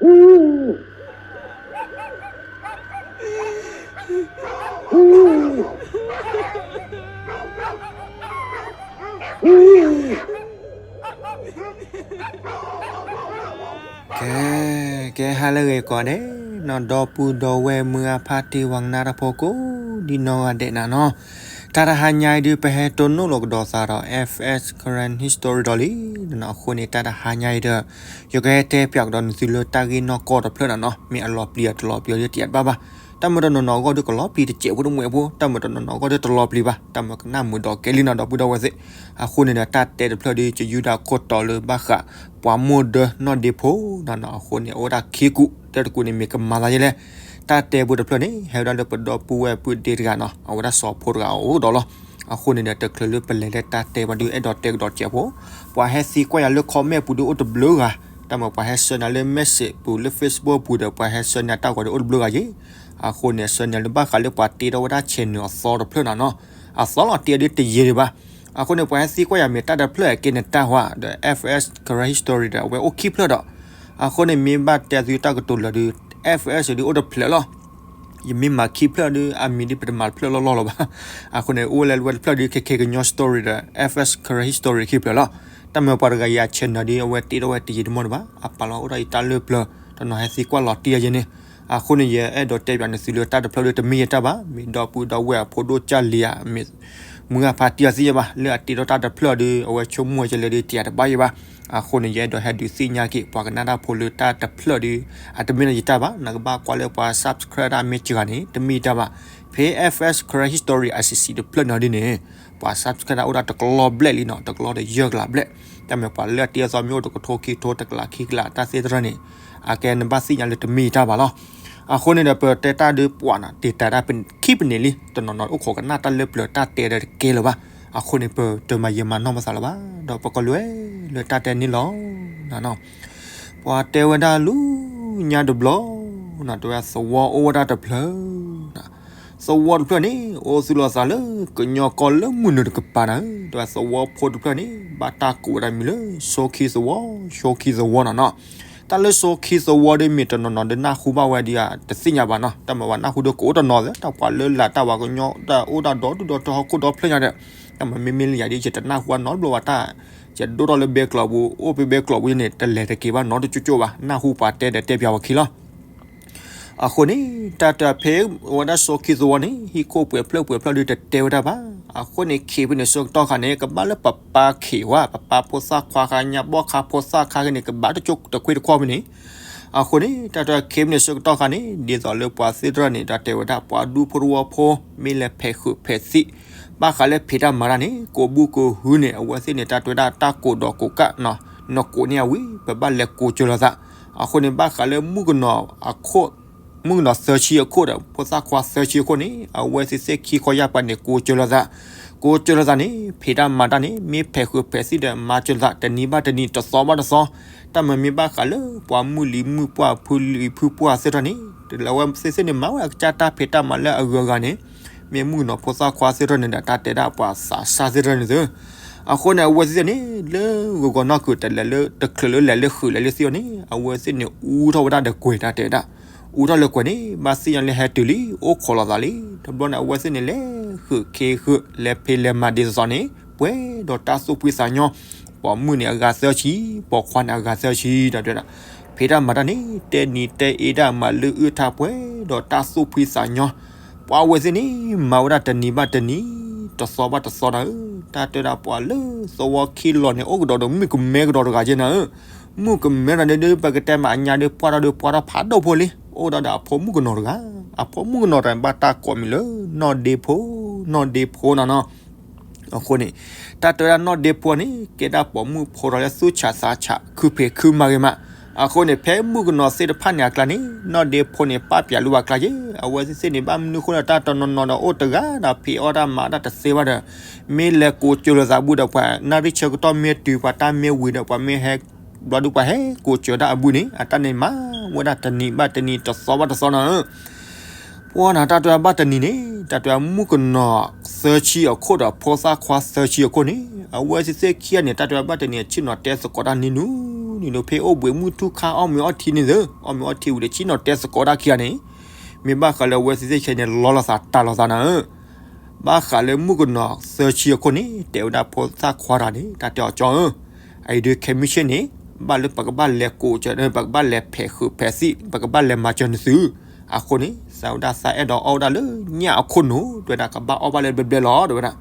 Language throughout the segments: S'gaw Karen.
ကဲ, ကဲဟါလၢအဂ့ၤကိးဂၤဒဲး, နီၢ်ဒီပုၢ်ဒီဝဲၢ်မုၢ်ဂၢ်ဖါတံၢ်ဝၤကနၣ်တၢ်ဖိကိးဒ်နီၢ်ဂၤဒဲးနၤနီၤ, တၢ်တဟါညါအံၤဒုး ပဟဲတိၢ်နီၣ်လီၤကဒီးသးဒီး F S Karen History ဒီးလံ, အဃိန့ၣ် တၢ်တဟါညါအံၤဒီး ယကဟဲတဲပၠးကဒီးနသုလၢတၢ်ဂ့ၢ်နီၢ်ကီၢ်တဖျၢၣ်နၤနီၤ, မ့ၢ်အလီၤပျံၤအတလီၤပျံၤဒုးတယးတဘၣ်ဘၣ်, တၢ်မ့ၢ်တနီၤနီၤအဂီၢ်ဒုးကလီၤပျံၤတစဲးဖိတမှဲးဖိ, တၢ်မ့ၢ်တနီၤနီၤအဂီၢ်ဒုးတလီၤပျံၤဘၣ်, တၢ်မ့ၢ်ကနၣ်မုာ်ဒီးကဲလံနီၤ ဒီပုၢ်ဒီဝဲၢ်သ့ၣ်, အဃိန့ၣ်ဒီး တၢ်တဲတဖျၢၣ်ဒုး ကယူဒၤခိၣ်တီလၢဘၣ်ဃး ပှၤမိၢ်ဒၢနီၢ်ဒ့ဖိနၤနီၤ, အဃိန့ၣ် အိၣ်ဝဲဒၣ်ခံကူာ်, တၢ်တကူာ်န့ၣ်မ့ၢ်ကမၤသးယဲလဲၣ်, တၢ်တဲဖိတဖျၢၣ်န့ၣ် ဟဲဝဲဒၣ်လၢပဒီပုၢ်ဝဲၢ်ပုၢ်ဒ့တဂၤနီၤ, အဝဲဒၣ်စီၤဖိတဂၤအအိၣ်ဒီးလီၤ, အဃိန့ၣ်ဒီး တချုးလၢပလဲၤလၢတၢ်တဲဘၣ်ဒုး အဲၣ်ဒိးတဲကဒီးစဲးဖိ, ပှၤဟဲသံကွၢ်ယၤလၢ comment ပူၤဒုးအိၣ်တဘျုးဂၤ, တၢ်မ့ၢ်ပှၤဟဲဆှၢနၤလၢ message ပူၤလၢ Facebook ပူၤဒီး ပှၤဟဲဆှၢနၤတၢ်ဂီၤဒုးအိၣ်တဘျုးဂၤယဲ, အဃိန့ၣ် ဆှၢနၤလၢဘၣ်ဃးလၢပှၤတ့ထီၣ်ဝဲဒၣ် channel အသီတဖျၢၣ်နၤနီၤ, အသီလီၤတ့ဒုးတယံာ်ဒံးဘၣ်, အဃိန့ၣ် ပှၤဟဲသံကွၢ်ယၤမ့ၢ်တၢ်တဖျၢၣ်ကဲန့ၣ်တၢ်ဟါဒီး F S Karen History ဒီး အဝဲအိၣ်ခံဖျၢၣ်ဒီး, အဃိန့ၣ် မ့ၢ်ဘၣ်တဲသုတၢ်ကတိၤလၢာ်ဒုး F S ဒုးအိၣ်တဖျၢၣ်လီၤ, ယမ့ၢ်မၤခံဖျၢၣ်ဒုး အမံၤဒုးပတမၤတဖျၢၣ်လီၢ်လီၢ်လီၤဘၣ်, အဃိန့ၣ် အိၣ်ဝဲလၢဝဲတဖျၢၣ်ဒုး ခဲခဲကညီ story ဒီး F S Karen History ခံဖျၢၣ်လီၤ, တၢ်မ့ၢ်ပှၤတဂၤအံၤအ channel ဒုး အဝဲတ့ထီၣ်ဝဲတယံာ်တမီၢ်ဒံးဘၣ်, အပာ်လီၤအိၣ်ဒီးယတၢ်လၢပျၢၤ, တနီၤဟဲသံကွၢ်လီၤတံၢ်ယဲန့ၣ်, အဃိန့ၣ် ယအဲၣ်ဒိးတဲပၠးနသုလၢတၢ်တဖျၢၣ်ဒုးတမ့ၢ်ယတၢ်ဘၣ်, မ့ၢ်ဒီပုၢ်ဒီဝဲၢ်အဖိဒိၣ်ကၢ်လံၤဧါ, မ့ၢ်မုၢ်ဂၢ်ဖါတံၢ်အသ့ၣ်ညါဘၣ်, လၢအတ့ထီၣ်တၢ်တဖျၢၣ်ဒုး အဝဲဆိကမိၣ်ဝဲကလဲၣ်ဒုး တယံာ်တဘၣ်ယဲဘၣ်, အဃိန့ၣ် ယအဲၣ်ဒိးဟဲဒုးသ့ၣ်ညါက့ၤ ပှၤကနၣ်တၢ်ဖိလၢတၢ်တဖျၢၣ်ဒုး အတမ့ၢ်လၢယတၢ်ဘၣ်, နကဘၣ်ကွၢ်လၢပှၤ subscribe တၢ်မ့ၢ်စှၤဂၤန့ၣ် တမ့ၢ်ယတၢ်ဘၣ်, ဖဲ F S Karen History I C C တဖျၢၣ်န့ၣ်ဒ်န့ၣ်, ပှၤ subscribe တၢ်အိၣ်ဒၣ်တကလီၤဘျဲၣ်လံနီၤ, တကလီၤဒီးယဲၢ်ကလးဘျဲၣ်, တၢ်မ့ၢ်ပှၤလၢအတ့အသီမ့ၢ်အိၣ်တကထိခံကထိတကလးခံကလးတၢ်သ့ၣ်တဖၣ်န့ၣ်, အကဲနဘၣ်သ့ၣ်ညါလၢတမ့ၢ်ယတၢ်ဘၣ်လီၤ. အဃိန့ၣ်ဒီး ပတဲတၢ်ဒုးပှၤနီၤ တ့တၢ်ဒၣ်ပခံပနံးလံ, တနီၤနီၤအိၣ်ခိးကနၣ်တၢ်လၢပျၢၤတၢ်တဲဒီးတကဲလၢၤဘၣ်, အဃိန့ၣ် ပတမၤယံာ်မၤနီၢ်ပသးလၢၤဘၣ်, ဒီးပကလဲၤလၢတၢ်တဲန့ၣ်လီၤ. ပှၤတဲဝဲဒၣ်လၢညါတဘျီ, တဲဝဲသဝီအိၣ်ဝဲဒၣ်တဖျၢၣ်, သဝီတဖျၢၣ်န့ၣ် အိၣ်သူၣ်လီၤသးလၢကညီကီၢ်လၢမုၢ်နုာ်တကပၤနၤ, တဲဝဲသဝီဖိတဖျၢၣ်န့ၣ် ဘၣ်တၢ်ကိးဝဲဒၣ်မံၤလၢ ဆိခံသဝီ, ဆိခံသဝီနီၤနီၤ. တၢ်လၢဆိခံသဝီဒ်မ့ၢ်တနီၤနီၤဒ်နၢ်ဟူဘၣ်ဝဲဒ်ဧါ တသ့ၣ်ညါဘၣ်နီၤ, တၢ်မ့ၢ်ပှၤနၢ်ဟူဒီးကအိၣ်တနီၤသ့, တၢ်ပှၤလၢလာ်တၢ်ပှၤကညီတၢ်အိၣ်ဒၣ်ဒီဒူၣ်ဒီထၢဟီၣ်ခိၣ်ဒီဖျၢၣ်ညါဒီး, တၢ်မ့ၢ်မ့မ့ၢ်လၢယၤဒ် ယတနၢ်ဟူအနီတဘျီဘၣ်တၢ်, ယဒိၣ်ထီၣ်လၢဘဲကျိးပူၤ အိၣ်ဖဲဘဲကျိးပူၤန့ၣ် တလဲၤတက့ၤဘၣ်နီတကၠိကၠိဘၣ်, နၢ်ဟူပှၤတဲဒီးတဲပၠးဝဲခံလီၤ. အဃိန့ၣ် တၢ်တဲဖဲဝဲဒၣ်ဆိခံသဝီန့ၣ် ဟံၣ်ခိၣ်ပှဲၤဖျၢၣ်ပှဲၤဖျၢၣ်ဒုးတတဲဝဲဒၣ်ဘၣ်, အဃိန့ၣ် ခံဖဲန့ၣ်ဆၢကတီၢ်ခါန့ၣ် ကဘၣ်လၢပပၢ်ခံးဝဲ, ပပၢ်ဖိသၣ်ခွါခါ ညါဘီၣ်ခါဖိသၣ်ခါက့န့ၣ် ကဘၣ်တကၠိတခွ့တခွီဖဲန့ၣ်, အဃိန့ၣ် တၢ်တဲခံဖဲန့ၣ်ဆၢကတီၢ်ခါန့ၣ် ဒ်သိးလၢပှၤသ့ၣ်တဖၣ်န့ၣ် တၢ်တဲဝဲဒၣ်ပှၤဒူဖိတဝီဖိ မ့ၢ်လဲၤဖဲးဃုာ်ဖဲးသံး ဘၣ်ဃးလၢဖံးတၢ်မၤတၢ်န့ၣ် ကိးဘူၣ်ကိးဟုန့ၣ် အဝဲသ့ၣ်န့ၣ် တၢ်တဲဝဲဒၣ်တၢ်ကိးဒီးကိးကးနီၤ, နကိးန့ၢ်အဝံၤ ပဘၣ်လဲၤကိးစၢၤလိာ်သး, အဃိန့ၣ် ဘၣ်ဃးလၢမုၣ်ကနီၤအခိၣ်, မုၣ်ကနီၤသၢဆံအခိၣ်ဒီး ဖိသၣ်ခွါသၢဆံအခိၣ်န့ၣ် အဝဲသ့ၣ်သ့ၣ်ခံခီယၢ်ပၤန့ၣ် ကိးစၢၤလိာ်သး, ကိးစၢၤလိာ်သးန့ၣ် ဖံးတၢ်မၤတၢ်န့ၣ် မ့ၢ်ဖဲးဃုာ်ဖဲးသံးဒီး မၤစၢၤလိာ်သး တနံၤဘၣ်တနံၤ တသီဘၣ်တသီ, တၢ်မ့ၢ်မ့ၢ်ဘၣ်ဃးလၢပှၤမုၣ်လံၤမုၣ်ပှၢ်ဖုလံၤဖုပှၢ်သ့ၣ်တဖၣ်န့ၣ် တလၢအဝဲသ့ၣ်သ့ၣ်န့ၣ် မၤဝဲအကစၢ်တၢ်ဖံးတၢ်မၤလၢအဂုၤအဂၤန့ၣ်, မ့ၢ်မုၣ်ကနီၤဖိသၣ်ခွါသ့ၣ်တဖၣ်န့ၣ်ဒီး တၢ်တဲဒၣ်ပှၤသးစၢ်သ့ၣ်တဖၣ်န့ၣ်သ့, အဃိန့ၣ် အဝဲသ့ၣ်န့ၣ် လၢဂီၤဂီၤနီၢ်ကုၤတလဲၤလၢ တချုးလၢလဲၤလၢဃုာ်လဲၤလၢသံအီၤန့ၣ် အဝဲသ့ၣ်န့ၣ် အူထီၣ်ဝဲဒၣ်ဒီးကွဲၤတၢ်တဲဒၣ်, အူထီၣ်လၢကွဲၤန့ၣ် ဘၣ်သ့ၣ်ညါလၢဟဲတုၤလံ အိၣ်ခိးလိာ်သးလံ, တဘျီန့ၣ် အဝဲသ့ၣ်န့ၣ် လဲၤဃုာ်ခ့ဃုာ် လဲၤဖံးလဲၤမၤဒ်သိးသိးန့ၣ် ပှဲၤဒီးတၢ်သူၣ်ဖှံသးညီ, ပိာ်မုၣ်န့ၣ် အဂၤသၢဆံ, ပိာ်ခွါန့ၣ် အဂၤသၢဆံ ဒီးတဲဒၣ်, ဖံးတၢ်မၤတၢ်န့ၣ် တဲနံၤတဲအ့တၢ်မၤလၢအုၣ်ထါပှဲၤဒီးတၢ်သူၣ်ဖှံသးညီ ပှၤဝဲသ့ၣ်န့ၣ် မၤဝဲဒၣ်တနံၤဘၣ်တနံၤ, တသီဘၣ်တသီနၤဧၢ, တၢ်တဲဒၣ်ပှၤလၢသဝီခံလီၤန့ၣ် အိၣ်ကဒီးဒီးမုၣ်ကမဲကဒီးတဂၤက့နၤဧၢ, မုၣ်ကမဲတဂၤန့ၣ်ဒုး ပကတဲမးအညါဒုး ပှၢ်ထီၣ်ဒုး ပှၢ်ထီၣ်ဖးဒိၣ်ဖိလံ, အိၣ်ဒီးဒီးအဖိမုၣ်ကနီၤတဂၤ, အဖိမုၣ်ကနီၤတဂၤန့ၣ် ဘၣ်တၢ်ကိးမံၤလၢ နီၢ်ဒ့ဖိ, နီၢ်ဒ့ဖိနၤနီၤ အဃိန့ၣ် တၢ်တဲဝဲဒၣ်နီၢ်ဒ့ဖိန့ၣ် ကဲဒၣ်ပိာ်မုၣ်ဖိတဂၤလၢသူၣ်ဆးသးဆး ခုဖံးခုမၤဂ့ၤမး, အဃိန့ၣ် ဖဲမုၣ်ကနီၤသ့ၣ်တဖၣ်န့ၣ်အကျါန့ၣ် နီၢ်ဒ့ဖိန့ၣ် ပာ်ပၠးလၢပှၤကျါယဲ, အဝဲသ့ၣ်သ့ၣ်န့ၣ် ဘၣ်မနုၤဃိလၢတၢ်တနီၤနီၤဒီးအိၣ်တဂၤဒီးဖံးအီၣ်တၢ်မၤတၢ်တသ့ဘၣ်ဒီး, မ့ၢ်လဲၤကိးစၢၤလိာ်သးဘူၣ်ဒီးပှၤ နၣ်ရံၣ်ဆၢကတီၢ်မ့ၢ်တုၤ ပှၤတၢ်မ့ၢ်ဝံၤဒီး ပှၤမ့ၢ်ဟဲ ဘျီဒုးပှၤဟဲကိးစၢၤတၢ်အဘူၣ်န့ၣ် အတၢ်န့ၣ်မၤဝဲဒၣ်တနံၤဘၣ်တနံၤ တသီဘၣ်တသီနၤဧၢ ပှၤနၤ တၢ်တဲဘၣ်တနံၤန့ၣ် တၢ်တဲမုၣ်ကနီၤသၢဆံအခိၣ်ဒီးဖိသၣ်ခွါသၢဆံအခိၣ်န့ၣ် အဝဲသ့ၣ်သ့ၣ်ခံဂၤန့ၣ် တၢ်တဲဘၣ်တနံၤ အဆ့ၣ်နီၤတဲသကိးတၢ်နံၤနူၤ နုာ်လီၤဖဲအိၣ်ဘှံးမုၢ်ထူၣ်ခါအီၣ်မ့ၤအီထံန့ၣ်သ့, အီၣ်မ့ၤအီထံဝံၤဒီးဆ့ၣ်နီၤတဲသကိးတၢ်ခံဂၤန့ၣ်, မ့ၢ်ဘၣ်ဃးလၢအဝဲသ့ၣ်သ့ၣ်ခဲန့ၣ် လီလီၤသးတၢ်လီၤသးနၤဧၢ, ဘၣ်ဃးလၢမုၣ်ကနီၤသၢဆံအခိၣ်န့ၣ် တဲဝဲဒၣ်ဖိသၣ်ခွါတဂၤန့ၣ် တၢ်တဲအီၤကၠီဧၢ, အအံၤဒုးခဲမုၢ်ဆ့ၣ်န့ၣ် ဘၣ်လၢပကဘၣ်လဲၤကိးစၢၤ ပကဘၣ်လဲၤဖဲးဃုာ်ဖဲးသံၣ် ပကဘၣ်လဲၤမၤစၢၤနသု, အဃိန့ၣ် သးဝဲဒၣ်သးအဲၣ်ဒိးအီၣ်ဝဲဒၣ်လၢညၣ်အခိၣ်နူာ် တဲဝဲဒၣ် ကဘၣ်အီၣ်ဘၣ်လၢဘျဲဘျဲလီၤ တဲဝဲဒၣ်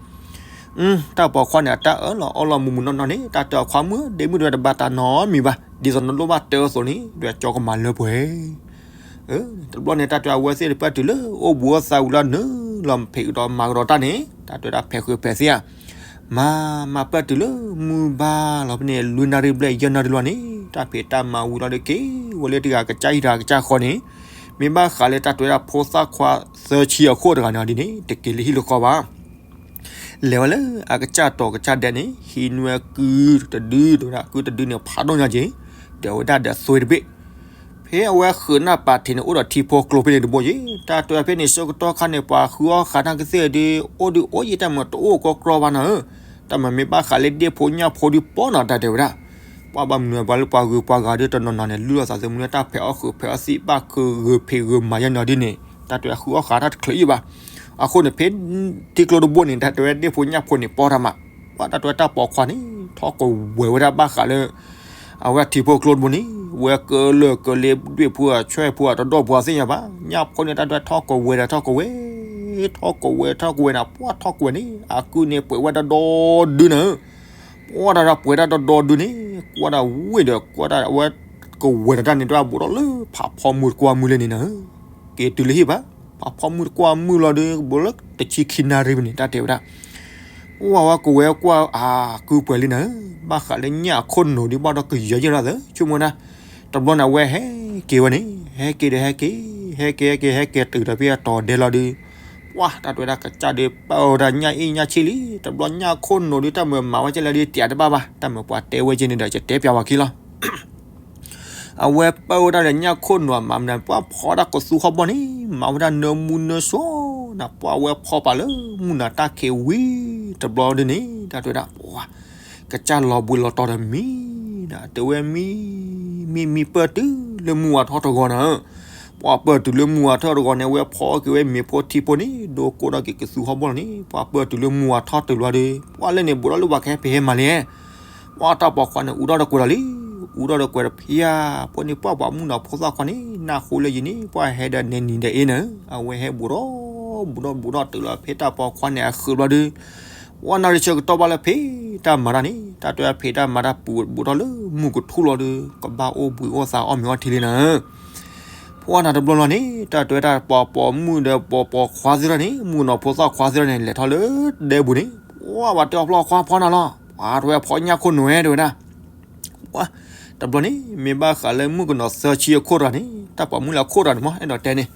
တၢ်ပိာ်ခွါန့ၣ် အတၢ်အၢၣ်လီၤအီလီၤမုာ်မုာ်နီၢ်နီၢ်န့ၣ် တၢ်တဲအီၤခွါမုၣ် ဒ့မုၣ်တဲဝဲတဘၣ်တၢ်နီတမံၤဘၣ်, ဒ်သိးနလိၣ်ဘၣ်တဲအသိးန့ၣ် တဲဝဲကၠီကမၤလၢပှဲၤ တဘျီန့ၣ် တၢ်တဲအဝဲသ့ၣ်တဖၣ်တုၤလၢအိၣ်ဘှံးအိၣ်သးဝံၤလီၤ နုာ်လီၤဖံးကဒီးမၤကဒီးတၢ်န့ၣ် တၢ်တဲဝဲဒၣ်ဖဲးဃုာ်ဖဲးသံၣ်ဧါ, မၤမၤပၢၢ်တုၤလၢမုၢ်ဘၣ်လီၤဖဲန့ၣ် လွံၢ်နၣ်ရံၣ်ဘျဲၣ်ယဲၢ်နၣ်ရံၣ်လီၤန့ၣ် တၢ်ဖံးတၢ်မၤဝံၤလီၤဒီးက့ၤဝဲလၢတဂၤကစၢ်ဟံၣ်တဂၤကစၢ်ဃီန့ၣ်, မ့ၢ်ဘၣ်ဃးလၢတၢ်တဲဝဲဒၣ်ဖိသၣ်ခွါသၢဆံအခိၣ်တဂၤန့ၣ်ဒ်န့ၣ် တက့ၤလၢဟံၣ်လၢဃီဘၣ် လဲၤဝဲလၢအကစၢ်တီၤကစၢ်ဒဲးန့ၣ် ဟံးနွဲၣ်ကုတဒု တဲဝဲဒၣ် ကုတဒုန့ၣ်ဖးဒိၣ်ညါက့ၤ, ဒီးဝဲဒၣ်ဒီးသွ့တဘ့ၣ်, ဖဲအဝဲဃုာ်နၢ်ပာ်ထံးန့ၣ် အိၣ်ဒီးထံဖိကျိဖဲန့ၣ်တဘိက့ၤ, တၢ်တဲဖဲန့ၣ်ဆၢကတီၢ်ခါန့ၣ် ပှၤဃုအီၣ်ဃာ်တၢ်ကသ့ၣ်ဒုး အိၣ်ဒုးအိၣ်ယံၤ တၢ်မၤတအိၣ်ကီကီဘၣ်နၤဧၢ, တၢ်မၤမ့ၢ်ဘၣ်ဃးလၢဒ့ၣ်ဖိညၣ်ဖိဒုးပီနၤ တၢ်တဲဝဲဒၣ် ပှၤဘၣ်မနုၤပှၤလၢပှၤဂုၤပှၤဂၤဒုးတနီၤနီၤန့ၣ် လုၢ်လီၤသးသမူလၢတၢ်ဖဲးအီၣ်ဃုာ်ဖဲးအီၣ်သံၣ် ဘၣ်ဃုာ်ဂုာ်ဖံးဂုာ်မၤယဲၢ်နၤဒ်န့ၣ် တၢ်တဲဝဲဃုအီၣ်ဃာ်တၢ်တချုးယံၤဘၣ်, အဃိန့ၣ် ဖဲထံကျိတဘိန့ၣ် တၢ်တဲဝဲဒ့ၣ်ဖိညၣ်ဖိန့ၣ်ပီတၢ်မး, ပှၤတၢ်တဲဝဲတၢ်ပိာ်ခွါန့ၣ် ထီၣ်ကဝဲၤဝဲဒၣ်ဘၣ်ဃးလၢ အဝဲထံဖိကျိတဘိန့ၣ် ဝဲကလၢာ်ကလ့ဒွဲၣ်ဖိအဆွဲၣ်ဖိအတဒီၣ်ဖိအသ့ၣ်ညါဘၣ်, ညၣ်ဖိန့ၣ် တၢ်တဲဝဲထီၣ်ကဝဲၤဒီးထီၣ်ကဝဲၤ ထီၣ်ကဝဲၤထီၣ်ကဝဲၤနၤ ပှၤထီၣ်ကဝဲၤန့ၣ် အကုၢ်န့ၣ်ပှဲၤဝဲဒၣ်ဒီဒုနၤဧၢ, ပှၤတၢ်တဲဝဲပှဲၤဒၣ်ဒီဒီဒုန့ၣ် ကွၢ်ဒၣ်ဝ့ၢ်ဒီးကွၢ်ဒၣ်အဝဲ ကဝဲၤတၢ်န့ၣ် တၢ်ဘိးထီၣ်လၢဖးဖီမုၢ်တကွၢ်မုၢ်လၢန့ၣ်နၤဧၢ, က့ၤတုၤလၢဟံၣ်ဘၣ်, ဖးဖီမုၢ်တကွၢ်မုၢ်လီၤဒီး ကဘိးလၢတဆံခံနၣ်ရံၣ်ဖဲန့ၣ် တၢ်တဲဝဲဒၣ် ဝဲဝဲကဝဲၤကွၢ်အကုၢ်ပှဲၤလံနၤဧၢ, ဘၣ်ဃးလၢညၣ်အခိၣ်နူာ်ဒုးဘၣ်ဒီးကယၢၤယဲၢ်လီၤသၢ ဆိကမိၣ်နၤ, တဘျီန့ၣ် အဝဲဟဲက့ၤဝဲန့ၣ် ဟဲက့ၤဒီးဟဲက့ၤ ဟဲက့ၤဟဲက့ၤဟဲက့ၤတုၤဒီးဖဲအတီၤဒဲးလီၤဒီး ပှၤတၢ်တဲဝဲဒၣ်ကစၢ်ဒုးပာ်ဝဲဒၣ်ညၣ်အ့ၣ်ညၣ်ဆံၣ်လံ, တဘျီညၣ်ခိၣ်နူာ်ဒုး တၢ်မၤမၤဝဲကဲလဲၣ်ဒုး တၢ်တဘၣ်ဘၣ်, တၢ်မၤပှၤတဲဝဲကဲန့ၣ်ဒီး ယတဲပျးဝဲခံလီၤ အဝဲပာ်ဝဲဒၣ်ဒီးညၣ်ခိၣ်နူာ် အမၤမနုၤပှၤဖီဒၣ်ကသူဟီၣ်ဘီန့ၣ် မၤဝဲဒၣ်နၢမူနၢဆှီနၤ, ပှၤဝဲဖီပာ်လၢမုၢ်နၤတၢ်ခံးဝံၤတဘျီဒုန့ၣ် တၢ်တဲဝဲဒၣ် ပှၤ ကစၢ်လီၤဘှံးလီၤတီၤဒီးမံနၤ, တဲဝဲမံ မံမံပၢၢ်တုၤလၢမုၢ်ဝါထီၣ်တဂီၤနၤဧၢ, ပှၤပၢၢ်တုၤလၢမုၢ်ဝါထီၣ်တဂီၤန့ၣ် အဝဲဖီက့ၤဝဲမ့ၤဖိထံဖိန့ၣ် ဒိကိးထီၣ်က့ၤကသူဟီၣ်ဘီန့ၣ် ပှၤပၢၢ်တုၤလၢမုၢ်ဝါထီၣ်တုၤလီၤဒီး ပှၤလၢန့ၣ် ဘူးထီၣ်လၢပှၤကဟဲဖံးဟဲမၤလံ ပှၤတၢ်ပိာ်ခွါန့ၣ် အူထီၣ်ဒီးကွဲးဒီးလံ, အူထီၣ်ဒီးကွဲးဒီးဖံဧါ, ဖိန့ၣ်ပှၢ်ပှၤမုၣ်နီၤဖိသၣ်ခွါန့ၣ် နၢ်ဟူလၢယံၤန့ၣ် ပှၢ်ဟဲဒီးနဲနံၤဒီးအ့နၤဧၢ, အဝဲဟဲဘူးထီၣ် ဘူးထီၣ်ဘူးထီၣ်တုၤလီၤဖဲတၢ်ပိာ်ခွါန့ၣ် အဃုာ်ဘျီဒီး ပှၢ်နၣ်ရံၣ်ဆၢကတီၢ်ဘၣ်လၢဖံးတၢ်မၤတၢ်န့ၣ် တၢ်တဲဝဲဖံးတၢ်မၤတၢ်ဘူးဘူးထီၣ်လၢမုၢ်ကထူၣ်လီၤဒီး ကဘၣ်အိၣ်ဘှံးအိၣ်သးအီၣ်မ့ၤအီထံလံနၤဧၢ ပှၢ်နၤတဘျီလီၤန့ၣ် တၢ်တဲဝဲဒၣ်ပိာ်ပိာ်မုၣ်ဒီးပိာ်ပိာ်ခွါသ့ၣ်တဖၣ်န့ၣ် မုၣ်ကနီၤဖိသၣ်ခွါသ့ၣ်တဖၣ်န့ၣ် လဲၤထီၣ်လၢဒဲဘူးန့ၣ် ပှၢ်ဝဲတဲအီၤဖျီခွါဖီနၤလီၤ, ပှၤတဲဝဲဖီညၣ်ခိၣ်နူာ်ဝဲ တဲဝဲဒၣ် ပှၢ် တဘျီန့ၣ် မ့ၢ်ဘၣ်ဃးလၢမုၣ်ကနီၤသၢဆံအခိၣ်တဂၤန့ၣ် တၢ်ပိာ်မုၣ်လၢအခိၣ်တဂၤန့ၣ်မ့ၢ် အဲၣ်ဒိးတဲန့ၣ်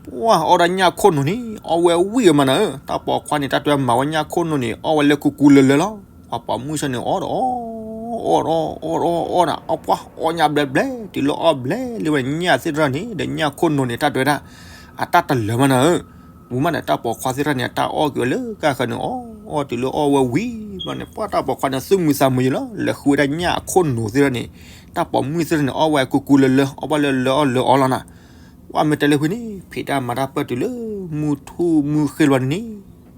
ပှၢ်အီၣ်ဒၣ်ညၣ်ခိၣ်နူာ်န့ၣ် အီၣ်ဝဲဝံၣ်ကမးနၤဧၢ, တၢ်ပိာ်ခွါန့ၣ် တၢ်တဲဝဲမၤဝဲညၣ်ခိၣ်နူာ်န့ၣ် အီၣ်ဝဲလၢကူကူလၢလၢလီၤ, ပှၤပိာ်မုၣ်ဆၢန့ၣ် အီၣ်ဒီးအီၣ် အီၣ်ဒီးအီၣ် အီၣ်ဒီးအီၣ်နၤ အီၣ်ပှၢ်အီၣ်ညၣ်ဘျဲဘျဲ တုၤလၢအီၣ်ဘျဲလံဝဲညၣ်သ့ၣ်တဖၣ်န့ၣ် ဒီးညၣ်ခိၣ်နူာ်န့ၣ် တၢ်တဲဝဲဒၣ် အတၢ်တလၢာ်မးနၤဧၢ ဝံၤမးန့ၣ် တၢ်ပိာ်ခွါသ့ၣ်တဖၣ်န့ၣ် အတၢ်အီၣ်က့ၤဝဲလၢကၢ်ဃၢၤန့ၣ် အီၣ်အီၣ်တုၤလၢအီၣ်ဝဲဝံၤဘျီန့ၣ် ပှၢ်တၢ်ပိာ်ခွါန့ၣ် သူၣ်မုာ်သးမုာ်ယံၤလီၤ လဲၤဃုဝဲဒၣ်ညၣ်အခိၣ်နူာ်သ့ၣ်တဖၣ်န့ၣ် တၢ်ပိာ်မုၣ်သ့ၣ်တဖၣ်န့ၣ် အီၣ်ဝဲကူကူလၢလၢ အီၣ်ဘၣ်လၢလၢအီၣ်လၢအီလီၤနၤ ပှၢ်မ့ၢ်တဲလၢဖုန့ၣ် ဖံးတၢ်မၤတၢ်ပၢၢ်တုၤလၢ မုၢ်ထူၣ်မုၢ်ဃ့ဘျီန့ၣ်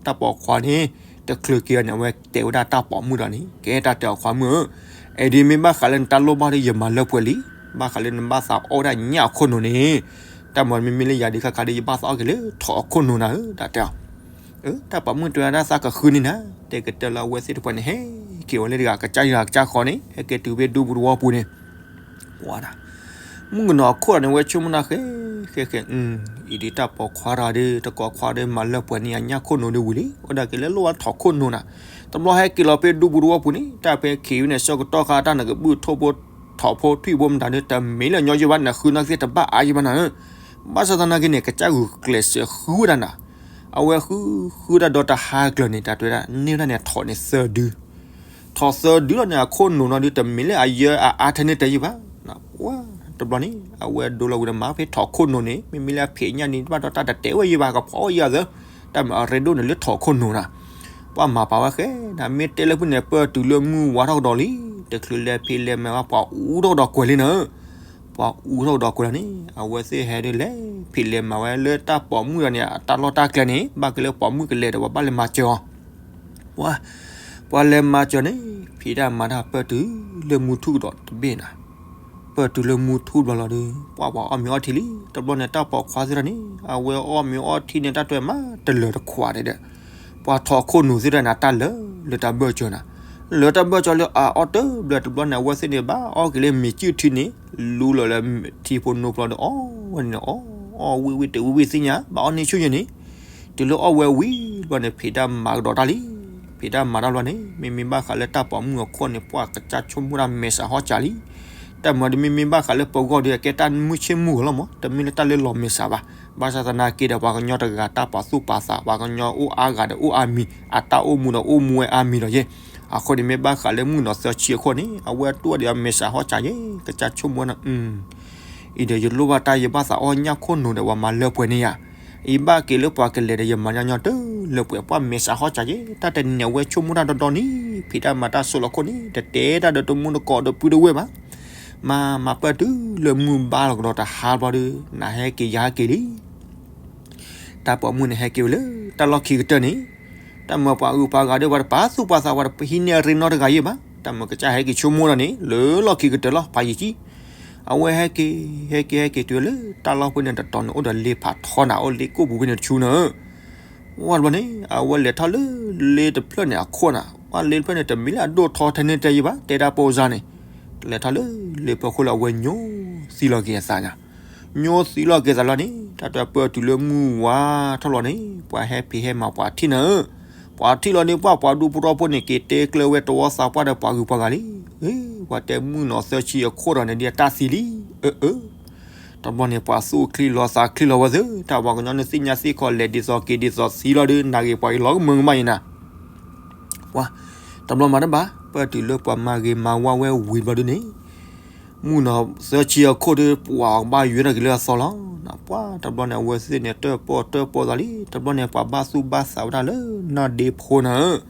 တၢ်ပိာ်ခွါန့ၣ် တချုးက့ၤအီၤန့ၣ် အဝဲတဲဝဲဒၣ်တၢ်ပိာ်မုၣ်ဒီးန့ၣ် ကဲတၢ်တဲအီၤခွါမုၣ်ဧၢ, အဲၣ်ဒိးမ့ၢ်ဘၣ်ဃးလၢနတၢ်လိၣ်ဘၣ်ဒီး ယမၤလၢပှဲၤလံ, ဘၣ်ဃးလၢနဘၣ်သးအီၣ်ဝဲဒၣ်ညၣ်အခိၣ်နူာ်န့ၣ်, တၢ်မၤမ့မ့ၢ်လၢယၤဒုးခါခါဒီး ယဘၣ်သးအီၣ်က့ၤလၢထိးအခိၣ်နူာ်နၤဧၢ တၢ်တဲအီၤ တၢ်ပိာ်မုၣ်တဲဝဲဒၣ်သးကဃုန့ၢ်နၤ, တဲကတၢၢ်လၢအဝဲသ့ၣ်တဖၣ်န့ၣ် ဟဲက့ၤဝဲလၢတဂၤကစၢ်ယွၤကစၢ်ဃီန့ၣ် ဟဲက့ၤတုၤဖဲဒူပူၤတဝီပူၤန့ၣ် ပှၤဒၣ် မုၣ်ကနီၤအခိၣ်ဒီးန့ၣ် ဝဲဆိကမိၣ်နၢ်ဃဲဃဲဃဲ, အံၤဒုးတၢ်ပိာ်ခွါတဂၤဒီး တကိးခွါဒီး မၤလၢပှဲၤန့ၢ်အညၣ်ခိၣ်နူာ်ဒီးဝံၤလံ, အိၣ်ဒၣ်က့ၤလၢလိၣ်ဝဲထိးခိၣ်နူာ်နၤ, တဘျီဟဲက့ၤလီၤဖဲဒူပူၤတဝီပူၤန့ၣ် တၢ်ဖဲခံးဝဲန့ၣ် ဆၢကတီၢ်ခါ တၢ်နကဘုၣ်ထိၣ်ဖိ ထိးဖိထွံၣ်ဖိမတၤဒီး တမ့ၢ်လၢညီယိဘၣ် နဃုနီၢ်ကသ့ၣ်တဘၣ်အါယိဘၣ်နၤဧၢ, ဘၣ်ဆၣ်သနာ်က့န့ၣ် ကစၢ်ဂုာ်ကျဲးစၢးဃုဝဲဒၣ်နၤ, အဝဲဃုဃုဒၣ်ဒီးတဟါကျၢၤန့ၣ် တၢ်တဲဝဲဒၣ် န့ၢ်ဝဲဒၣ်န့ၣ် ထိးန့ၣ်သၢဒု ထိးသၢဒုလီၤန့ၣ် အခိၣ်နူာ်နီၤဒုး တမ့ၢ်လၢအယၢအအါထဲန့ၣ်တယံာ်ဘၣ်, ပှၢ်တဘျီန့ၣ် အဝဲဒိလီၤဝံၤဒီးမၤဖဲထိးခိၣ်နူာ်န့ၣ် မ့မ့ၢ်လၢအဖံးညၣ်န့ၣ် တဘၣ်ဒီးတၢ်တတဲဝဲယံၤဘၣ် ကဖီဝဲယံၤသၢ, တၢ်မ့ၢ်အရ့ဒိၣ်န့ၣ်လၢထိးခိၣ်နူာ်နၤ, ပှၢ်မၤပာ်ဝဲဃဲနၤ မ့ၢ်တဲလၢဖုန့ၣ် ပၢၢ်တုၤလၢမုၢ်ဝါထီၣ်ကဒီးလံ, တချုးလဲၤဖံးလဲၤမၤဝဲ ပှၤအူထီၣ်ကဒီးကွဲၤလံနၤဧၢ. ပှၤအူထီၣ်ကဒီးကွဲၤလီၤန့ၣ် အဝဲသ့ၣ်ဟဲဒုးလဲၤဖံးလဲၤမၤဝဲလၢတၢ်ပိာ်မုၣ်ဒီးန့ၣ် အတၢ်လီၢ်တၢ်ကျဲန့ၣ် ဘၣ်က့ၤလၢပိာ်မုၣ်ကလဲၤဒီး ပှၤဘၣ်လဲၤမၤစၢၤအီၤ ပှၤ ပှၤလဲၤမၤစၢၤန့ၣ် ဖံးတၢ်မၤတၢ်ပၢၢ်တုၤလၢမူထူၣ်ကဒီးတဘ့ၣ်နၤ. ပၢၢ်တုၤလၢမူထူၣ်ဘျီလီၤဒီး ပှၤပှၤအီၣ်မ့ၤအီထံလံ. တဘျီန့ၣ် တၢ်ပိာ်ခွါသ့ၣ်တဖၣ်န့ၣ် အဝဲအီၣ်မ့ၤအီထံန့ၣ် တၢ်တဲမးတလၢၤတခွးဒဲးဒီး ပှၤထိးခိၣ်နူာ်သ့ၣ်တဖၣ်န့ၣ် တၢ်လၢာ်လၢတၢ်ဘၢၣ်စၢၤနၤ. လၢတၢ်ဘၢၣ်စၢၤလၢအအီၣ်တဘျီတဘျီန့ၣ် အဝဲသ့ၣ်န့ၣ် ဘၣ်အီၣ်က့ၤလၢမ့ၤစုၣ်ထံန့ၣ် လူလီၤလၢထံဖိနိဖျိဒီး အီၣ်ဝဲန့ၣ်န့ၣ် အီၣ် အီၣ်ဝံၣ်ဝံၣ်တဝံၣ်ဝံၣ်သ့ၣ်ညါ ဘၣ်အီၣ်န့ၢ်ဆူၣ်ယဲၢ်န့ၣ် တုၤလၢအီၣ်ဝဲဝံၤဘျီန့ၣ် ဖံးတၢ်မၤကဒီးတၢ်လံ. ဖံးတၢ်မၤတၢ်ဘျီန့ၣ် မ့မ့ၢ်ဘၣ်ဃးလၢတၢ်ပိာ်မုၣ်အခိၣ်န့ၣ် ပှၤကစၢ်ဆိကမိၣ်တၢ်မဲာ်ဆှးဟီၣ်စးလံ. တၢ်မၤဒီး မ့မ့ၢ်ဘၣ်ဃးလၢပဂီၢ်ဒီး အကဲတၢ်မုၢ်ဆ့ၣ်မုၢ်ဂီၤလီၤမး, တမ့ၢ်လၢတၢ်လၢလီၤမဲာ်ဆှးဘၣ်. ဘၣ်ဆၣ်သနာ်က့ဒီး ပှၤကညီတဂၤတၢ်ပာ်သူၣ်ပာ်သး, ပှၤကညီအိၣ်အါဂၤဒီးအိၣ်အါမံၤ, အတၢ်အိၣ်မူဒီးအိၣ်မူဝဲအါမံၤဒီးယဲၢ်. အဃိန့ၣ် မ့ၢ်ဘၣ်ဃးလၢမုၣ်ကနီၤသၢဆံအခိၣ်န့ၣ် အဝဲတူၢ်အီၤဒီးအမဲာ်ဆှးဟီၣ်စးယဲၢ်, ကစၢ်ဆိကမိၣ်ဝဲန့ၣ် အံၤဒီးယလိၣ်ဘၣ်တၢ်ယဘၣ်သးအီၣ်ညၣ်ခိၣ်နူာ်ဒီးပှၤမၤလၢပှဲၤန့ၢ်ယၤ, ယဘၣ်က့ၤလၢပှၤကလဲၤဒီးယမၤညီညီတလၢပှဲၤ, ပှၤမဲာ်ဆှးဟီၣ်စးယဲၢ်. တၢ်တနံၤန့ၣ် အဝဲဆိကမိၣ်တၢ်ဒီဒီနံၤ, ဖံးတၢ်မၤတၢ်ဆိလီၤခိၣ်န့ၣ် တတဲတၢ်ဒီးတမူတကိးဒီးပုၢ်ဒီးဝဲၢ်ဘၣ်. မၤ မၤပၢၢ်တုၤလၢမုၢ်ဘါလီၤကဒီးတဟါဘျီဒီး နၤဟဲက့ၤယၤဟဲက့ၤလံ. တၢ်ပိာ်မုၣ်န့ၣ်ဟဲက့ၤဝဲလၢတၢ်လီၢ်ခံကတၢၢ်န့ၣ်, တၢ်မၤပှၤအုးပှၤဂၤဒီး ပှၤတပာ်သူၣ်ပာ်သး ပှၤတဟံးန့ၢ်အရ့နီတဂၤယဲၢ်ဘၣ်. တၢ်မၤကစၢ်ဟဲက့ၤဆိကမိၣ်ဒီးန့ၣ် လၢလီၢ်ခံကတၢၢ်လီၤ ဖးယံာ်ကံ. အဝဲဟဲက့ၤ ဟဲက့ၤ ဟဲက့ၤတုၤလၢတၢ်လီၢ်ဖဲန့ၣ်တတီၤန့ၣ် အိၣ်ဒီးလ့ဖးထီနၤ, အိၣ်လ့ကိၣ်ပူၤဖဲန့ၣ်တဆူနၤ. ဝဲတဘျီန့ၣ် အဝဲလဲၤထီၣ်လၢလ့တဖျၢၣ်န့ၣ်အခိၣ်နၤ, ပှၤလ့တဖျၢၣ်န့ၣ် တမ့ၢ်လၢအဒိၣ်ထီထဲန့ၣ်တဲယဲၢ်ဘၣ်, တဲဒၣ်ပိစါန့ၣ်, လဲၤထီၣ်လၢလ့ဖီခိၣ်လၢအဝဲညိသံလီၤက့ၤအသးညါ ညိသံလီၤက့ၤသးလီၤန့ၣ် တၢ်တပၢၢ်တုၤလၢမုၢ်ဝါထီၣ်လီၤန့ၣ် ပှၤဟဲဖံးဟဲမၤပှၤထံၣ်နၤဧၢ. ပှၤထံၣ်လီၤန့ၣ် ပှၤပှၤဒူဖိထီဖိန့ၣ် က့ၤတဲကျၢၤဝဲတဝီသးပှၢ်ဒီးပှၤဂုၤပှၤဂၤလံ. ပှၤတဲမုၣ်ကနီၤသၢဆံအခိၣ်ဒီးန့ၣ်ဒ်အတၢ်သံလံ. အၢ အၢ တဘျီန့ၣ် ပှၤသူၣ်ချံလီၤသးချံလီၤဝဲသ့ၣ်, တၢ်ပှၤကညီန့ၣ်သ့ၣ်ညါသ့ၣ်ခီ လဲၤဒ်သိးက့ၤဒ်သိးသံလီၤဒီး နာ်ဂ့ၤပှၤအံၤလီၤကမၢကမၣ်အံၤနၤ ပှၤ တဘျီမၤတဘၣ် ပၢၢ်တုၤလၢပှၤမၤဂ့ၤမၤဝါဝဲဝံၤဘျီဒုန့ၣ်, မုၣ်ကနီၤသၢဆံအခိၣ်ဒီး ပှၤဘၣ်ယွဲထီၣ်က့ၤလၢအသီလီၤ. ပှၤတဘျီန့ၣ် အဝဲသ့ၣ်န့ၣ် တၢၣ်ပီၣ်တၢၣ်ပီၣ်သးလံ. တဘျီန့ၣ် ပှၤဘၣ်သူၣ်ဘၣ်သးဝဲဒၣ်လၢနီၢ်ဒ့ဖိနၤဧၢ.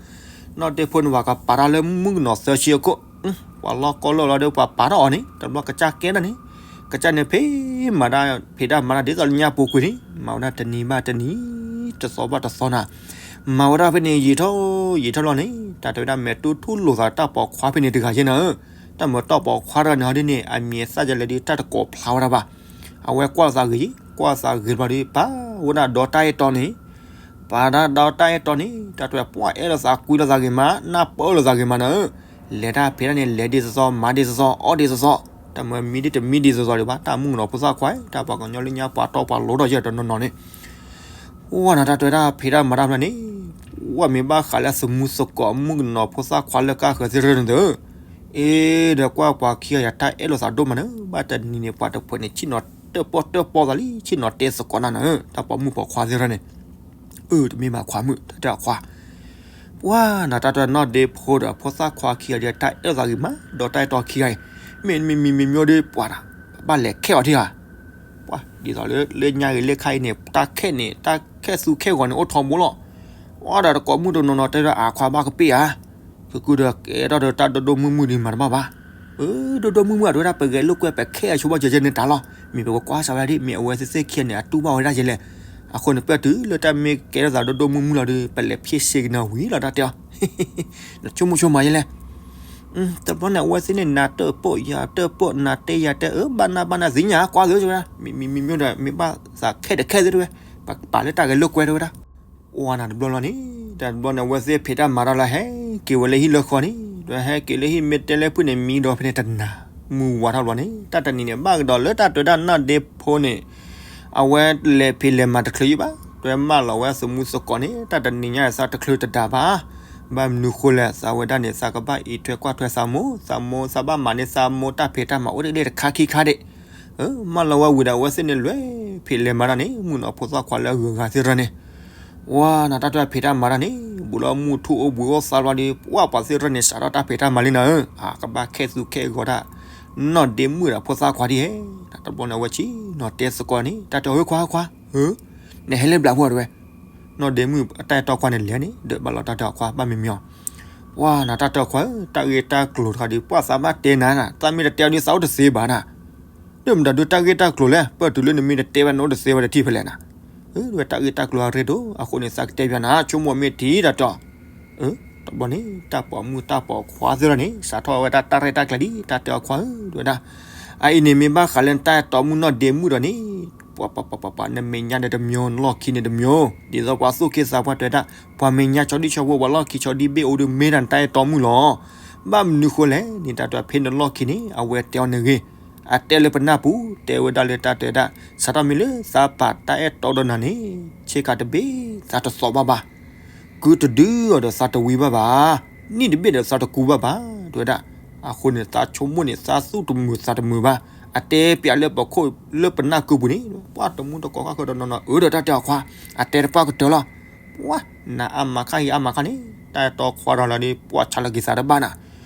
နီၢ်ဒ့ဖိန့ၣ် ပှၤကပာ်တၢ်လၢမုၣ်ကနီၤသၢဆံအခိၣ်, ပှၤလီၢ်ကီၢ်လၢာ်လီၤဒီး ပှၤပာ်ထီၣ်အီၤန့ၣ် တဘျီကစၢ်ကဲဒၣ်န့ၣ်, ကစၢ်န့ၣ်ဖံးမၤတၢ် ဖံးတၢ်မၤတၢ်ဒ်သိးလၢညါပူၤကွံာ်န့ၣ် မၤဝဲဒၣ်တနံၤဘၣ်တနံၤ တသီဘၣ်တသီနၤ, မၤဝဲဒၣ်ဖဲန့ၣ် ယံာ်ထီၣ်ယံာ်ထီၣ်လီၤန့ၣ် တၢ်တဲဝဲဒၣ်မဲာ်တူၢ်ထူလိာ်သးတၢ်ပိာ်ခွါဖဲန့ၣ်တဂၤယဲၢ်နၤဧၢ. တၢ်မၤတၢ်ပိာ်ခွါတဂၤန့ၣ်ဟီဒ်န့ၣ် အမံၤအသၣ်ယလဲၣ်ဒီး တၢ်တကိးဖျါဝဲဒၣ်ဘၣ်. အဝဲကွၢ်သးဂ့ၤ, ကွၢ်သးဂ့ၤဘျီဒီး ပာ်ဝဲဒၣ်ဒီတၢ်အဲၣ်တီန့ၣ်, ပာ်ဒၣ်ဒီတၢ်အဲၣ်တီန့ၣ် တၢ်တဲပှၤအဲၣ်လိာ်သးကွံလိာ်သးဂ့ၤမး နၢ်ပၢၢ်လိာ်သးဂ့ၤမးနၤဧၢ. လဲၤတၢ်ဖံးတၢ်န့ၣ် လဲၤဒ်သိးသိး မၤဒ်သိးသိး အီၣ်ဒ်သိးသိး, တၢ်မၤမံဒ်တမံဒ်သိးသိးဒံးဘၣ်. တၢ်မုၣ်ကနီၤဖိသၣ်ခွါ တၢ်ပှၤကညီလၢညါပှၤတီပှၤလိၤထီၣ်ယဲၢ်တနီၤနီၤန့ၣ် ဝဲနၤတၢ်တဲဒၣ်ဖံးတၢ်မၤတၢ်ဖျါန့ၣ်, ဝဲမ့ၢ်ဘၣ်ဃးလၢသမူသကိးမုၣ်ကနီၤဖိသၣ်ခွါလၢကါဃၢၤသ့ၣ်ရၢန့ၣ်သၢ, အ့ ဒီးကွၢ်ပှၤခံဂၤယၤတၢ်အဲၣ်လိာ်သးဒိၣ်မးန့ၣ် ဘၣ်တနံၤန့ၣ် ပှၤတဖုန့ၣ် ဆ့ၣ်နီၤတၢၣ်ပီၣ်တၢၣ်ပီၣ်သးလံ ဆ့ၣ်နီၤတဲသကိးနၤနၤဧၢ, တၢ်ပိာ်မုၣ်ပိာ်ခွါသ့ၣ်ရၢန့ၣ်, အၢ တမ့ၢ်ဘၣ်ခွါမုၣ် တၢ်တဲအခွါ ပှၤနၤတၢ်တဲနီၢ်ဒ့ဖိဒီးဖိသၣ်ခွါခံဂၤဒီး တၢ်အဲၣ်လိာ်သးဂ့ၤမး ဒီးတၢ်အဲၣ်တီခံဂၤအံၤ, မ့ၢ်မ့ၢ်မံမံမံဒီးပှၤတၢ် ဘၣ်လဲၤခဲအီၤထံဧါ. ပှၤဒ်သိးလၢလၢညါဂ့ၤလၢခါအံၤန့ၣ် တၢ်ခဲန့ၣ် တၢ်ခဲသူခဲဂီၤန့ၣ်အိၣ်ထီဘိလီၤ. ပှၤဒီးတကိးမုၣ်တနီၤနီၤတဲဒီးအခွါဘၣ်ကပ့ၢ်ဧါ, ကကုဒီးကဲထီၣ်ဒီးတၢ်ဒိၣ်ဒိၣ်မုၢ်မုၢ်ဒံးမၤတဘၣ်ဘၣ်. အၢ ဒိၣ်ဒိၣ်မုၢ်မုၢ်အတဲဝဲဒၣ် ပဂဲၤလိာ်ကွဲပခဲအဆိဘၣ်ကဲကဲန့ၣ်တၢ်လီၤ. မ့ၢ်ပကကွၢ်စးဝဲဒၣ်ဒ် မ့ၢ်အဝဲသ့ၣ်သ့ၣ်ခံဂၤန့ၣ် အတူၢ်ဘၣ်ဝဲဒၣ်ယဲလဲၣ်. အဃိန့ၣ် ပၢၢ်တုၤလၢတၢ်မ့ၢ်ကဲထီၣ်သးဒိၣ်ဒိၣ်မုၢ်မုၢ်လီၤဒီး ပလဲၤဖံးစ့ကနၢၤဝံၤလီၤတၢ်တဲအီၤ နဆိကမိၣ်ဆိကမးယဲလဲၣ်. တဘျီန့ၣ် အဝဲသ့ၣ်န့ၣ် နၤတၢၣ်ပီၣ်ယၤတၢၣ်ပီၣ် နၤတဲယၤတဲ အၢ ဘၣ်နၢ်ဘၣ်နၢ်သ့ၣ်ညါကွၢ်သ့ၣ်ဝဲဒၣ် မ့မ့ၢ်မ့မ့ၢ်ဒီး မ့ၢ်ဘၣ်သးခဲတခဲသ့ၣ်တဝဲ ပကပာ်လၢတၢ်ဂဲၤလိာ်ကွဲတဝဲဒၣ်. အိၣ်ဝဲနၤတဘျီလီၤန့ၣ် တဘျီန့ၣ် အဝဲသ့ၣ်ဖံးတၢ်မၤတၢ်လၢဟဲက့ၤဝဲလၢဟံၣ်လၢဃီန့ၣ် ဒီးဟဲက့ၤလၢဟံၣ်မ့ၢ်တဲလၢဖုၣ်န့ၣ် မံဒီးဖဲန့ၣ်တနၤ မုၢ်ဝါထီၣ်ဘျီန့ၣ် တၢ်တနံၤန့ၣ် ဘၣ်ကဒီးလၢတၢ်တဲဒၣ်နီၢ်ဒ့ဖိန့ၣ် အဝဲလဲၤဖံးလဲၤမၤတချုးယံၤဘၣ် တွဲမၢလီၤဝဲသမူသကိးန့ၣ် တၢ်တနံၤညါအံၤသးတချုးတဒါဘၣ်. ဘၣ်မနုၤဃိလဲၣ် သးဝဲဒၣ်န့ၣ် သးကဘၣ်အံးထွဲကွၢ်ထွဲသးမိၢ် သးမိၢ်သးဘၣ်မၤန့ၢ်သးမိၢ်တၢ်ဖံးတၢ်မၤအိၣ်တ့ၢ်တခါခံခါဒံး. မၢလီၤဝဲဝံၤဒီးအဝဲသ့ၣ်န့ၣ်လဲၤဖံးလဲၤမၤတၢ်န့ၣ် မုၣ်ကနီၤဖိသၣ်ခွါလၢအဂုၤအဂၤသ့ၣ်တဖၣ်န့ၣ် ဝဲနၤတၢ်တဲဖံးတၢ်မၤတၢ်န့ၣ် ဘူးလီၤမုၢ်ထူၣ်အိၣ်ဘှံးအိၣ်သါဘျီဒီး ပှၤပှၤသ့ၣ်တဖၣ်န့ၣ် စးထီၣ်တၢ်ဖံးတၢ်မၤလံနၤဧၢ. အကဘၣ်ခဲသူခဲဂီၤတၢ် နီၢ်ဒ့မုၣ်ဒီးဖိသၣ်ခွါဒ်ဟဲ တဘျီန့ၣ် အဝဲဆ့ၣ်နီၤတဲသကိးန့ၣ် တၢ်တဲအီၤ ဟ့ခွါဟ့ခွါ နဟဲလၢဘျးဖှိၣ်တဝဲ နီၢ်ဒ့မုၣ်အတၢ်အဲၣ်တီခွါန့ၣ်လဲၤန့ၣ် ဒီးဘၣ်လီၤတၢ်တဲအီၤခွါ ဘၣ်မံမံအီၤ ပှၤနၤတၢ်တဲအီၤခွါဧၢ, တၢ်ဂ့ၢ်တၢ်ကျိၤတခါဒီး ပှၤသးဘၣ်တဲနၤနၤ, သးမ့ၢ်တတဲအီၤဒီး သးအိၣ်တသ့ဘၣ်နၤ. ဒီးမတၤဒုးတၢ်ဂ့ၢ်တၢ်ကျိၤလဲၣ်, ပၢၢ်တုၤလၢနမ့ၢ်တတဲဝဲ နအိၣ်တသ့ဝဲတထံၣ်ဖဲလဲၣ်နၤ. အဝဲတၢ်ဂ့ၢ်တၢ်ကျိၤအရ့ဒိၣ် အဃိန့ၣ် သးကတဲပၠးနၤ ဆိကမိၣ်မ့ၢ်ထံၣ်တၢ်တဲအီၤ. တဘျီန့ၣ် တၢ်ပိာ်မုၣ်တၢ်ပိာ်ခွါသ့ၣ်ဒီးန့ၣ် စးထီၣ်ဝဲဒၣ်တၢ်ရဲၣ်တၢ်ကျဲၤဒ် တၢ်တဲအီၤခွါဧၢ တဲဝဲဒၣ်. အအံၤန့ၣ်မ့ၢ်ဘၣ်ဃးလၢနတၢ်အဲၣ်တီမုၣ်နီၢ်ဒ့မုၣ်ဒီးန့ၣ် ပှၤပှၤပှၤပှၤ နမဲာ်ညါဒီးတမျိၤ နလီၢ်ခံန့ၣ်တမျိၤ ဒ်သိးပှၤသူၣ်က့သးပှၢ်တဲဝဲဒၣ် ပှၤမဲာ်ညါဆီဒံၣ်ဆီဖိ ပှၤလီၢ်ခံဆီဒံၣ်ဘ့ၣ်အိၣ်ဒီးမ့ၢ်ဒၣ်နတၢ်အဲၣ်တီမုၣ်လီၤ. ဘၣ်မနုၤဃိလဲၣ်န့ၣ် တၢ်တဲအီၤဖဲနလီၢ်ခံန့ၣ် အဝဲတဲအီၤနဂ့ၤ အတဲလၢပနၢ်ပူၤ တဲဝဲဒၣ်လၢတၢ်တဲဝဲဒၣ် စးထီၣ်မ့ၢ်လၢသးပာ်တၢ်အဲၣ်တီဒီးနၤန့ၣ် ဆ့ကၤတဘ့ၣ်သးတသိးဘၣ်ဘၣ်, ကုတဒုအီၤဒီးသးတဝံၤဘၣ်ဘၣ်, နံၣ်တဘ့ၣ်ဒီးသးတကူဘၣ်ဘၣ် တဲဝဲဒၣ်. အဃိန့ၣ် သးဆိကမိၣ်န့ၣ် သးသူၣ်တမုာ်သးတမုာ်ဘၣ်, အတဲပၠးလၢပခိၣ်လၢပနၢ်ကုပူၤန့ၣ် ပှၤတမူတကိးဃၣ်ဃၢၤဒီးနီၢ်နီၢ် အၢဒီးတၢ်တဲအီၤခွါ အတဲတပှၢ်ကတၢၢ်လီၤ. ပှၤ နၤအါမးခါဟံးအါမးခါန့ၣ် တၢ်အဲၣ်တီခွါဒီးလီၤဒီး ပှၤဆးလီၤက့ၤသးတဘၣ်နၤ,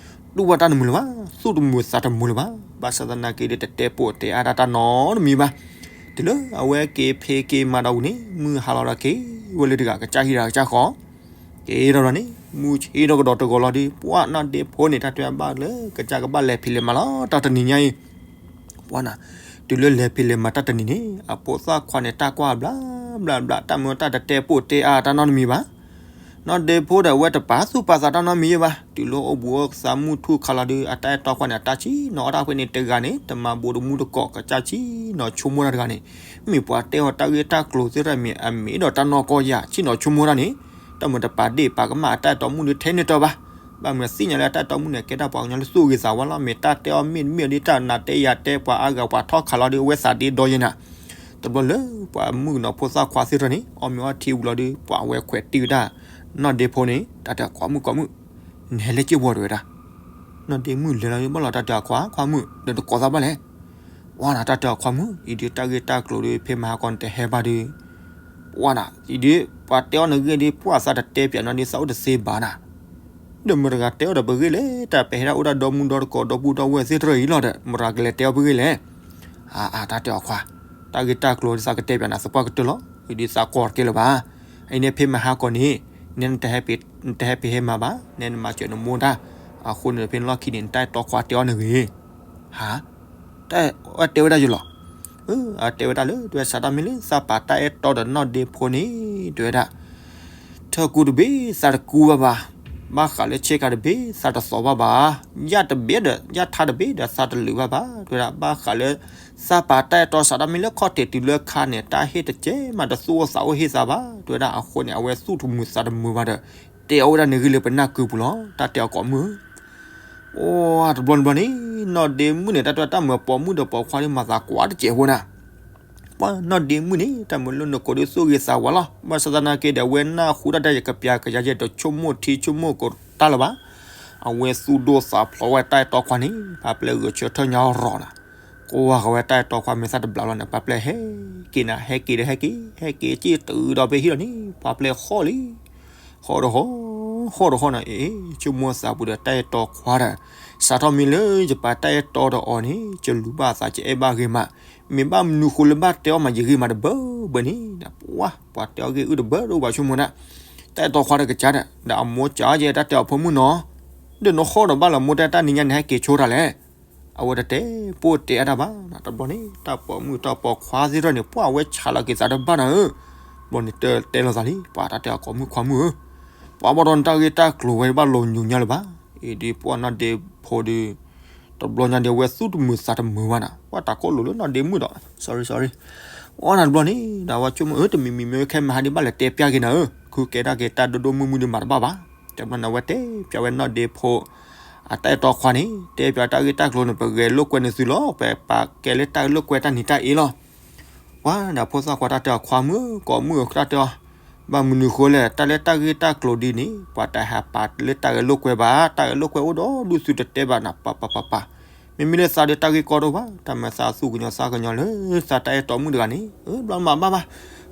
တူၢ်ဘၣ်တၢ်တမုာ်လၢၤဘၣ်, သူၣ်တမုာ်သးတမုာ်လၢၤဘၣ်. ဘၣ်ဆၣ်သနာ်က့ဒီး တတဲပိာ်တဲအါတၢ်တၢ်နီတမံၤဘၣ်. တုၤလၢအဝဲက့ၤဖံးက့ၤမၤဒီးဝံၤန့ၣ် မုၢ်ဟါလီၤဒီးက့ၤဝဲလၢတဂၤကစၢ်ဟံၣ်ဒီးကစၢ်ဃီ က့ၤဒီးလီၤန့ၣ် မုၢ်ဆ့ဒီးကဒီးတဂီၤလီၤဒီး ပှၤနီၢ်ဒ့ဖိန့ၣ် တၢ်တဲဘၣ်လၢကစၢ်ကဘၣ်လဲၤဖံးလဲၤမၤလီၤ တၢ်တနံၤညါအံၤ ပှၤနၤ တုၤလၢလဲၤဖံးလဲၤမၤတၢ်တနံၤန့ၣ် အဖိသၣ်ခွါန့ၣ် တၢ်ကွၢ်ဘျါဘျါဘျါ တၢ်မ့ၢ်တၢ်တတဲပိာ်တဲအါတၢ်နီတမံၤဘၣ်. နီၢ်ဒ့ဖိဒီးအဝဲတပာ်သူၣ်ပာ်သးတၢ်နီတမံၤဘၣ်. တုၤလၢအိၣ်ဘူးအိၣ်သးမုၢ်ထူၣ်ခါလီၤဒီး အတၢ်အဲၣ်တီခွါန့ၣ် အတၢ်ဆံၣ်နီၤအီၣ်တၢ်ဖဲန့ၣ်တဂၤန့ၣ် တမၤဘူးတမူတကိး ကစၢ်ဆံၣ်နီၤဆိကမိၣ်တၢ်တဂၤန့ၣ် မ့ၢ်ပှၤတဲအီၤတၢ်ဂ့ၢ်တၢ်ကျိၤသ့ၣ်တဖၣ်မ့ၢ်အမ့ၢ်ဒီးတၢ်နီၢ်ကီၢ်ယၤ ဆံၣ်နီၤဆိကမိၣ်တၢ်န့ၣ် တၢ်မ့ၢ်တပာ်ဒ့ၣ်ပာ်ကမၣ်အတၢ်အဲၣ်တီမုၣ်ဒီးထဲန့ၣ်တီဘၣ်. ဘၣ်မနုၤသ့ၣ်ညါလၢအတၢ်အဲၣ်တီမုၣ်န့ၣ် ကဲတၢ်ပှၤကညီလၢသူၣ်ဂ့ၤသးဝါလီၤ. မ့ၢ်တၢ်တဲအီၤမ့ၢ်တမ့ၢ်ဒီးတၢ်နးတဲယၤတဲပှၤအါဂၤပှၤထီၣ်ခးလီၤဒီး အဝဲသးဒ့ဒီယဲနၤ. တဘျီလၢပှၤမုၣ်ကနီၤဖိသၣ်ခွါသ့ၣ်တဖၣ်န့ၣ် အီၣ်မ့ၤအီထံဝံၤလီၤဒီး ပှၤအဝဲခွဲးတံၢ်ဝဲဒၣ် နီၢ်ဒ့ဖိန့ၣ် တၢ်တဲအီၤ ကိးမုၣ်ကိးမုၣ် နဟဲလၢက့ၢ်ဝီတဲဝဲဒၣ်. နီၢ်ဒ့မုၣ်လဲၤလီၤဒီး ဘၣ်လီၤတၢ်တဲအီၤခွါ ခွါမုၣ် ဒီးနကိးသးဘၣ်လဲၣ်. ပှၤနၤတၢ်တဲအီၤခွါမုၣ် အံၤဒုးတၢ်ဂ့ၢ်တၢ်ကျိၤဒီး ဖဲမဟါကီၢ်န့ၣ်တဟဲဘၣ်ဒီး ပှၤနၤ အံၤဒုး ပှၤတဲအီၤနဂ့ၢ်ဒီး ပှၤသးတတဲပၠးနီၤဒီး သးအိၣ်တသ့ဘၣ်နၤ. ဒီးမတၤတဂၤတဲအီၤဒီးပဂ့ၢ်လဲၣ်, တၢ်ပဟဲဒၣ်အိၣ်ဒၣ်ဒီမုၢ်ဒီတကိးဒီပုၢ်ဒီဝဲၢ်သ့ၣ်တဖၣ်အံၤလီၤဒီး မတၤတဂၤကလဲၤတဲအီၤပဂ့ၢ်လဲၣ်. အါ အါ တၢ်တဲအီၤခွါ, တၢ်ဂ့ၢ်တၢ်ကျိၤဒ်သးကတဲပၠးနၤသပှၢ်ကတၢၢ်လီၤ. အံၤဒုးသးကိးတကဲလၢၤဘၣ်. အံၤန့ၣ်ဖဲမဟါကီၢ်န့ၣ် နဲနတဟဲ နတဟဲပဟဲမၤဘၣ်, နဲနမၤစၢၤနမိၢ်တၢ်. အဃိန့ၣ်ဖဲနလီၢ်ခံန့ၣ် နတၢ်အဲၣ်တီခွါတဲအီၤနဂ့ၤ ဟါ တၢ်တဲဝဲဒၣ်ယလီၤ. အတဲဝဲဒၣ်လၢ တစးတၢ်မ့ၢ်လၢသးပာ်တၢ်အဲၣ်တီဒီးနီၢ်ဒ့ဖိန့ၣ် တဲဝဲဒၣ် ထၢၣ်ကူတဘ့ၣ်သးတကူဘၣ်ဘၣ်, ဘၣ်ဃးလၢဆ့ကၤတဘ့ၣ်သးတသိးဘၣ်ဘၣ်, ယၣ်တဘ့ၣ်ဒီး ယၣ်ထါတဘ့ၣ်ဒီးသးတလုာ်ဘၣ်ဘၣ် တဲဝဲဒၣ်. ဘၣ်ဃးလၢ သးပာ်တၢ်အဲၣ်တီစးတၢ်မ့ၢ်လၢခီၣ်ထံးတုၤလၢခါန့ၣ် တၢ်ဟ့ၣ်တကဲမးတသူၣ်အိၣ်သးအိၣ်ဟ့ၣ်သးဘၣ် တဲဝဲဒၣ်. အဃိန့ၣ် အဝဲသူၣ်တမုာ်သးတမုာ်ဘၣ်ဒီး တဲအီၤဝဲဒၣ်နဂ့ၢ်လၢပနၢ်ကုပူၤလီၤ. တၢ်တဲအီၤကိးမုၣ် အိ တဘျီတဘျီန့ၣ် နီၢ်ဒ့မုၣ်န့ၣ် တၢ်တဲတၢ်မၤပိာ်မုၣ်ဒီးပိာ်ခွါဒီးမၤသးကွၢ်တစဲးဖိနၤ. ပှၤနီၢ်ဒ့မုၣ်န့ၣ် တၢ်မၤလိနကိးဒီးသူၣ်ဂ့ၤသးဝါလီၤ. ဘၣ်ဆၣ်သနာ်က့ဒီး အဝဲနၢ်ဟူတၢ်ဒ်ယကပျးကယၤယဲၢ်တဆိကမိၣ်ထံဆိကမိၣ်ကီးတၢ်လၢၤဘၣ်. အဝဲသူၣ်ဒိၣ်သးဖျိးဝဲတၢ်အဲၣ်တီခွါန့ၣ် ပှၤပျဲဂဲၤဆၢထၢၣ်ညါရီၤနၤ. ကိးဝဲဃီဝဲတၢ်အဲၣ်တီခွါမ့ၢ်သၣ်တဘျးလီၤန့ၣ် ပှၤပျဲဟဲက့ၤနၤ ဟဲက့ၤဒီးဟဲက့ၤ ဟဲက့ၤစ့ၢ်တုၤဒီးဖဲဟံၣ်လီၤန့ၣ် ပှၤပျဲဃီလံ ဃီဒီးဃီ ဃီဒီးဃီနၤ အ့ ဆိကမိၣ်သးပူၤဒီးတၢ်အဲၣ်တီခွါဒီး စးထီၣ်မ့ၢ်လၢယပာ်တၢ်အဲၣ်တီဒီးအီၤန့ၣ် ယလူၤဘၣ်အသး ယအဲၣ်ဘၣ်ဂ့ၤမး, မ့ၢ်ဘၣ်မနုၤဃိလၢဘၣ်တဲအီၣ်မးယဂ့ၤမးတဘၢဘၢန့ၣ် ပှၤ ပှၤတဲအီၣ်ဂ့ၢ်အုၣ်တဘၢတအိၣ်ဘၣ်ဆိကမိၣ်နၤ. တၢ်အဲၣ်တီခွါဒီးကစၢ်ဒီး ဒီးအမိၢ်ကၢ်ယဲၢ်တၢ်တဲအီၣ်ဖိမုၣ်နီၤ, ဒီးနဃီဒီးဘၣ်လီၤမိၢ်တဲတၢ်နံၤညါန့ၣ် ဟဲက့ၤဆိတၢ်လဲၣ်. အဝဲတတဲပိၢ်တဲအါတၢ်ဘၣ်နၤ. တဘျီန့ၣ် တၢ်ပိာ်မုၣ်တၢ်ပိာ်ခွါသ့ၣ်တဖၣ်န့ၣ် ပှၤအဝဲဆးလီၤက့ၤသးတဘၣ်နၤဧၢ. တဘျီန့ၣ် တတဲလိာ်သးလံ ပှၤတၢ်တဲအီၣ်ကိးမုၣ်ခွါမုၣ်ဧၢ, ပှၤဘၣ်ဒီးနတၢ်ဂ့ၢ်တၢ်ကျိၤဝဲဘၣ်လိာ်ညိးညါလၢၤဘၣ်. အံၤဒ်ပှၤနီၢ်ဒ့ဖိဒီး တဘျီညါဒီးအဝဲသူၣ်တမုာ်သးတမုာ်ဘၣ်နၤ, ပှၤတၢ်ကိးလိာ်လၢနီၢ်ဒ့မုၣ်ဒီး sorry sorry အီနၤတဘျီန့ၣ် ဒီးအဝဲဆိကမိၣ်အၢတမံၤမံၤမ့ၢ်ဝဲခဲမဟါဒ်ဘၣ်လဲၤတဲပျးက့ၤနၤဧၢ, ခုကဲဒၣ်က့ၤတၢ်ဒိၣ်ဒိၣ်မုၢ်မုၢ်ဒ်မးတဘၣ်ဘၣ်. တဘျီန့ၣ် အဝဲတဲပျးဝဲနီၢ်ဒ့ဖိ အတၢ်အဲၣ်တီခွါန့ၣ် တဲပျးတၢ်ဂ့ၢ်တၢ်ကျိၤန့ၣ် ပဂဲၤလိာ်ကွဲနသုလီၤ, ပပာ်ကဲလၢတၢ်ဂဲၤလိာ်ကွဲတၢ်နံၤတၢ်အ့လီၤ. ပှၤဒီးဖိသၣ်ခွါတၢ်တဲအီၣ်ခွါမုၣ်ဧၢ ကိးမုၣ်ဧၢ တၢ်တဲအီၣ်, ဘၣ်မနုၤဃိလဲၣ် တၢ်လၢတၢ်ဂ့ၢ်တၢ်ကျိၤဒ်န့ၣ် ပှၤတဟးပာ်လၢတၢ်ဂဲၤလိာ်ကွဲဘၣ်, တၢ်ဂဲၤလိာ်ကွဲအိၣ်ဒီးဒုးသုတတဲဘၣ်နၤ ပၢ်ပၢ်ပၢ်ပၢ်. မ့မ့ၢ်လၢသးဒီးတၢ်ဂ့ၢ်ကီဒိၣ်ဘၣ်, တၢ်မၤသးသူၣ်ကညီၤသးကညီၤလၢသးတၢ်အဲၣ်တီမုၣ်တဂၤန့ၣ် အၢ ဘျီမၤဘၣ်ဘၣ်.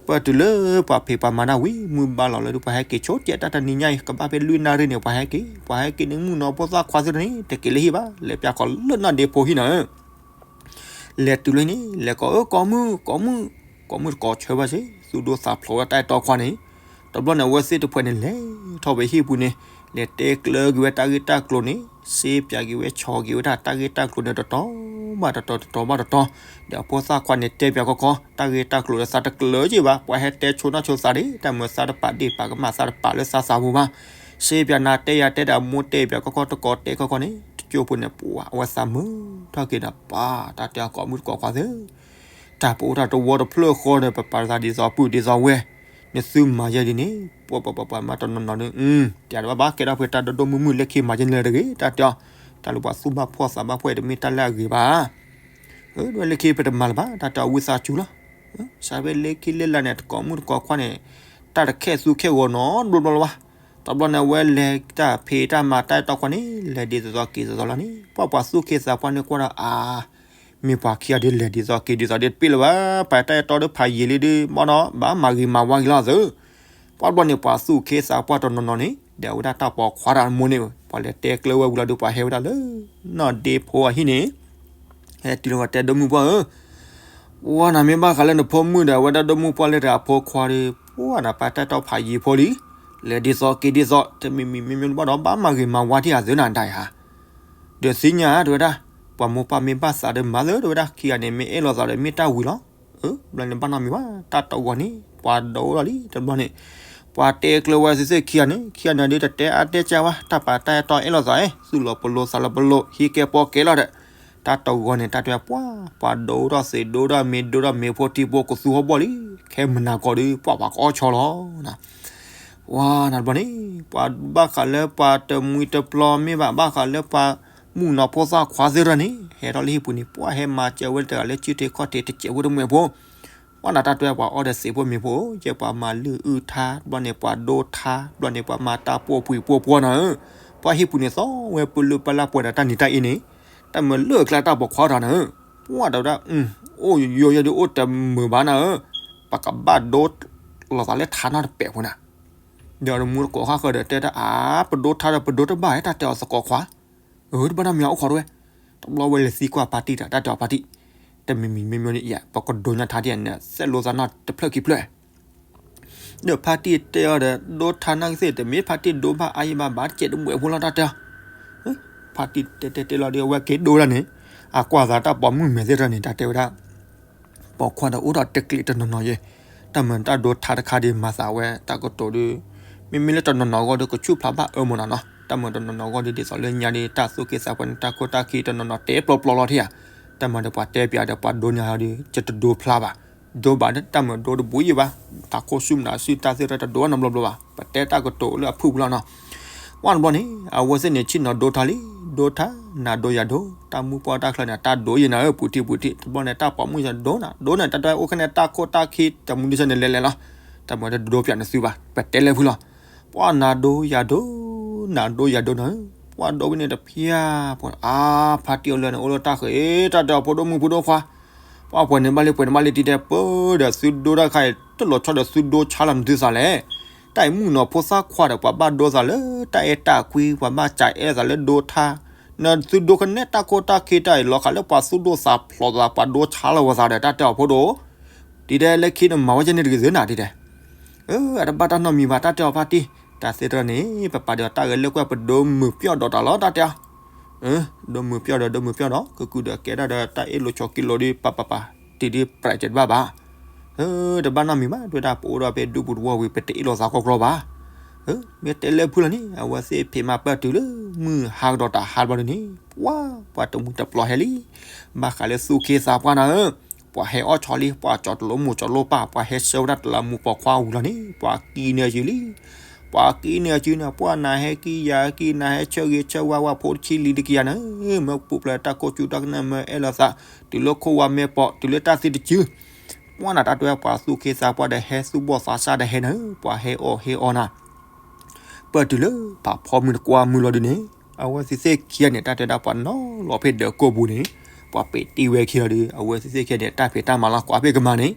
ပတုၤလၢပှၤဖံးပှၤမၤတၢ်ဝံၤ မုၢ်ဘၣ်လီၤလၢဒုးပှၤဟဲက့ၤဆိကဲတၢ်တနံၤညါအံၤ ကဘၣ်ဖဲလွံၢ်နၣ်ရံၣ်န့ၣ် ပှၤဟဲက့ၤ, ပှၤဟဲက့ၤန့ၣ် မုၣ်နီၤဖိသၣ်ခွါသ့ၣ်တဖၣ်န့ၣ် တက့ၤလၢဟံၣ်ဘၣ်, လဲၤပျးကီးလၢနီၢ်ဒ့ဖိဟံၣ်နၤဧၢ. လဲၤတုၤလၢန့ၣ် လဲၤကိးအၢ ကိးမုၣ် ကိးမုၣ်, ကိးမုၣ်တကိးဆၢဘၣ်စ့ၢ် သူၣ်ဒိၣ်သးဖျိးဝဲတၢ်အဲၣ်တီခွါန့ၣ်. တဘျီန့ၣ် အဝဲသ့ၣ်တဖၣ်န့ၣ် လဲၤထီၣ်ဝဲဟံၣ်ပူၤန့ၣ် လဲၤတဲကျၢၤက့ၤဝဲတၢ်ဂ့ၢ်တၢ်ကျိၤန့ၣ် စ့ပၠးက့ၤဝဲ ဆီၣ်က့ၤဝဲဒၣ်တၢ်ဂ့ၢ်တၢ်ကျိၤန့ၣ် တတီၤဘၣ်တတီၤ တတီၤဘၣ်တတီၤ, ဒီးအဖိသၣ်ခွါန့ၣ် တဲပၠးခီခီ တၢ်ဂ့ၢ်တၢ်ကျိၤဒီးသးတကျၢၤက့ၤဘၣ်, ပှၤဟဲတဲဆိနီၣ်ဆိသးဒၣ် တၢ်မၤသးတပာ်ဒ့ၣ်ပာ်ကမၣ် သးတပာ်လၢသးသးပူၤဘၣ်, စ့ပၠးနၤတဲယၤတဲဒီး အမိၢ်တဲပၠးခီခီ တကိးတဲခီခီန့ၣ် တကၠိဖိန့ၣ် ပှၤအဝဲသးမုာ် ထီၣ်က့ၤဒီး ပၢ် တၢ်တဲအီၤ ကိးမုၣ်တကိးခွါသ့ၣ် တၢ်ပအိၣ်တၢ်တဝီတဖျၢၣ်ဃီဒီး ပပာ်သးဒ်သိးပုၢ်ဒ်သိးဝဲၢ်, နသုမၤယဲဒ်န့ၣ် ပှၤပှၤပှၤပှၤမၤတနီၤနီၤဒီး တဲဒ်ဘၣ်ဘၣ် ကဲထီၣ်ဖဲတၢ်ဒိၣ်ဒိၣ်မုၢ်မုၢ် လၢခံမၤယဲန့ၣ်လၢတဂ့ၤ တၢ်တဲအီၤ, တၢ်လၢပှၤသူၣ်ဘၣ်ဖှီၣ်သးဘၣ်ဖှီၣ်အံၤ တမ့ၢ်တၢ်လၢအဂ့ၤဘၣ်, အဝဲလၢခံပတမၤလၢၤဘၣ် တၢ်တဲအီၤ ဝံသးစူၤလီၤ, စးဖဲလၢခံလၢလာ်န့ၣ် တကိးမုၣ်တကိးခွါန့ၣ် တၢ်တခဲသူၣ်ခဲဂီၤနီတဘျီဘျီလၢၤဘၣ်, တဘျီန့ၣ် အဝဲလဲၤတၢ်ဖံးတၢ်မၤတၢ်အဲၣ်တီခွါန့ၣ် လဲၤဒ်သိးသိးက့ၤသိးသိးလီၤန့ၣ် ပှၤပှၤသူၣ်ခ့သးပှၢ်န့ၣ်ကွၢ်ဒီး အါ မ့ၢ်ပှၤခံဂၤဒ်လဲၣ်ဒ်သိးက့ၤဒ်သိးဒ်တပ့ၢ်လၢၤဘၣ်, ပှၤတၢ်အဲၣ်တီဒီးဖးယံာ်လံဒီး ဘၣ်ဒီး ဘၣ်မၤဂ့ၤမၤဝါက့ၤလီၤသု, ပှၤဘျီန့ၣ် ပှၤသူၣ်ခ့သးပှၢ်တနီၤနီၤန့ၣ် ဒီးအဝဲဒၣ်တၢ်ပိာ်ခွါတၢ်မိၢ်န့ၣ် ပှၤလဲၤတဲကျၢၤဝဲဝံၤလီၤဒီး ပှၤဟဲဝဲဒၣ်လၢ နီၢ်ဒ့ဖိအဟံၣ်န့ၣ် ဟဲတုၤလီၤဝဲတဲ ဒိၣ်မုၢ်ပှၢ်ဧၢ ပှၤနၤမ့ၢ်ဘၣ်ဃးလၢနဖိမုၣ်ဒီး အဝဲဒၣ်ဒိၣ်မုၢ်ပှၢ်လၢတဂၤဖိခွါဒီး ပှၤနၤပၢ်တၢ်အဲၣ်တီဖးယံာ်ဖိလံ, လဲၤဒ်သိးက့ၤဒ်သိး တမံၤမံၤမ့မ့ၢ်ဘၣ်ဒီး ဘၣ်မၤဂ့ၤမၤဝါထံၣ်အသုနၤဒၣ်ယါ, ဒီးသ့ၣ်ညါတဲဝဲဒၣ် ပှၤမိၢ်ပၢ်မ့ၢ်ဘၣ်သးဒီးမၤလၢတဲဝဲဒၣ် ခံဂၤန့ၣ် မ့ၢ်အဲၣ်လိာ်သးဒီးမ့ၢ်တၢ်ဝံၤလီၤ, ဘျီန့ၣ်ဘၣ်နီတမံၤဘၣ် တၢ်တဂီၤန့ၣ် ပှၤဒိၣ်ထီၣ်လံ တဘျီန့ၣ် ပှၤတဲကျၢၤဝဲသ့ၣ်သ့ၣ်ခံဂၤန့ၣ် ခံဂၤန့ၣ်ဒီး တတဲအါတဲကၢဘၣ် တၢ်ပၢ်တၢ်အဲၣ်တီအဲၣ်လိာ်သး သူၣ်လီၤပလိာ်သးလီၤပလိာ် ဟံးကဲပီၢ်ကဲလီၤဒီး တၢ်တဂီၤန့ၣ် တၢ်တဲပှၤ ပှၤဒိၣ်ထီၣ်သ့ၣ်ဒိၣ်ထီၣ်မ့ၤဒိၣ်ထီၣ်မ့ၤဖိထံဖိကသူဟီၣ်ဘီၣ်လံ, ခဲမုၢ်နၤကီၢ်ဒီး ပှၤပှၤကအီၣ်ဆီလီၤ ဝါနၤတဘျီန့ၣ် ပှၤဘၣ်ဃးလၢပှၤတမှံတပျီမ့ၢ်ဘၣ် ဘၣ်ဃးလၢပှၤမုၣ်ကနီၤဖိသၣ်ခွါသ့ၣ်တဖၣ်န့ၣ် ဟဲထီၣ်လၢဟံၣ်ပူၤန့ၣ် ပှၤဟဲမၤစၢၤဝဲတဂၤလၢစုထ့ခီၣ်ထံးတစဲးဖိတမှဲးဖိ, ပှၤနၤတၢ်တဲပှၤအီၣ်ဒီးသ့ၣ်ဖိမ့ၤဖိ ယဲပှၤမၤလုၢ်အုၣ်ထါ တဘျီန့ၣ် ပှၤဒိထါ တဘျီန့ၣ် ပှၤမၤတၢ်ပိာ်ပှံၤပိာ်ပှီၤနၤဧၢ, ပှၤဟံၣ်ပူၤန့ၣ်သီဝဲပလုၢ်ပလၢ်ပှဲၤဒီးတၢ်နံၤတၢ်အ့န့ၣ်, တၢ်မၤလၢအကျါတၢ်ပိာ်ခွါတၢ်နၤဧၢ, ပှၤတဲဝဲဒၣ် အိၣ်ယိယိယိဒုးအိၣ်တမုာ်ဘၣ်နၤဧၢ, ပကဘၣ်ဒိလိာ်သးလၢထါနီတပဲာ်ဖိနၤ ဒီးမူတကိးဃၣ်ဃၢၤဒီးတဲတၢ်အါ ပဒိထါဒီးပဒိတဘၣ် တၢ်တဲအီၤသကိးခွါ, အၢ တဘၣ်နီတမံၤအိၣ်ခိးတဝဲ, တဘျီဝဲလဲၤသံကွၢ်ဖါတံၢ်တၢ် တၢ်တဲအီၤဖါတံၢ်, တမံၤမံၤမ့မ့ၢ်န့ၣ် ပကဒိညါထါတံၢ်န့ၣ် စဲးလိာ်သးနီတဖျၢၣ်ခံဖျၢၣ် ဒီးဖါတံၢ်တဲအီၤဒီး ဒိထါနာ်က့သ့ၣ် တမ့ၢ်ဖါတံၢ်ဒိဘၣ်အါယံၤဘၣ် ဘၣ်တကဲးတမှဲးဖိလီၤ တၢ်တဲအီၤ, ဖါတံၢ်တဲတဲတဲလီၤဒီး အဝဲက့ၤဒိဒၣ်န့ၣ်, အကွၢ်သးတၢ်ပိာ်မုၣ်မဲာ်သ့ၣ်တဖၣ်န့ၣ် တၢ်တဲဝဲဒၣ် ပိာ်ခွါဒီးအိၣ်ဒီးတကျဲးတနီၤနီၤယဲ, တၢ်မၤတၢ်ဒိထါတခါဒီးမၤသးဝဲတၢ်ကတိၤဒီး, မ့မ့ၢ်လၢတနီၤနီၤအဂီၢ်ဒီး ကဆူၣ်ဖျါဘၣ်အၢမ့ၢ်နီၤနီၤ, တၢ်မၤတနီၤနီၤအဂီၢ်ဒီး ဒ်သိးလၢညါဒီး တၢ်သူၣ်က့သးပှၢ်န့ၣ် တၢ်ခိၣ်တၢ်ခံတနီၤနီၤတဲပျီပျီလီၤထံၣ်ဧါ, တၢ်မၤဒီးပှၤတဲပျးဒီးပှၤဒိညါဒီး ယတဒိဖျါဘၣ်, ဒိဘၣ်တၢ်မၤဒိတဘူးယံၤဘၣ်, တၢ်ခိၣ်ဆူၣ်မနုၤဆူၣ်တၢ်သ့ၣ်တဖၣ်တဒိဘၣ်နီတဘျီဘျီဘၣ်, ပတဲတၢ်ကတိၤလၢအဖုၣ်ပူၤလီၤနီၤ ပှၢ်တဘျီန့ၣ် အဝဲသ့ၣ်န့ၣ် ဆ့ၣ်နီၤဒိထါလံ, ဒိထါ နၤဒိယၤဒိ, တၢ်မူပှၢ်တၢ်ချၢန့ၣ် တၢ်ဒိယံၤနၤဧၢ ပူၤထံၣ်ပူၤထံၣ်, တဘျီန့ၣ် တၢ်ပိာ်မုၣ်ယၤဒိနၤ ဒိနၤ တၢ်တဲအိၣ်ခဲန့ၣ် တၢ်ခိၣ်တၢ်ခံတမူဒံးဆၢန့ၣ် လဲၤလဲၤလီၤ, တၢ်မၤတဒိပျးနသုဘၣ် ပတဲလၢဖုလီၤ, ပှၢ်နၤဒိယၤဒိ, နၤဒိယၤဒိနၤဧၢ, ပှၢ်ဒိဝဲန့ၣ်တဖျၢၣ်ဖိ အါ ဖါတံၢ်အီၤလၢန့ၣ် အိၣ်လၢတၢ်ဃဲၤ တၢ်တဲအီၤဖိဒိၣ်မုၣ်ဖိဒိၣ်ခွါ ပှၢ်ပှဲၤန့ၣ်ဘၣ်လံ ပှဲၤန့ၣ်ဘၣ်လံ တံၤတဲပၢဒီး သုဒိတၢ်ခါအံၤ တလီၤဆီဒီးသုဒိဆါလီၤနသုသးလဲၣ်. တၢ်အံၤမုၣ်ကနီၤဖိသၣ်ခွါဒီး ပှၤဘၣ်ဒိသးလၢ တၢ်အဲၣ်တၢ်ကွံ ပှၤဘၣ်စးအဲၣ်သးလၢဒိထါ, နသုဒိကနဲတၢ်ခိၣ်တၢ်ခံတၢ်အံၤ လီၤခးလၢပှၤသူၣ်ဒိၣ်သးဖျိးသး ပှၤဒိဆါလီၤဝဲသးဒီး တၢ်တဲအီၤဖိဒိၣ် တံၤတဲလၢခံနမၤဝဲကဲန့ၣ်တဂ့ၤသ့နၤ တံၤတဲ အတဘၣ်တၢ်နီတမံၤဘၣ် တၢ်တဲအီၤဖါတံၢ်, တၢ်သ့တၢ်န့ၣ် ပပာ်ဒီးတၢ်ဂဲၤလိာ်ကွဲ ပဒိမုာ်ပျီၢ်ဒီးတၢ်လီၤ တၢ်တဲအီၤ, ဒိမုာ်ပျီၢ်ဒီး ဒိမုာ်ပျီၢ်ဒီး ကကုာ်ဒီးကဲဒၣ်ဒီး တၢ်အ့ၣ်လိာ်ဆိးက့လိာ်ဒီး ပပပပ တံၤဒုးပြးကဲတဘၣ်ဘၣ်. တဘၣ်နီတမံၤဘၣ် တဲဝဲဒၣ် ပအိၣ်ဒီးဖဲဒူပူၤတဝီဝံၤ ပတအ့ၣ်လိာ်သးကီကီဘၣ်. မ့ၢ်တဲလၢဖုလီၤန့ၣ် အဝဲသ့ၣ်ဖံးမၤပၢၢ်တုၤလၢ မုၢ်ဟါကဒီးတၢ်ဟါတဘျီဒုန့ၣ် ပှၤ ပှၤတမှံၤတပျီၤဟဲလံ. ဘၣ်ဃးလၢသူၣ်ခ့သးပှၢ်နၤဧၢ, ပှၤဟဲအီၣ်ဆီလံ ပှၤကၠီတလိမိၢ်ကၠီလိပၢ် ပှၤဟဲဆှၢဝဲဒၣ်တလးမူးပိာ်ခွါဝံၤလီၤန့ၣ် ပှၤကံန့ၢ်အစုလံ. ပှၤကံန့ၢ်အစုန့ၣ် ပှၤနၤဟဲကံယၤကံ နၤဟဲဆၢဂ့ၤဆၢဝါဝဲဖိတဆံလံတကယၤန့ၣ်, မၢပူၤဖျဲးတၢ်ခိၣ်ကၠူတၢ်ကနၣ်မၢအဲၣ်လိာ်သး, တုၤလၢခိၣ်ဝါမဲာ်ပိာ် တုၤလၢတၢ်သံတစု ပှၤနၤတၢ်တဲပှၤသူၣ်ခ့သးပှၢ်ဒီး ဟဲသူၣ်ဘီၣ်သးစၢ်ဒီးဟဲနၤဧၢ, ပှၤဟဲအီၣ်ဟဲအီနၤ ပၢၢ်တုၤလၢဖးဖီမုၢ်တကွၢ်မုၢ်လီၤဒုန့ၣ်, အဝဲသ့ၣ်သ့ၣ်ခံဂၤန့ၣ် တၢ်တဲဒၣ်ပှၤနီၤလီၤဖဲဒၢးကိာ်ပူၤန့ၣ်, ပှၤပ့းတံၢ်ဝဲခံလီၤဒု, အဝဲသ့ၣ်သ့ၣ်ခံဂၤန့ၣ် တၢ်ဖံးတၢ်မၤလီၤကွၢ်ဖဲကမၤန့ၣ်,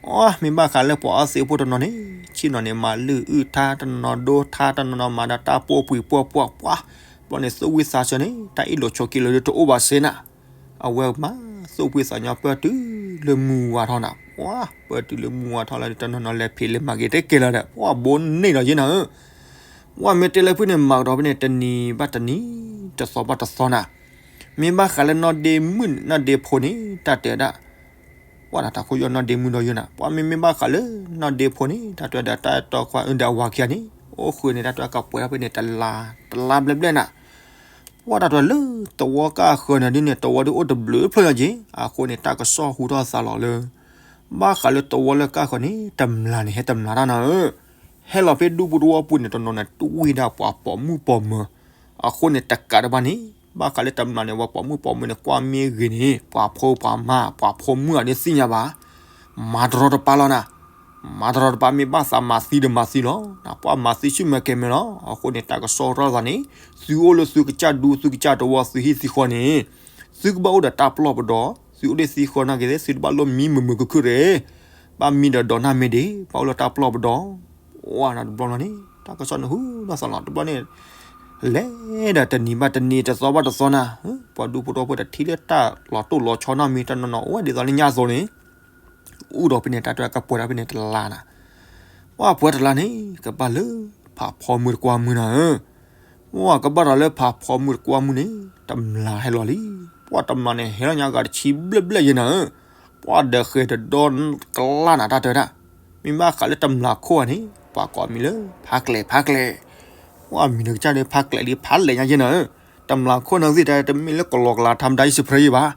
အ မ့ၢ်ဘၣ်ဃးလၢပှၤအီၣ်သ့ၣ်ဖိတနီၤန့ၣ်, ဆ့ၣ်နီၤန့ၣ် မၤလုၢ်အုၣ်ထါတနီၤနီၤ ဒိထါတနီၤနီၤ မၤဒီးတၢ်ပိာ်ပှံၤပိာ်ပှီၢ်ပှၢ်, ဘျီန့ၣ် သူၣ်ဝံသးစၢၤန့ၣ် တၢ်အ့ၣ်လိာ်ဆိးက့လိာ်ဒုတအိၣ်ဘၣ်စ့နၤ အဝဲမၤသူၣ်ဖှံသးညီပၢၢ်တုၤလၢမုၢ်ဝါထီၣ်နၤ, ပှၤပၢၢ်တုၤလၢမုၢ်ဝါထီၣ်လီၤဒီး တနီၤနီၤလဲၤဖံးလဲၤမၤက့ၤတကဲလီၤဒီး ပှၤဘိန့ၢ်ဒီးယဲနၤဧၢ, ပှၢ်မ့ၢ်တဲလၢဖုၣ်န့ၣ် မၤကဒီးဖဲန့ၣ် တနံၤဘၣ်တနံၤ တသီဘၣ်တသီနၤ, မ့ၢ်ဘၣ်ဃးလၢနီၢ်ဒ့မုၣ်န့ၣ် နီၢ်ဒ့ဖိန့ၣ် တၢ်တဲဝဲဒၣ် ပှၢ်တၢ်ခိၣ်ယီၢ်နီၢ်ဒ့မုၣ်ဒီးယိာ်နၤ, ပှၢ်မ့မ့ၢ်ဘၣ်ဃးလၢ နီၢ်ဒ့ဖိန့ၣ် တၢ်တဲဝဲဒၣ်တၢ်အဲၣ်တီခွါအုၣ်ဒီးအဝၤခံဂၤန့ၣ် အိၣ်ဃုာ်န့ၣ် တၢ်တဲဝဲကပှဲၤထီၣ်ဖဲန့ၣ် တလါ တလါဘျဲၣ်ဘျဲၣ်နၤ, ပှၢ်တၢ်တဲဝဲလၢသဝီကၢ်ဃၢၤန့ၣ်ဒ်န့ၣ် သဝီဒ်အိၣ်တဘျုးဖျၢၣ်ညါက့ၤ, အဃိန့ၣ် တၢ်ကစီၣ်ဟူထီၣ်သးလီၤလၢ ဘၣ်ဃးလၢသဝီလၢကၢ်ဃၢၤန့ၣ် တမျၢ်န့ၣ် ဟဲတမျၢ်တၢ်နၤဧၢ, ဟဲလီၤဖဲဒူပူၤသဝီပူၤန့ၣ် တနီၤန့ၣ် တဝံၤဒၣ်ပှၤပိာ်မုၣ်ပိာ်မၢၤ, အဃိန့ၣ် တကးတဘၣ်န့ၣ် ဘၣ်ဃးလၢတမျၢ်န့ၣ် ပှၤပိာ်မုၣ်ပိာ်မၢၤန့ၣ် ကွၢ်မ့ၢ်ဂ့ၤန့ၣ် ပှၤဖိပှၤမါ ပှၤဖိမုၣ်အဒ့သ့ၣ်ညါဘၣ်, မၤတရီတပါလီၤနၤ, မၤတရီတပါ မ့ၢ်ဘၣ်သးမၤသံဒီးမၤသံလီၤ, ပှၢ်မၤသံဆူၣ်မဲာ်ကဲၤမဲာ်လီၤ, အဃိန့ၣ် တၢ်ကစီၣ်ထီၣ်သးန့ၣ် သုအိၣ်လၢသုကစၢ်ဒူ သုကစၢ်သဝီ သုဟံၣ်သုဃီန့ၣ် သုကဘၣ်အိၣ်ဒီးတၢ်ပလီၢ်ပဒီ, သုအိၣ်ဒ့ၣ်သံဃီနာ်က့ၤသ့ၣ် သုတဘၣ်လိၣ်မံမုာ်မုာ်ခုၣ်ခုၣ်ရ့ၣ်, ဘၣ်မံဒီးဒီးနၢ်မ့ၢ်ဒ့ၣ် ဘၣ်အိၣ်လၢတၢ်ပလီၢ်ပဒီ, ဝဲနၤတဘျီလီၤန့ၣ် တၢ်ကစီၣ်န့ၣ်ဟူထီၣ်သးလီၤ တဘျီန့ၣ်, လဲၤဒီးတနံၤဘၣ်တနံၤ တသီဘၣ်တသီနၤ, ပှၤဒူဖိထီဖိတထံၣ်လၢတၢ်လီၤတိၢ်လီၤဆီနီတမံၤ တနီၤနီၤအိၣ်ဝဲဒ်သိးလၢညါအသိးန့ၣ် အိၣ်ဒီးဖဲန့ၣ် တၢ်တဲဝဲကပှဲၤဒီးဖဲန့ၣ်တလါနၤ, ပှၢ်ပှဲၤတလါန့ၣ် ကဘၣ်လၢ ဖးဖီမုၢ်တကွၢ်မုၢ်နၤဧၢ, ပှၢ်ကဘၣ်ဒီးလၢဖးဖီမုၢ်တကွၢ်မုၢ်န့ၣ် တမျၢ်ဟဲလီၤလံ, ပှၢ်တမျၢ်န့ၣ် ဟဲလီၤညါဂၤတဆံဘျဲၣ်ဘျဲၣ်ယဲနၤဧၢ, ပှၢ်ဒီးဃဲၤတဒီကလါနၤတၢ်တဲဝဲဒၣ်, မ့ၢ်ဘၣ်ဃးလၢတမျၢ်ခိၣ်ဧါန့ၣ် ပှၤကိးမံၤလၢ ဖးကျဲၤ ဖးကျဲၤ ပှၢ်မံၤဒီးကစၢ်ဒီး ဖးကျဲၤဒ်ဖးလဲၣ်ညါယဲနၤဧၢ, တမျၢ်ခိၣ်နၢ်သ့ၣ်တၢ်တမ့ၢ်လၢကလီကလး ထါမတၤ ယစဖရယဘၣ်,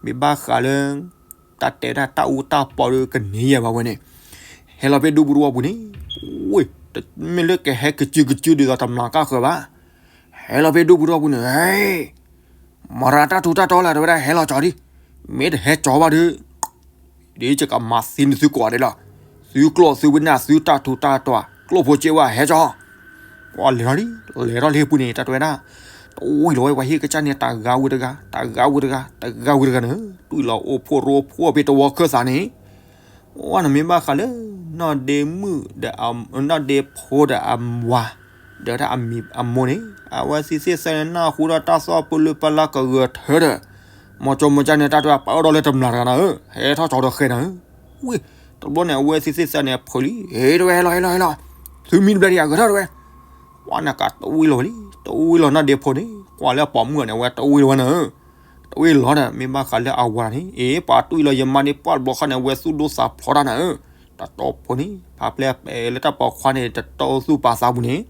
မ့ၢ်ဘၣ်ဃးလၢ တၢ်တဲဒၣ်တၢ်အူတၢ်ပီဒီးကန့ၢ်ယဲဘၣ်ဝဲန့ၣ်, ဟဲလီၤဖဲဒူပူၤတဝီပူၤန့ၣ်, ဝ့ၢ် တမ့ၢ်လၢကဟဲကစုကစုဒ်သိးတမျၢ်ကၢ်ဃၢၤဘၣ်, ဟဲလီၤဖဲဒူပူၤတဝီပူၤန့ၣ်, မၤရၤတၢ်ထူးတၢ်တီၤလၢတဝဲဒၣ် ဟဲလီၤကၠီၤဒံး, မ့ၢ်တဟဲကၠီၤဘၣ်ဒီး ဒ်ယကမၤသံန့ၢ်သုကိးဂၤဒဲးလီၤ, သုကျိၣ်သုဝဲနၢ် သုတၢ်ထူးတၢ်တီၤ ကျိၣ်ဖိစ့ဝါ ဟဲကၠီၤ, ပှၢ်လဲၤထီၣ်လံ လဲၤထီၣ်လံပူၤန့ၣ် တၢ်တဲဝဲဒၣ်, တဝံၤလီၤဝဲ ပှၤဟံၣ်ကစၢ်န့ၣ် တဂၤဝံၤတဂၤ တဂၤဝံၤတဂၤ တဂၤဝံၤတဂၤန့ၣ်, တွံၢ်လီၤအိၣ်ဖှိၣ်ရိဖှိၣ်ဖဲတဝီခၢၣ်သးန့ၣ်, ပှၢ်နမ့ၢ်ဘၣ်ဃးလၢ နီၢ်ဒ့မုၣ်ဒီး နီၢ်ဒ့ဖိဒီးအဝၤ ဒီးတၢ်အမံၤအမိၢ်န့ၣ် အဝဲသ့ၣ်သ့ၣ်သၢန့ၣ် နၢ်ဟူဒီးတၢ်သီၣ်ပူၤလၢပလၢကဂဲၤထၢဒီး မီၤကၠီမီၤကၠီန့ၣ် တၢ်တဲဝဲပာ်အီၣ်ဒီးလၢတမျၢ်တဂၤနၤဧၢ, ဟဲထီၣ်ကၠီၤဒီးဃဲၤနၤဧၢ, ဝ့ၢ် တဘျီန့ၣ် အဝဲသ့ၣ်သ့ၣ်သၢန့ၣ် ဖုးလံ ဟဲတဝဲ ဟဲလီၤ ဟဲလီၤ ဟဲလီၤ, သုမံတဘျဲၣ်ဒံး အဂဲၤထၢၣ်တဝဲ, ပှၢ်နကးတဝံၤလီၤဝဲလံ တဝံၤလီၤ နီၢ်ဒ့ဖိန့ၣ် ကွၢ်လၢအပိာ်မုၣ်န့ၣ် အဝဲတဝံၤလီၤဝဲနၤဧၢ, တဝံၤလီၤဒီး မ့ၢ်ဘၣ်ဃးလၢအဝၤန့ၣ် အ့ ပှၤတွံၢ်လီၤယမါန့ၣ် ပှၢ်တဘျီဃီန့ၣ် အဝဲသူၣ်ဒိၣ်သးဖျိးတၢ်နၤဧၢ, တတီဖိန့ၣ် ဖးပျဲပဲာ်လၢတၢ်ပိာ်ခွါန့ၣ် တတီသူၣ်ပာ်သးပူၤန့ၣ်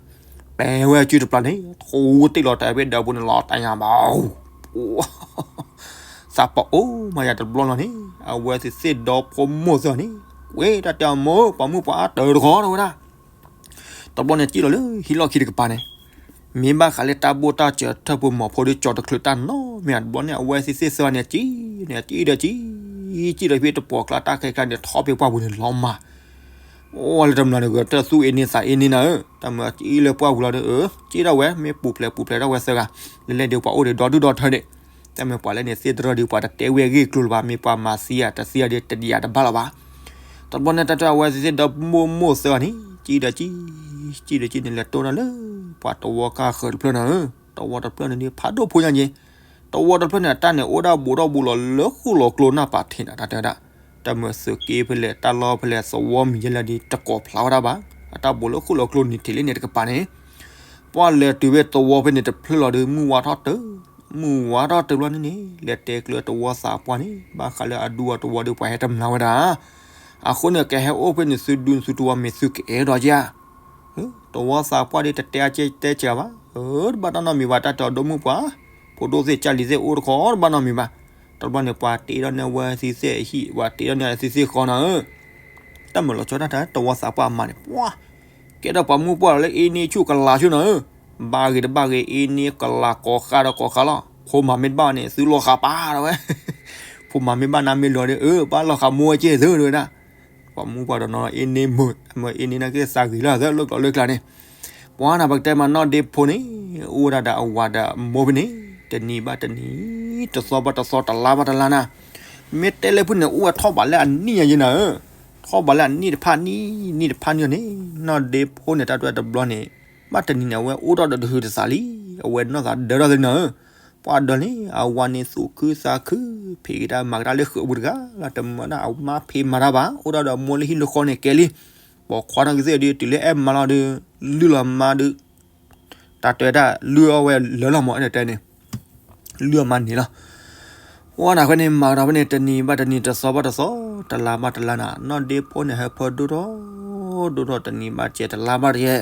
ပဲဝဲအစုတပျၢ်န့ၣ် ထိတ့ၢ်လီၤတၢ်ဖဲဒၢးပူၤန့ၣ်လီၤ တၢ်ညါဘၣ် သးပအိၣ်မးယၤတဘျီလီၤန့ၣ် အဝဲသ့ၣ်သ့ၣ်ဒီဖိမိၢ်သၢန့ၣ် ကွဲးတၢ်တဲအမိၢ် ပှၤမုၣ်ပှၤအါတၢ်တခီတဝဲဒၣ်, တဘျီန့ၣ် စံၣ်လီၤလၢဟံၣ်လီၢ်ခံတကပၤန့ၣ်, မ့ၢ်ဘၣ်ဃးလၢတၢ်ဘိၣ်တၢ်စၢၤထၢၣ်ဖိမီၤဖိဒီး ကၠီၤတချုးတၢ်နီတမံၤ တဘျီန့ၣ် အဝဲသ့ၣ်သ့ၣ်သၢန့ၣ် စံၣ်န့ၣ် စံၣ်ဒီးစံၣ်, စံၣ်ဒီးဖဲတပိာ်ကျါတၢ်ခဲကျါန့ၣ် ထီၣ်ဖဲပှၢ်ပူၤန့ၣ်လီၤမး အိၣ်လၢတမျၢ်န့ၣ် ဂဲၤထၢၣ်သူၣ်အ့န့သးအ့န့နၤဧၢ, တၢ်မုၢ်စံၣ်လၢပှၢ်ပူၤလီၤဒီး စံၣ်ထီၣ်ဝဲ မ့ၢ်ပူၤဖျဲးပူၤဖျဲးထီၣ်ဝဲသၢဂၤ, လဲၤလဲၤဒီးပှၤအိၣ်ဒီးဒီဒူၣ်ဒီထၢန့ၣ်, တၢ်မုၢ်ပှၤလၢန့ၣ်သ့တရၢဒီး ပှၤတတဲဝဲအဂ့ၢ်အကျိၤလၢၤဘၣ်, မ့ၢ်ပှၤမၤသံဧါ တသံဧါဒီး တဒံးဧါတဘၣ်လၢၤဘၣ်. တဘျီန့ၣ် တၢ်တဲအဝဲသ့ၣ်သ့ၣ်ဒီမိၢ်မိၢ်သၢဂၤန့ၣ် စံၣ်ဒီးစံၣ်, စံၣ်ဒီးစံၣ်န့ၣ် လဲၤတိၢ်တၢ်လၢ ပှၤတဝီကၢ်ဃၢၤတဖျၢၣ်နၤဧၢ, တဝီတဖျၢၣ်န့ၣ်ဒ်ဖးဒိၣ်ဖိညါက့ၤ, တဝီတဖျၢၣ်န့ၣ် အတၢ်န့ၣ် အိၣ်ဒၣ်ဘူးထီၣ်ဘူးလီၤလၢဃိၣ်လီၤကျိနၢ်ပာ်ထံးနၤ တၢ်တဲဝဲဒၣ်, တၢ်မုၢ်သုးက့ဖဲလဲၣ် တၢ်လီၢ်ဖဲလဲၣ် သဝီမံၤယဲလဲၣ်ဒီး တကိးဖျါဝဲဒၣ်ဘၣ်, အတၢ်ဘူးလၢဃိၣ်လီၤကျိနံၤထံးလံန့ၣ်တကပၤန့ၣ်, ပှၢ်လဲၤတုၤဝဲသဝီဖဲန့ၣ်တဖျၢၣ်လီၤဒီး မုၢ်ဝါထီၣ်တၢၢ်, မုၢ်ဝါထီၣ်တၢၢ်ဘျီန့ၣ်န့ၣ် လဲၤတဲကျၢၤတဝီသးပှၢ်န့ၣ် ဘၣ်ဃးလၢအဒူအတဝီဒီး ပှၤဟဲတမျၢ်ဝဲဒၣ်, အဃိန့ၣ် ကဟဲအိၣ်ဖဲန့ၣ် သုဒူသုတဝီမ့ၢ်သုကအဲၣ်ဒိးက့ဧါ တဝီသးပှၢ်ဒီးတတဲအကဲတဲစှၤဘၣ်, တဘၣ်တၢ်နီတမံၤဘၣ် တၢ်တဲအီၤဒိၣ်မုၣ်ပှၢ်, ဖိဒိၣ်သ့ၣ်ကၢ်လံၤသ့ၣ်အိၣ်တခီတဘၣ်နီတမံၤဘၣ်, တဘျီန့ၣ် ပှၤတ့ထီၣ်န့ၢ်ဝဲသ့ၣ်သ့ၣ်အဟံၣ် ပှၤတ့ထီၣ်န့ၢ်သ့ၣ်သ့ၣ်ဃီနၤဧၢ, တၢ်မုၢ်လီၤဆီဒၣ်တၢ် တဝီသးပှၢ်အမါန့ၣ် ပှၤ ကဲထီၣ်ပှၤမုၣ်ပှၢ်လီၤလၢအ့န့ဆူၣ်ကလးဆူနၤဧၢ, ဘၣ်ဂ့ၤတဘၣ်ဂ့ၤ အ့န့ကလးကိးဃာ်ဒီးကိးဃာ်လီၤ, ဖိမၤမ့ၢ်တဘၣ်န့ၣ် သုလီၤဃာ်ပာ်တဝဲ ဖိမၤမ့ၢ်ဘၣ်နၤမ့ၢ်လီၤဒီး အၢ ဘၣ်လီၤဃာ်မိၢ်ဝဲက့ၢ်သုတဝဲဒၣ်, ပှၤမုၣ်ပှၢ်တနီၤအ့န့မုာ် အမ့ၢ်အ့န့နာ်က့သးဂ့ၤလၢသၢလၢကျိၤလၢကျါန့ၣ်, ပှၤနၤပကတဲမးနီၢ်ဒ့ဖိန့ၣ် အိၣ်ဝဲဒၣ်ဒီးအဝၤဒီးအမိၢ်ဖဲန့ၣ် တနံၤဘၣ်တနံၤ တသီဘၣ်တသီ တလါဘၣ်တလါနၤ, မ့ၢ်တဲလၢဖုၣ်န့ၣ် အိၣ်ဝဲထီၣ်ဘးလၢအနံၣ်ညါယဲနၤဧၢ, ထီၣ်ဘးလၢအနံၣ်တဖၣ်နံၣ် နံၣ်တဖၣ်နံၣ်န့ၣ် နီၢ်ဒ့ဖိန့ၣ် တၢ်တဲတဘျီန့ၣ် ဘၣ်တနံၤန့ၣ် အဝဲအိၣ်ထီၣ်ဒီးတဟုးတသးလံ, အဝဲနီၢ်သးဒၢထီၣ်သ့နၤဧၢ, ပှၤဒီးန့ၣ် အဝၤန့ၣ်သူၣ်ခုသးခု ဖံးကဒါမၤကဒါလၢဃုာ်ပူၤတဂၤလီၤ, တမၤဒၣ်အမါဖံးမၤတၢ်ဘၣ်, အိၣ်ဒၣ်ဒီးအမိၢ်လၢဟံၣ်လၢဃီန့ၣ်ကဲလံ, ပိာ်ခွါနီၢ်ကသ့ၣ်ဒီး တုၤလၢအဲၣ်မါလီၤဒီး လုၢ်လီၤမါဒီး တၢ်တဲဝဲဒၣ်လုၢ်အီၣ်ဝဲလၢာ်လီၤမး အဲၣ်ဒိးတဲန့ၣ် လုၢ်အီၣ်မၤန့ၢ်လီၤ. ပှၢ်နၤခွဲန့ၣ် မၤကဒီးဖဲန့ၣ် တနံၤဘၣ်တနံၤ တသီဘၣ်တသီ တလါဘၣ်တလါနၤ နီၢ်ဒ့ဖိန့ၣ် ဟၢဖၢဒိၣ်ထီၣ် ဒိၣ်ထီၣ်တနံၤဘၣ်တကဲ တလါဘၣ်တကဲ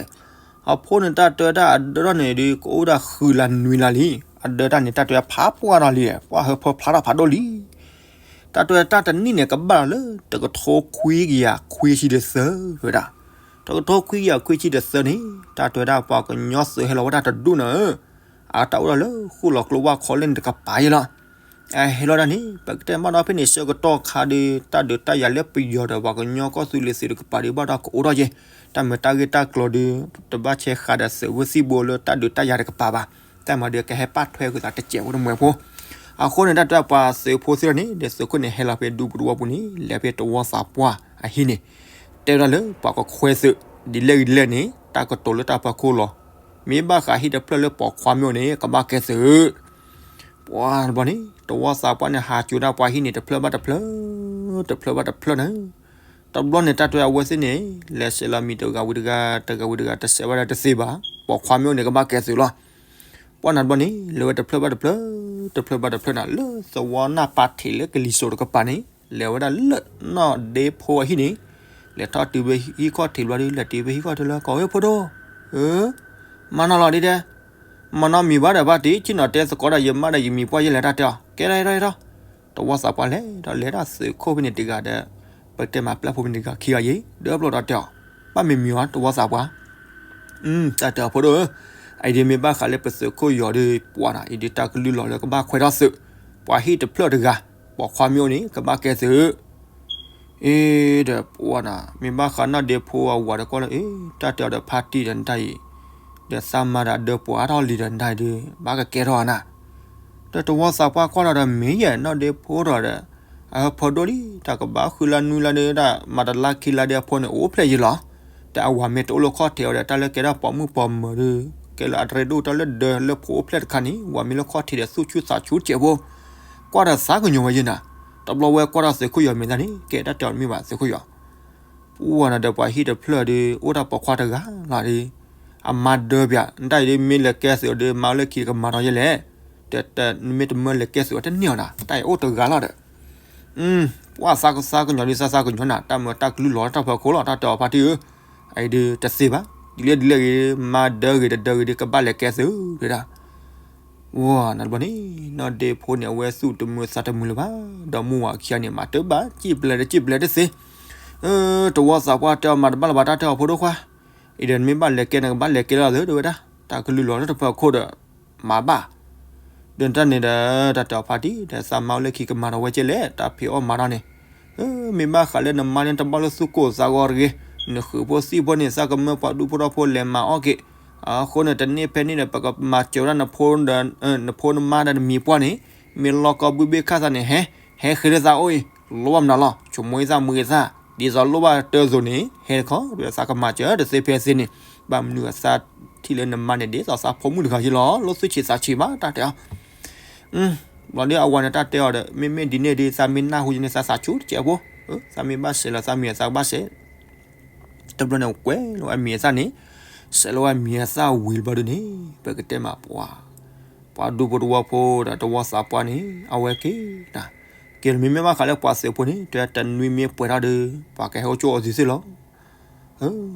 အဖိန့ၣ် တၢ်တဲဝဲဒၣ်အဒၢထီၣ်န့ၣ်ဒီး ကအိၣ်ဒၣ်ဃုလါနွံလါလံ. အဒၢတၢ်န့ၣ် တၢ်တဲဝဲဖးပှၢ်ထီၣ်လံ ပှၢ်ဟၢဖၢဖျါထီၣ်ဖးဒိၣ်လံ. တၢ်တဲဝဲတၢ်တနံၣ်န့ၣ် ကဘၣ်လီၤလၢ တကထိခွံကယၤခွံဆံဒီးသၢ တဲဝဲဒၣ်. တကထိခွံကယၤခွံဆံဒီးသၢန့ၣ် တၢ်တဲဝဲဒၣ်ပှၤကညီသုးဟဲလီၤဝဲဒၣ်တဒူၣ်န့ၣ် အတၢ်အိၣ်ဒၣ်လၢဃိၣ်လီၤကျိဝၣ်ခီလ့ၣ်န့ၣ်တကပၤယဲလီၤ. အဟဲလီၤဒၣ်န့ၣ် ပကတဲမ့ၢ်ဒီးဖဲန့ၣ် ဆၢကတီၢ်ခါဒီး တၢ်ဒုးတၢ်ယၤလၢပယီၤဒီး ပှၤကညီကီၢ်သူလ့ၤသုးတကပၤဒီး ဘၣ်ဒီးကအိၣ်ထီၣ်ယဲ တၢ်မုာ်တၢ်ဂ့ၢ်တၢ်ကျိၤဒီး တဘၣ်ဆဲးဃးဒီးသုးဝဲသံၣ်ဘိလၢတၢ်ဒုးတၢ်ယၤတကပၤဘၣ်. တၢ်မၤဒီးကဟဲပာ်ထွဲဃုာ်သးတစဲးဖိတမှဲၤဖိ အဃိန့ၣ် တၢ်တဲပှၤသုးဖိသ့ၣ်လီၤန့ၣ် ဒီးသုးခိၣ်န့ၣ်ဟဲလီၤဖဲဒူပူၤတဝီပူၤန့ၣ် လဲၤဖဲတဝီသးပှၢ်အဟံၣ်န့ၣ် တဲဝဲဒၣ်လၢပှၤကခွဲသုး ဒ်လဲၣ်ဂ့ၤဒ်လဲၣ်န့ၣ် တၢ်ကတိၤလၢတၢ်ဖီခိၣ်လီၤ. မ့ၢ်ဘၣ်ဃးဟံၣ်တဖျၢၣ်လၢပိာ်ခွါမ့ၢ်အိၣ်န့ၣ် ကဘၣ်ကဲသုး ပှၤတဘျီန့ၣ် တဝီသးပှၢ်န့ၣ် ဟးကၠိဒၣ်ပှၤဟံၣ်န့ၣ် တဖျၢၣ်ဘၣ်တဖျၢၣ် တဖျၢၣ်ဘၣ်တဖျၢၣ်န့ၣ် တဘျီန့ၣ် တၢ်တဲအဝဲသ့ၣ်န့ၣ် လဲၤစဲးလီၤမံၤတဂၤဝံၤတဂၤ တဂၤဝံၤတဂၤ တစဲးဝဲဒၣ်တသ့ဘၣ် ပိာ်ခွါမ့ၢ်အိၣ်န့ၣ် ကဘၣ်ကဲသုးလီၤ. ပှၢ်နၤတဘျီန့ၣ် လဲၤဝဲတဖျၢၣ်ဘၣ်တဖျၢၣ် တဖျၢၣ်ဘၣ်တဖျၢၣ်နၤ လၢသဝီနၢ်ပၤထံးလၢကလံၤစိးတကပၤန့ၣ် လဲၤဝဲဒၣ်လၢနီၢ်ဒ့ဖိအဟံၣ်န့ၣ် လဲၤထီၣ်တုၤဖဲဟံၣ်ခီၣ်ထံးဘျီဒီး လဲၤတုၤဖဲဟံၣ်ခီၣ်ထံးလၢကီၢ်ဝဲဖိဒိၣ် ဧၢ မၤနီၢ်လီၤဒ်တဲ မၤနီၢ်မံၤဘၣ်ဒီးဘၣ်တံၢ် ဆ့ၣ်နီၤတဲသကိးဒီး ယမါဒီးယမံၤပှၢ်ယဲလဲၤတၢ်တဲအီၤ ကဲထီၣ်ထီၣ်ထီၣ် တဝီသးပှၢ်လဲၤဒီး လဲၤဒၣ်သုးခိၣ်ဖဲန့ၣ်တဂၤဒီး ပတဲမၤပျဲၢ်ဖိဖဲန့ၣ်တဂၤခံဂၤယံၤ ဒၢပျီၢ်ဒီးတဲအီၤ ဘၣ်မ့ၢ်မံၤအီၤ တဝီသးပှၢ် တၢ်တဲအီၤဖိဒိၣ်ဧၢ အအံၤဒ်မ့ၢ်ဘၣ်ဃးလၢပသုးခိၣ်ယီၤဒီး ပှၢ်နၤ အံၤဒ်တၢ်ကလုၢ်လီၤလၢကဘၣ်ခွဲးထီၣ်သုး ပှၤဟံၣ်တဖျၢၣ်တဂၤ ပိာ်ခွါမ့ၢ်အိၣ်န့ၣ် ကဘၣ်ကဲသုး အ့ ဒီးပှၢ်နၤ မ့ၢ်ဘၣ်ဃးနီၢ်ဒ့ဖိအဝၤဒီးကွၢ်လၢ အ့ တၢ်တဲအီၤဒီးဖါတံၢ်ဒီးနတၢ်အံၤ ဒီးသးမါဒီးအဒၢပှၤထီၣ်လံဒီးနတၢ်အံၤဒီး ဘၣ်ကကဲထီၣ်နၤ ဒီးတဝီသးပှၢ်ကွၢ်ထီၣ်ဒီးမ့ၢ်ယဲ နီၢ်ဒ့ဖိဒီး အဟၢဖၢဒိၣ်လံ တၢ်ကဘၣ်ဃုလါနွံလါဒီး တၢ်မၤတလါခံလါဒီးအဖိန့ၣ် အိၣ်ဖျဲၣ်ယံၤလီၤ ဒီးအဝၤမ့ၢ်တအိၣ်လၢခီၣ်ထံးအီၤဒီး တၢ်လၢကဲထီၣ်ပိာ်မုၣ်ပိာ်မၢၤဒီး ကဲလၢအတရ့ဒိၣ်တၢ်လၢဒၢလၢဖိအိၣ်ဖျဲၣ်တခါန့ၣ် ဝၤမ့ၢ်လၢခီၣ်ထံးဒီးသူၣ်ဆူၣ်သးဆူၣ်တစဲးဖိ ကွၢ်ဒီးသးကညီၤဝဲယဲနၤ တဘျီဝဲကွၢ်ထီၣ်သုးခိၣ်ယီၤမဲာ်သၣ်န့ၣ် ကဲတၢ်တဲအီၤတမ့ၢ်ဘၣ်သုးခိၣ်ယီၤ ပှၢ်နၤဒီးပှၤဟံၣ်တဖျၢၣ်ဒီး အိၣ်တၢ်ပိာ်ခွါတဂၤလီၤဒီး အမါဒၢပၠး နတၢ်အံၤဒ်မ့ၢ်လဲၤကဲသုးအီၤဒီး မါအိၣ်လၢခံကမၤဒီးယဲလဲၣ် ဒီးနမ့ၢ်တမၢလဲၤကဲသုးအီၤတန့ၢ်အီၤနၤ တၢ်အံၤအိၣ်တဂၤလီၤဒီး ပှၢ်သးကသးကညီၤဒ်သးသးကညီၤနၤ တၢ်မုာ်တၢ်ကလုၢ်လီၤတၢ်ဖီခိၣ်လီၤ တၢ်တဲအီၤဖါတံၢ်ဧၢ အအံၤဒ်တသ့ဘၣ် ဒ်လဲၣ်ဒ်လဲၣ်ဂ့ၤ မါဒၢဂ့ၤတဒၢဂ့ၤဒီး ကဘၣ်လဲၤကဲသုးတဲဒၣ် ဝဲနၤတဘျီန့ၣ် နီၢ်ဒ့ဖိန့ၣ် အဝဲသူၣ်တမုာ်သးတမုာ်လၢၤဘၣ် ဒီးမုၢ်ဝၤခံဂၤန့ၣ် မၤတဘၣ် စံၣ်ပျဲၤတစံၣ်ပျဲၤတသ့ တဝီသးပှၢ်တဲအီၤမၤတဘၣ်လၢၤဘၣ် တၢ်တဲအီၤဖိဒိၣ်ခွါ အံၤဒီးနမ့ၢ်ဘၣ်လဲၤကဲန့ၣ် ကဘၣ်လဲၤကဲလီၤသုးတဲဝဲဒၣ် တၢ်ကလုၢ်လီၤလၢတဖၢခိၣ်ဒီး မၤဘၣ် ဒီးတၢ်န့ၣ်ဒီး တၢ်တဲအီၤဖါတံၢ်ဒီး သးမါအိၣ်လၢခံကမၤဒီးဝဲကဲလဲၣ် တၢ်ဖံးအီၣ်မၤဒီးန့ၣ် မ့ၢ်ဘၣ်ဃးလၢနမါန့ၣ်တဘၣ်လၢသူၣ်ကိၢ်သးဂီၤတဂ့ၤ နဃုာ်ဖိသံၣ်ဖိန့ၣ် သးကမၢပှၤဒူဖိထီၣ်ဖိလဲၤမၤအီၣ်က့ၤ အဃိန့ၣ် တန့ၢ်ဖဲန့ၣ်ဒီး ပကမၤစၢၤဝဲဒၣ်နဖိဒီး နဖိနမါဒီးနမံၤပှၢ်န့ၣ် မ့ၢ်လီၢ်ကီၢ်ဘုဘ့ၣ်ခၣ်သးန့ၣ် ဟဲ ဟဲဃ့လၢသးအိၣ်အံၤ လိၣ်ဘၣ်မနုၤလီၤ ဆိမိၣ်သးမုာ်သး ဒ်သိးလိၣ်ဘၣ်တၢ်သိးန့ၣ် ဟဲတခီ ဒီးသးကမၤစၢၤတသ့ဖဲသ့န့ၣ် ဘၣ်မနုၤအသးထံၣ်လၢနမါန့ၣ် ဒ်သိးသးဖိမုၣ်တဂၤယ့လီၤ လိၣ်သူၣ်ဆံးသးဆံးဘၣ် တၢ်တဲအီၤ ဘျီဒီးအဝၤန့ၣ် တၢ်တဲအီၤဒီး မ့မ့ၢ်ဒ်န့ၣ်ဒီး သးမ့ၢ်နၢ်ဟူယန့ၣ် သးသးဆူၣ်တစဲးဖိ သးမ့ၢ်ဘၣ်စဲးလီၤ သးမံၤအသးကဘၣ်စဲး တဘျီန့ၣ် ကွဲးလီၤဝဲမံၤအသၣ်န့ၣ် စဲးလီၤဝဲမံၤအသၣ်ဝံၤတဘျီဒုန့ၣ် ပကတဲမးပှၤ ပှၤဒူဖိတဝီဖိဒီးတဝီသးပှၢ်န့ၣ် အဝဲက့ၤ ကဲလၢမ့မ့ၢ်ဘၣ်ဃးလၢပှၤသုးဖိန့ၣ် တဲတနွံမ့ၢ်ပှဲၤထီၣ်ဒီး ပှၤကဟဲအိၣ်ကၠိအီၤသ့သ့လီၤ.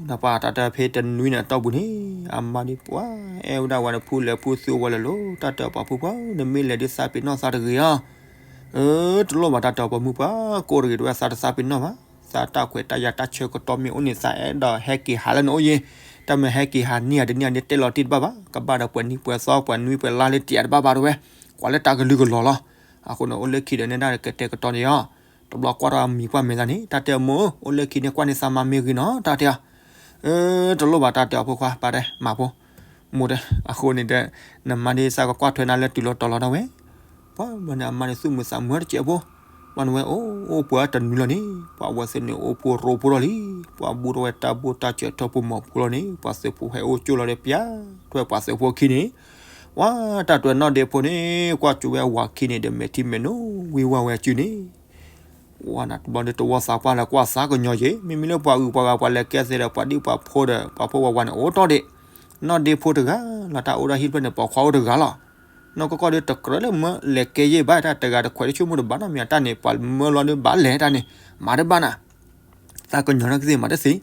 နပှၤတၢ်တဲဖဲတနွံန့ၣ်အတီၢ်ပူၤန့ၣ် အမါဒ်ပှၤအဲၣ်ဝဲဒၣ်ဝဲန့ၣ် ဖုလဲၤဖုသုဝဲလၢာ်လီၤ တၢ်တဲအီၤပှၤဖုပှၢ် နမ့ၢ်လဲၤဒ်သးပ့ၤနီၣ်သးတဂ့ၤအီၤ တလိၣ်ဘၣ်တၢ်တဲအီၤပှၤမုၣ်ပှၤကိးတဂ့ၤ တဝဲသးတသးပ့ၤနီၣ်ဘၣ် သးတၢ်ခွဲးတၢ်ယာ်တၢ်ဆၢကတီၢ်မ့ၢ်အိၣ်န့ၣ် သးအဲၣ်ဒိးဟဲက့ၤဟးလၢနအိၣ်ယ့ၣ် တၢ်မ့ၢ်ဟဲက့ၤဟးနံၣ်ဧါတနံၣ်ဧါန့ၣ် တဲလီၤတံၢ်တဘၣ်ဘၣ် ကဘၣ်ဒီးပှဲၤနံၣ်ပှဲၤသီပှဲၤနွံပှဲၤလါလၢတံၢ်တဘၣ်ဘၣ်တဝဲ ကွၢ်လၢတၢ်ကလုၢ်ကလီၤလီၤ. အဃိန့ၣ် အိၣ်လၢခံဒီးနဲဒၣ်ကတဲာ်ကတီၤန့ၣ်အီၤ တဘျီကွၢ်ထီၣ်အမံၤပှၢ်မဲာ်သၣ်န့ၣ် တၢ်တဲအမိၢ် အိၣ်လၢခံန့ၣ်ကွၢ်န့ၢ်သးမါမ့ၢ်ဂ့ၤနီၤ တၢ်တဲအီၤ တလိၣ်ဘၣ်တၢ်တဲအီၤဖိခွါ ပၢ်တဲ မၤဖိ မိၢ်တဲ အဃိန့ၣ်ဒီး နမါဒ်သးကကွၢ်ထွဲနၤလၢတုၤလီၤတီၤလီၤဒၣ်ဝဲ ပှၤဘျီန့ၣ် အမါန့ၣ်သူၣ်မုာ်သးမုာ်တစဲးဖိ ဘျီန့ၣ်ဝဲ အိၣ်အိၣ်ပှဲၤတနွံလီၤန့ၣ် ပှၤဝဲသ့ၣ်န့ၣ်အိၣ်ဖိရိဖိလီၤလံ ပှၤဘူးထီၣ်ဝဲတၢ်ဘူၣ်တၢ်စၢၤထီၣ်ဖိမီၤဖိလီၤန့ၣ် ပှၤသုးဖိဟဲအိၣ်ကၠိလီၤဒီးပျၢ်ထွဲပှၤသုးဖိခံန့ၣ် ဝဲတၢ်တွဲနီၢ်ဒ့ဖိန့ၣ် ကွၢ်ကၠိဝဲအဝၤခံန့ၣ်ဒီး မဲာ်ထံမဲာ်နိဝံၤဝါဝဲအစုန့ၣ် ဝဲနၤတဘျီဒီးတဝီသးပှၢ်လၢကွၢ်သးကညီၤယ့ၣ် မ့မ့ၢ်လၢပှၤဂုၤပှၤဂၤပှၤလဲၤကဲသ့ဒီး ပှၤဒံၣ်ပှၤဖိဒီး ပှၤဖိပှၤဝၤန့ၣ် အိၣ်တီၢ်ဒံး နီၢ်ဒ့ဖိတဂၤလီၤ တၢ်အိၣ်ဒီးဟံၣ်တဖျၢၣ်န့ၣ် ပိာ်ခွါအိၣ်တဂၤလီၤ. နီၢ်ကီၢ်ကီၢ်ဒီးတကြၢးလၢမၢလဲၤကဲယဲၢ်ဘၣ် တၢ်တဂၤတခွဲးတဆိကမိၣ်တဘၣ်နီတမံၤ တၢ်န့ၣ် ပှၤမၢလီၤဒီးဘၣ်လဲၤတၢ်န့ၣ် မၤတဘၣ်နၤ သးကညီၤနီၢ်ကသ့ၣ်မၤတသ့.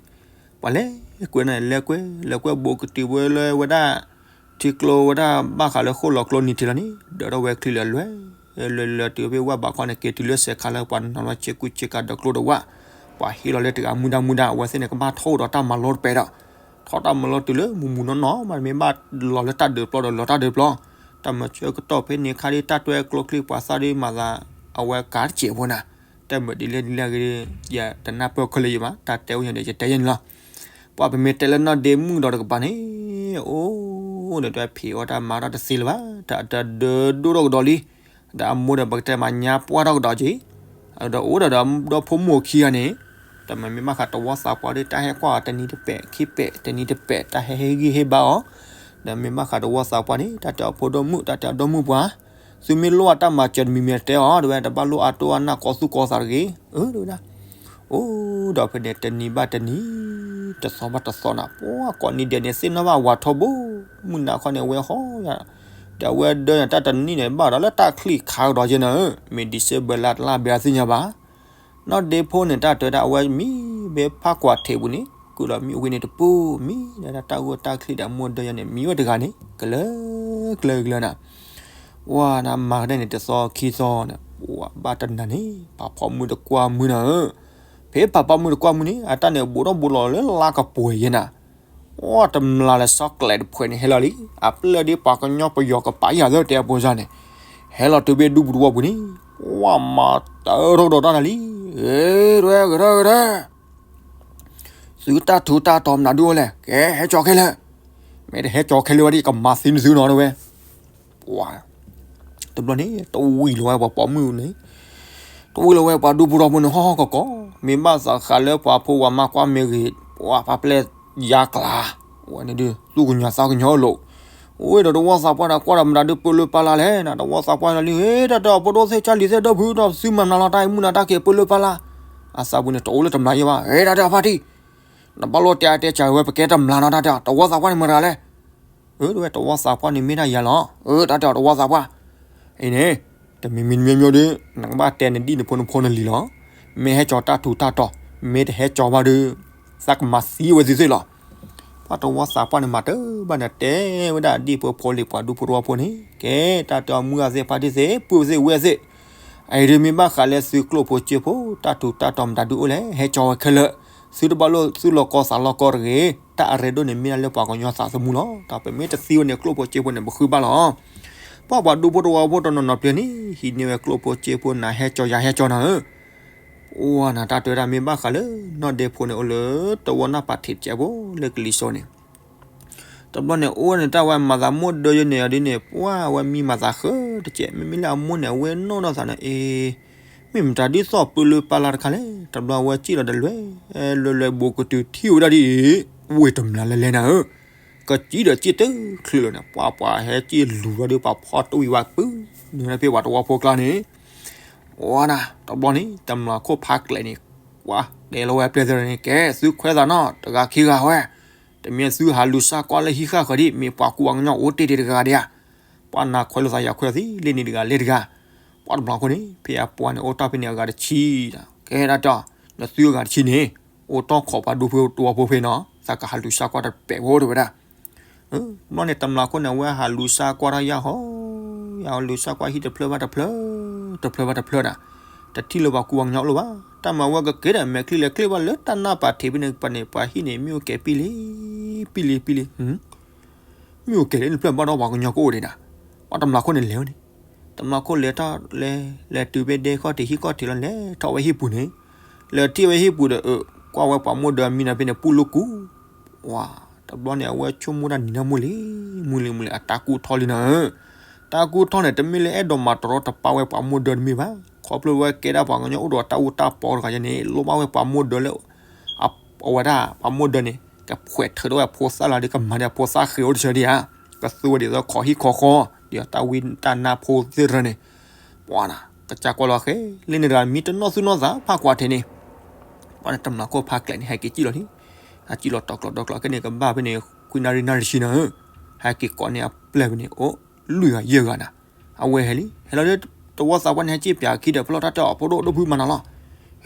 ပှၤလဲၤကွဲးန့ၣ် လဲၤကွဲး လဲၤကွဲးဘူးကတုၤဝဲလၢဝဲဒၣ် ထံကျိဝဲဒၣ်ဘၣ်ဃးလၢဃိၣ်လီၤကျိနံၤထံးလီၤန့ၣ် ဒၢးထီၣ်ဝဲချံလၢလွဲ လွဲလွဲတုၤဖဲဝၣ်ဘးခီန့ၣ် က့ၤတုၤလၢစဲးခါလၢပှၤနီၤလီၤဆ့ကူဆ့ကၤဒီးကျိဒီးဝၣ် ပှၤဟ့ၣ်လီၤလၢတဂၤမုၢ်ဒၣ်မုၢ်ဒၣ် အဝဲသ့ၣ်န့ၣ် ကဘၣ်ထီၣ်အိၣ်ဒီးတၢ်မၤလီတပဲဒီး ထီၣ်တၢ်မၤလီတုၤလၢမူမူနီၢ်နီၢ်မး မ့ၢ်ဘၣ်လီၤလၢတၢ်ဒၢးပျီဒီးလီၤတၢ်ဒၢးပျီ တၢ်မၤဆၢကတီၢ်ဖဲန့ၣ်ခါဒ်တၢ်တွဲကျိချံပှၤသၣ်ဒ်မၤသး အဝဲကးတစဲးဖိနၤ တၢ်မၤဒ်လဲၣ်ဒ်လဲၣ်ဂ့ၤ ယတနၢ်ပၢၢ်ခဲလၢာ်ယံၤဘၣ် တၢ်တဲအိၣ်ညါဒီးယတဲယဲၢ်န့ၣ်လီၤ. ပှၤပမ့ၢ်တဲလၢနီၢ်ဒ့မုၣ်ကဒီးတကပၤန့ၣ် အိၣ်ဒီးတၢ်ဖံးအီၣ်တၢ်မၤတၢ်တသ့လၢၤဘၣ် တၢ်တဒၢဒိၣ်ထီၣ်ကဒီးလံ ဒီးအမိၢ်ဒီးပကတဲမၤညါပှၢ်ထီၣ်ကဒီးက့ၤ ဒီးအိၣ်ဒီးဒီးဖိမုၣ်ခံဂၤန့ၣ် တမ့ၢ်မ့ၢ်ဘၣ်ဃးတဝီသးပှၢ်ဒီး တၢ်ဟဲကွၢ်အီၤတနံၤတပဲာ်ခံပဲာ် တနံၤတပဲာ် တၢ်ဟဲဟ့ၣ်ဂံၢ်ဟ့ၣ်ဘါအီၤ ဒီးမ့ၢ်ဘၣ်ဃးတဝီသးပှၢ်န့ၣ် တၢ်တဲအီၤဖိဒိၣ်မုၣ် တၢ်တဲအီၤဒိၣ်မုၣ်ပှၤ သုမ့ၢ်လိၣ်အတၢ်မၤစၢၤတမံၤမံၤတဲအီၤ တဝဲတဘၣ်လိၣ်အတိၢ်အနၢ်ကီသူၣ်ကီသးတဂ့ၤ အၢ တဝဲဒၣ် အိၣ်ဒီးဖဲန့ၣ် တနံၤဘၣ်တနံၤ တသီဘၣ်တသီနၤ ပှၤကိးနံၤဒဲးန့ၣ် သ့ၣ်နီၣ်ဘၣ်ဝၤထီဘိ မုၢ်နၤခီန့ၣ် ဝဲဟီယၤ ဒီးအဝဲဒၢညါတၢ်တနံၣ်န့ၣ် ဘၣ်ဒီးလၢတၢ်ချံၣ်ခါကဒီးက့ၤနၤဧၢ မ့ၢ် December လါတလါဘဲအသ့ၣ်ညါဘၣ် နီၢ်ဒ့ဖိန့ၣ် တၢ်တဲဝဲဒၣ် အဝဲမံဘဲဖးကွၢ်ထံးပူၤန့ၣ် ကုၢ်ဒီးမံဝံၤန့ၣ်တပူၤ မံဒီးတၢ်ဂိၢ်တၢ်ချံၣ်ဒီးအမိၢ်ဒၢယၤန့ၣ် မံဝဲတဂၤန့ၣ် ကလၢကလၢကလၢနၤ ဝဲနၤမၤကဒဲန့ၣ် တသီခံသီန့ၣ် ပှၤဘၣ်တနၤန့ၣ် ပှၤဖီမုၢ်တကွၢ်မုၢ်နၤဧၢ ဖဲပှၤဖီမုၢ်တကွၢ်မုၢ်န့ၣ် အတၢ်န့ၣ်ဘူးထီၣ်ဘူးလီၤလၢလါကပှဲၤယဲနၤ အိၣ်တမျၢ်လၢ chocolate တဖှဲးန့ၣ် ဟဲလီၤလံ အပျဲၢ်ဒ်ပှၤကညီပယီၤကပၤယၤသၢတဲအဖိစၢ်န့ၣ် ဟဲလီၤတုၤဖဲဒူပူၤတဝီပူၤန့ၣ် ဝဲမၤတၢ်ထီၣ်ကဒီးတၢ်နၤလံ ဂ့ၤ တဝဲ ဂ့ၤ တဝဲ ဂ့ၤ တဝဲ သုတၢ်ထူးတၢ်တီၤမနုၤဒုအိၣ်လဲၣ် ကဲဟဲကၠီၤခဲလၢာ် မ့ၢ်တဟဲကၠီၤခဲလၢာ်ဝဲဒ် ကမၤသံနသုနီၤတဝဲ ပှၤ တဘျီန့ၣ် တဝံၤလီၤဝဲပှၤပိာ်မုၣ်န့ၣ် တဝံၤလီၤဝဲပှၤဒူဖိထီဖိန့ၣ် ဟီၣ်ဟီၣ်ကီၢ်ကီၢ် မ့ၢ်ဘၣ်သးဃးလၢပှၤဖိဝၤမါကွၢ်မ့ၢ်ဂ့ၤ ပှၤဖးပျဲၢ်ယါကျါ ဝဲန့ၣ်ဒုး သူၣ်ကညီၤသးကညီၤလိာ် အိၣ်ဒီးတဝီသးပှၢ်ဒီးကွၢ်ဒီးမတၤဒုးပၢလၢပၢလါလဲၣ် တဝီသးပှၢ်လံ ဟ့ၣ် တၢ်တဲအီၤဖိဒိၣ်သ့ၣ် ကၢ်လံၤသ့ၣ် ဒီပုၢ်ဒီးသုမၤမျးလီၤတၢ်အံၤမုၢ်နၤတၢ်က့ၤပၢလၢပၢလါ အသးပူၤန့ၣ် တအိၣ်လၢတမျးယဲဘၣ် ဟ့ၣ် တၢ်တဲအီၤဖါတံၢ် နဘၣ်လိၣ်တဲအါတဲစှၤဝဲ ပကဲတမျးနီၤ တၢ်တဲအီၤ တဝီသးပှၢ်န့ၣ်မတၤလဲၣ် အၢ တဝဲတဝီသးပှၢ်န့ၣ်မ့ၢ်ဒၣ်ယၤလီၤ အၢ တၢ်တဲအီၤတဝီသးပှၢ် အံၤန့ၣ် တမံၤမံၤမံၤမံၤဒီး နကဘၣ်တဲနဒံၣ်နဖိနဖိနလံၤလီၤ မ့ၢ်ဟဲကၠီၤတၢ်ထူးတၢ်တီၤ မ့ၢ်တဟဲကၠီၤဘၣ်ဒီး သးကမၤသံဝဲသ့ၣ်သ့ၣ်လီၤ ပှၤတဝီသးပှၢ်န့ၣ်မၤတၢ်ဘၣ်န့ၣ် တဲဝဲဒၣ်ဒ်ဖိဖိလံၤပှၤဒူဖိတဝီဖိန့ၣ် ကဲ တၢ်တဲအီၤမုၢ်ဂၤသ့ၣ်ဖါတံၢ်သ့ၣ် ပုၢ်သ့ၣ်ဝဲၢ်သ့ၣ် အံၤဒုးမ့ၢ်ဘၣ်ဃးလၢသုကျိၣ်ဖိစ့ဖိ တၢ်ထူးတၢ်တီၤမတၤဒုးအိၣ်လဲၣ် ဟဲကၠီၤဝဲခဲလၢာ် သုတဘၣ်လိၣ်သုလီၤကီသးလီၤကီတဂ့ၤ တၢ်အရ့ဒိၣ်န့ၣ် မ့ၢ်ဒၣ်လၢပှၤကညီသးသမူလီၤ တၢ်ပမ့ၢ်တသံဝဲန့ၣ် ကျိၣ်ဖိစ့ဖိန့ၣ် ပဃုဘၣ်လီၤ ပှၤပှၤဒူဖိတဝီဖိတနီၤနီၤပျဲၤန့ၣ် ဟံးန့ၢ်ဝဲကျိၣ်ဖိစ့ဖိနၤ ဟဲကၠီၤယၤဟဲကၠီၤနၤဧၢ အိၣ်နၤတၢ်တဲဝဲဒၣ်မ့ၢ်ဘၣ်ဃးလၢ နီၢ်ဒ့ဖိန့ၣ် အိၣ်လၢတဝီနၢ်ပၤထံးတကဲးဖိ လၢကလံၤစိးန့ၣ် တဘျီန့ၣ် အိၣ်ဝဲန့ၣ် တၢ်ဝဲမၤသးမိၢ်ဒၢယဲန့ၣ် အဒ်န့ၣ် ပှၤဝဲမံမၤသးဃၢတကဲး မ့မ့ၢ်လၢအမိၢ်န့ၣ် အဝဲနီၢ်နီၢ်သးန့ၣ် အ့ မ့ၢ်မတၤဒ်သိးပၢလၢပၢလါတခါလဲၣ် တဘျီအဝဲစံၣ်လီၤတလွဲ လွဲလွဲဘူးကတုၤထံၣ်ဝဲဒၣ်ဒ်အံၤ ဝ့ၢ်တမျးလဲၤလဲၤနၤဧၢ ကစံၣ်ဒီးစံၣ်တချုးလီၤန့ၣ် ပှၤပှၤဟဲစံၣ်လူၤဝဲဒီးပှၤဖီတဝံၤဝဲပုၢ် နုၤဖဲပှၤတဝီဖိကျါန့ၣ် ဝဲနၤ တဘျီန့ၣ် တမျးခိၣ်ဖးကျဲးန့ၣ် ပှၤတဲလီၤဝဲပျဲၢ်သ့ၣ်န့ၣ် ကဲ သုခွဲးသးနီၢ် တဂၤခံဂၤဝဲ တမ့ၢ်သုဟးလူၤစၢ်ကွၢ်လၢဟံၣ်ဃာ်ဃၢၤဒံး မ့ၢ်ပှၤကူပှၤကညီအိၣ်တ့ၢ်တ့ၢ်တဂၤဂၤဒံးဧါ ပှၤနၤခွဲးလိာ်သးယၤခွဲးသံ လ့ၣ်နံၤတဂၤလ့ၣ်တဂၤ ပှၤတမျးခိၣ်န့ၣ် ဖဲအပှၤန့ၣ် အိၣ်တ့ၢ်ဖဲန့ၣ်အဂၤတဆံ ကဲဒၣ်တဲ နသုအဂၤတဆံန့ၣ် အိၣ်တ့ၢ်ခိးပှၤဒူဖိတဝီဖိဖဲနီၤ သးကဟးလူၤစၢ်ကွၢ်တပဲာ်ဖိတဝဲဒၣ် ဘျီန့ၣ် တမျးခိၣ်န့ၣ် အဝဲဟးလူၤစၢ်ကွၢ်ထီၣ်ယၢ်ဟီ ယၢ်ဟီလူၤစၢ်ကွၢ်ဟံၣ်တဖျၢၣ်ဘၣ်တဖျၢၣ် တဖျၢၣ်ဘၣ်တဖျၢၣ်နၤ တထံၣ်လၢပှၤကူပှၤကညီအိၣ်လၢၤဘၣ် တၢ်မၤဝဲကကဲဒီး မဲာ်ချံလဲၤချ့ဘၣ်လၢတၢ်နၢ်ပၤထံးဖဲန့ၣ်ပှၤန့ၣ် ပှၤဟံၣ်န့ၣ် မ့ၣ်အူကဲၤပံလံ ပံလံ ပံလံ မ့ၣ်အူကဲၤလံ နဖျၢၣ်ဘၣ်ဒီးပှၤကညီကအိၣ်ဒံးနၤ ပှၤတမျးခိၣ်န့ၣ်လဲၤဝဲန့ၣ် တမျးခိၣ်လဲၤထီၣ်လဲၤ လဲၤတုၤဖဲဒဲခီၣ်ထံးဟံၣ်ခီၣ်ထံးလီၤ လဲၤထီၣ်ဝဲဟံၣ်ပူၤန့ၣ် လဲၤထံၣ်ဝဲဟံၣ်ပူၤဒီး ကွၢ်ဝဲပှၤမိၢ်ဒၢမံနၤဖဲန့ၣ် ပူၣ်လိာ်ကူၣ် ဝါ တဘျီန့ၣ် အဝဲဆိကမိၣ်တၢ်နံၤနၢ်မုၢ်လံ မုၢ်လံမုၢ်လံ အတၢ်ကူၣ်ထီၣ်လံနၤဧၢ တၢ်ကူၣ်ထီၣ်န့ၣ် တမ့ၢ်လၢအဲၣ်ဒိးမၤတရီတပါဝဲပှၤမိၢ်ဒၢတမ့ၢ်ဘၣ် ခီဖျိဝဲကဲဒၣ်ပှၤကညီအိၣ်ဒီးတၢ်အူတၢ်ပီတဂၤန့ၣ် လိၣ်ဘၣ်ဝဲပှၤမိၢ်ဒၢလၢ အဝဲဒၣ်ပှၤမိၢ်ဒၢန့ၣ် ကဖှဲးထုးထီၣ်ဝဲဖိသၣ်လီၤဒီး ကမၤဒီးဖိသၣ်ဃ့အိၣ်တဆၢဒံးဧါ ကသူဝဲဒ်သိးခိးဟံၣ်ခိးဃီ ဒ်တၢ်ဝံတၢ်နါဖိသ့ၣ်တဖၣ်န့ၣ် ပှၤနၤ ကစၢ်ကွၢ်လီၤဃဲ လၢန့ၣ်တဂၤမံတနီၣ်သူၣ်နီၣ်သး ဖးကွၢ်ထဲန့ၣ် ပှၤန့ၣ် တမျးခိၣ်ဖးကျဲးန့ၣ် ဟဲက့ၤစံၣ်လီၤလံ ဟဲစံၣ်လီၤတီၤကျိးတီၤကျိး ခဲန့ၣ်ကဘၣ်ဖဲန့ၣ် ခွံနၣ်ရံၣ်နၣ်ရံၣ်ဆံနၤဧၢ, ဟဲက့ၤကိးန့ၢ်အပျဲၢ်ဝဲန့ၣ် အိၣ်လွံၢ်ဂၤယဲၢ်ဂၤနၤ, အဝဲဟဲလံ ဟဲလီၤဒီး တဝီသးပှၢ်န့ၣ် ဟဲစံၣ်ပၠးခံဒီး ဖဲလီၤတၢ်တဲအီၤ ဖိဒိၣ်ဒိၣ်ဖုမၤနၤလီ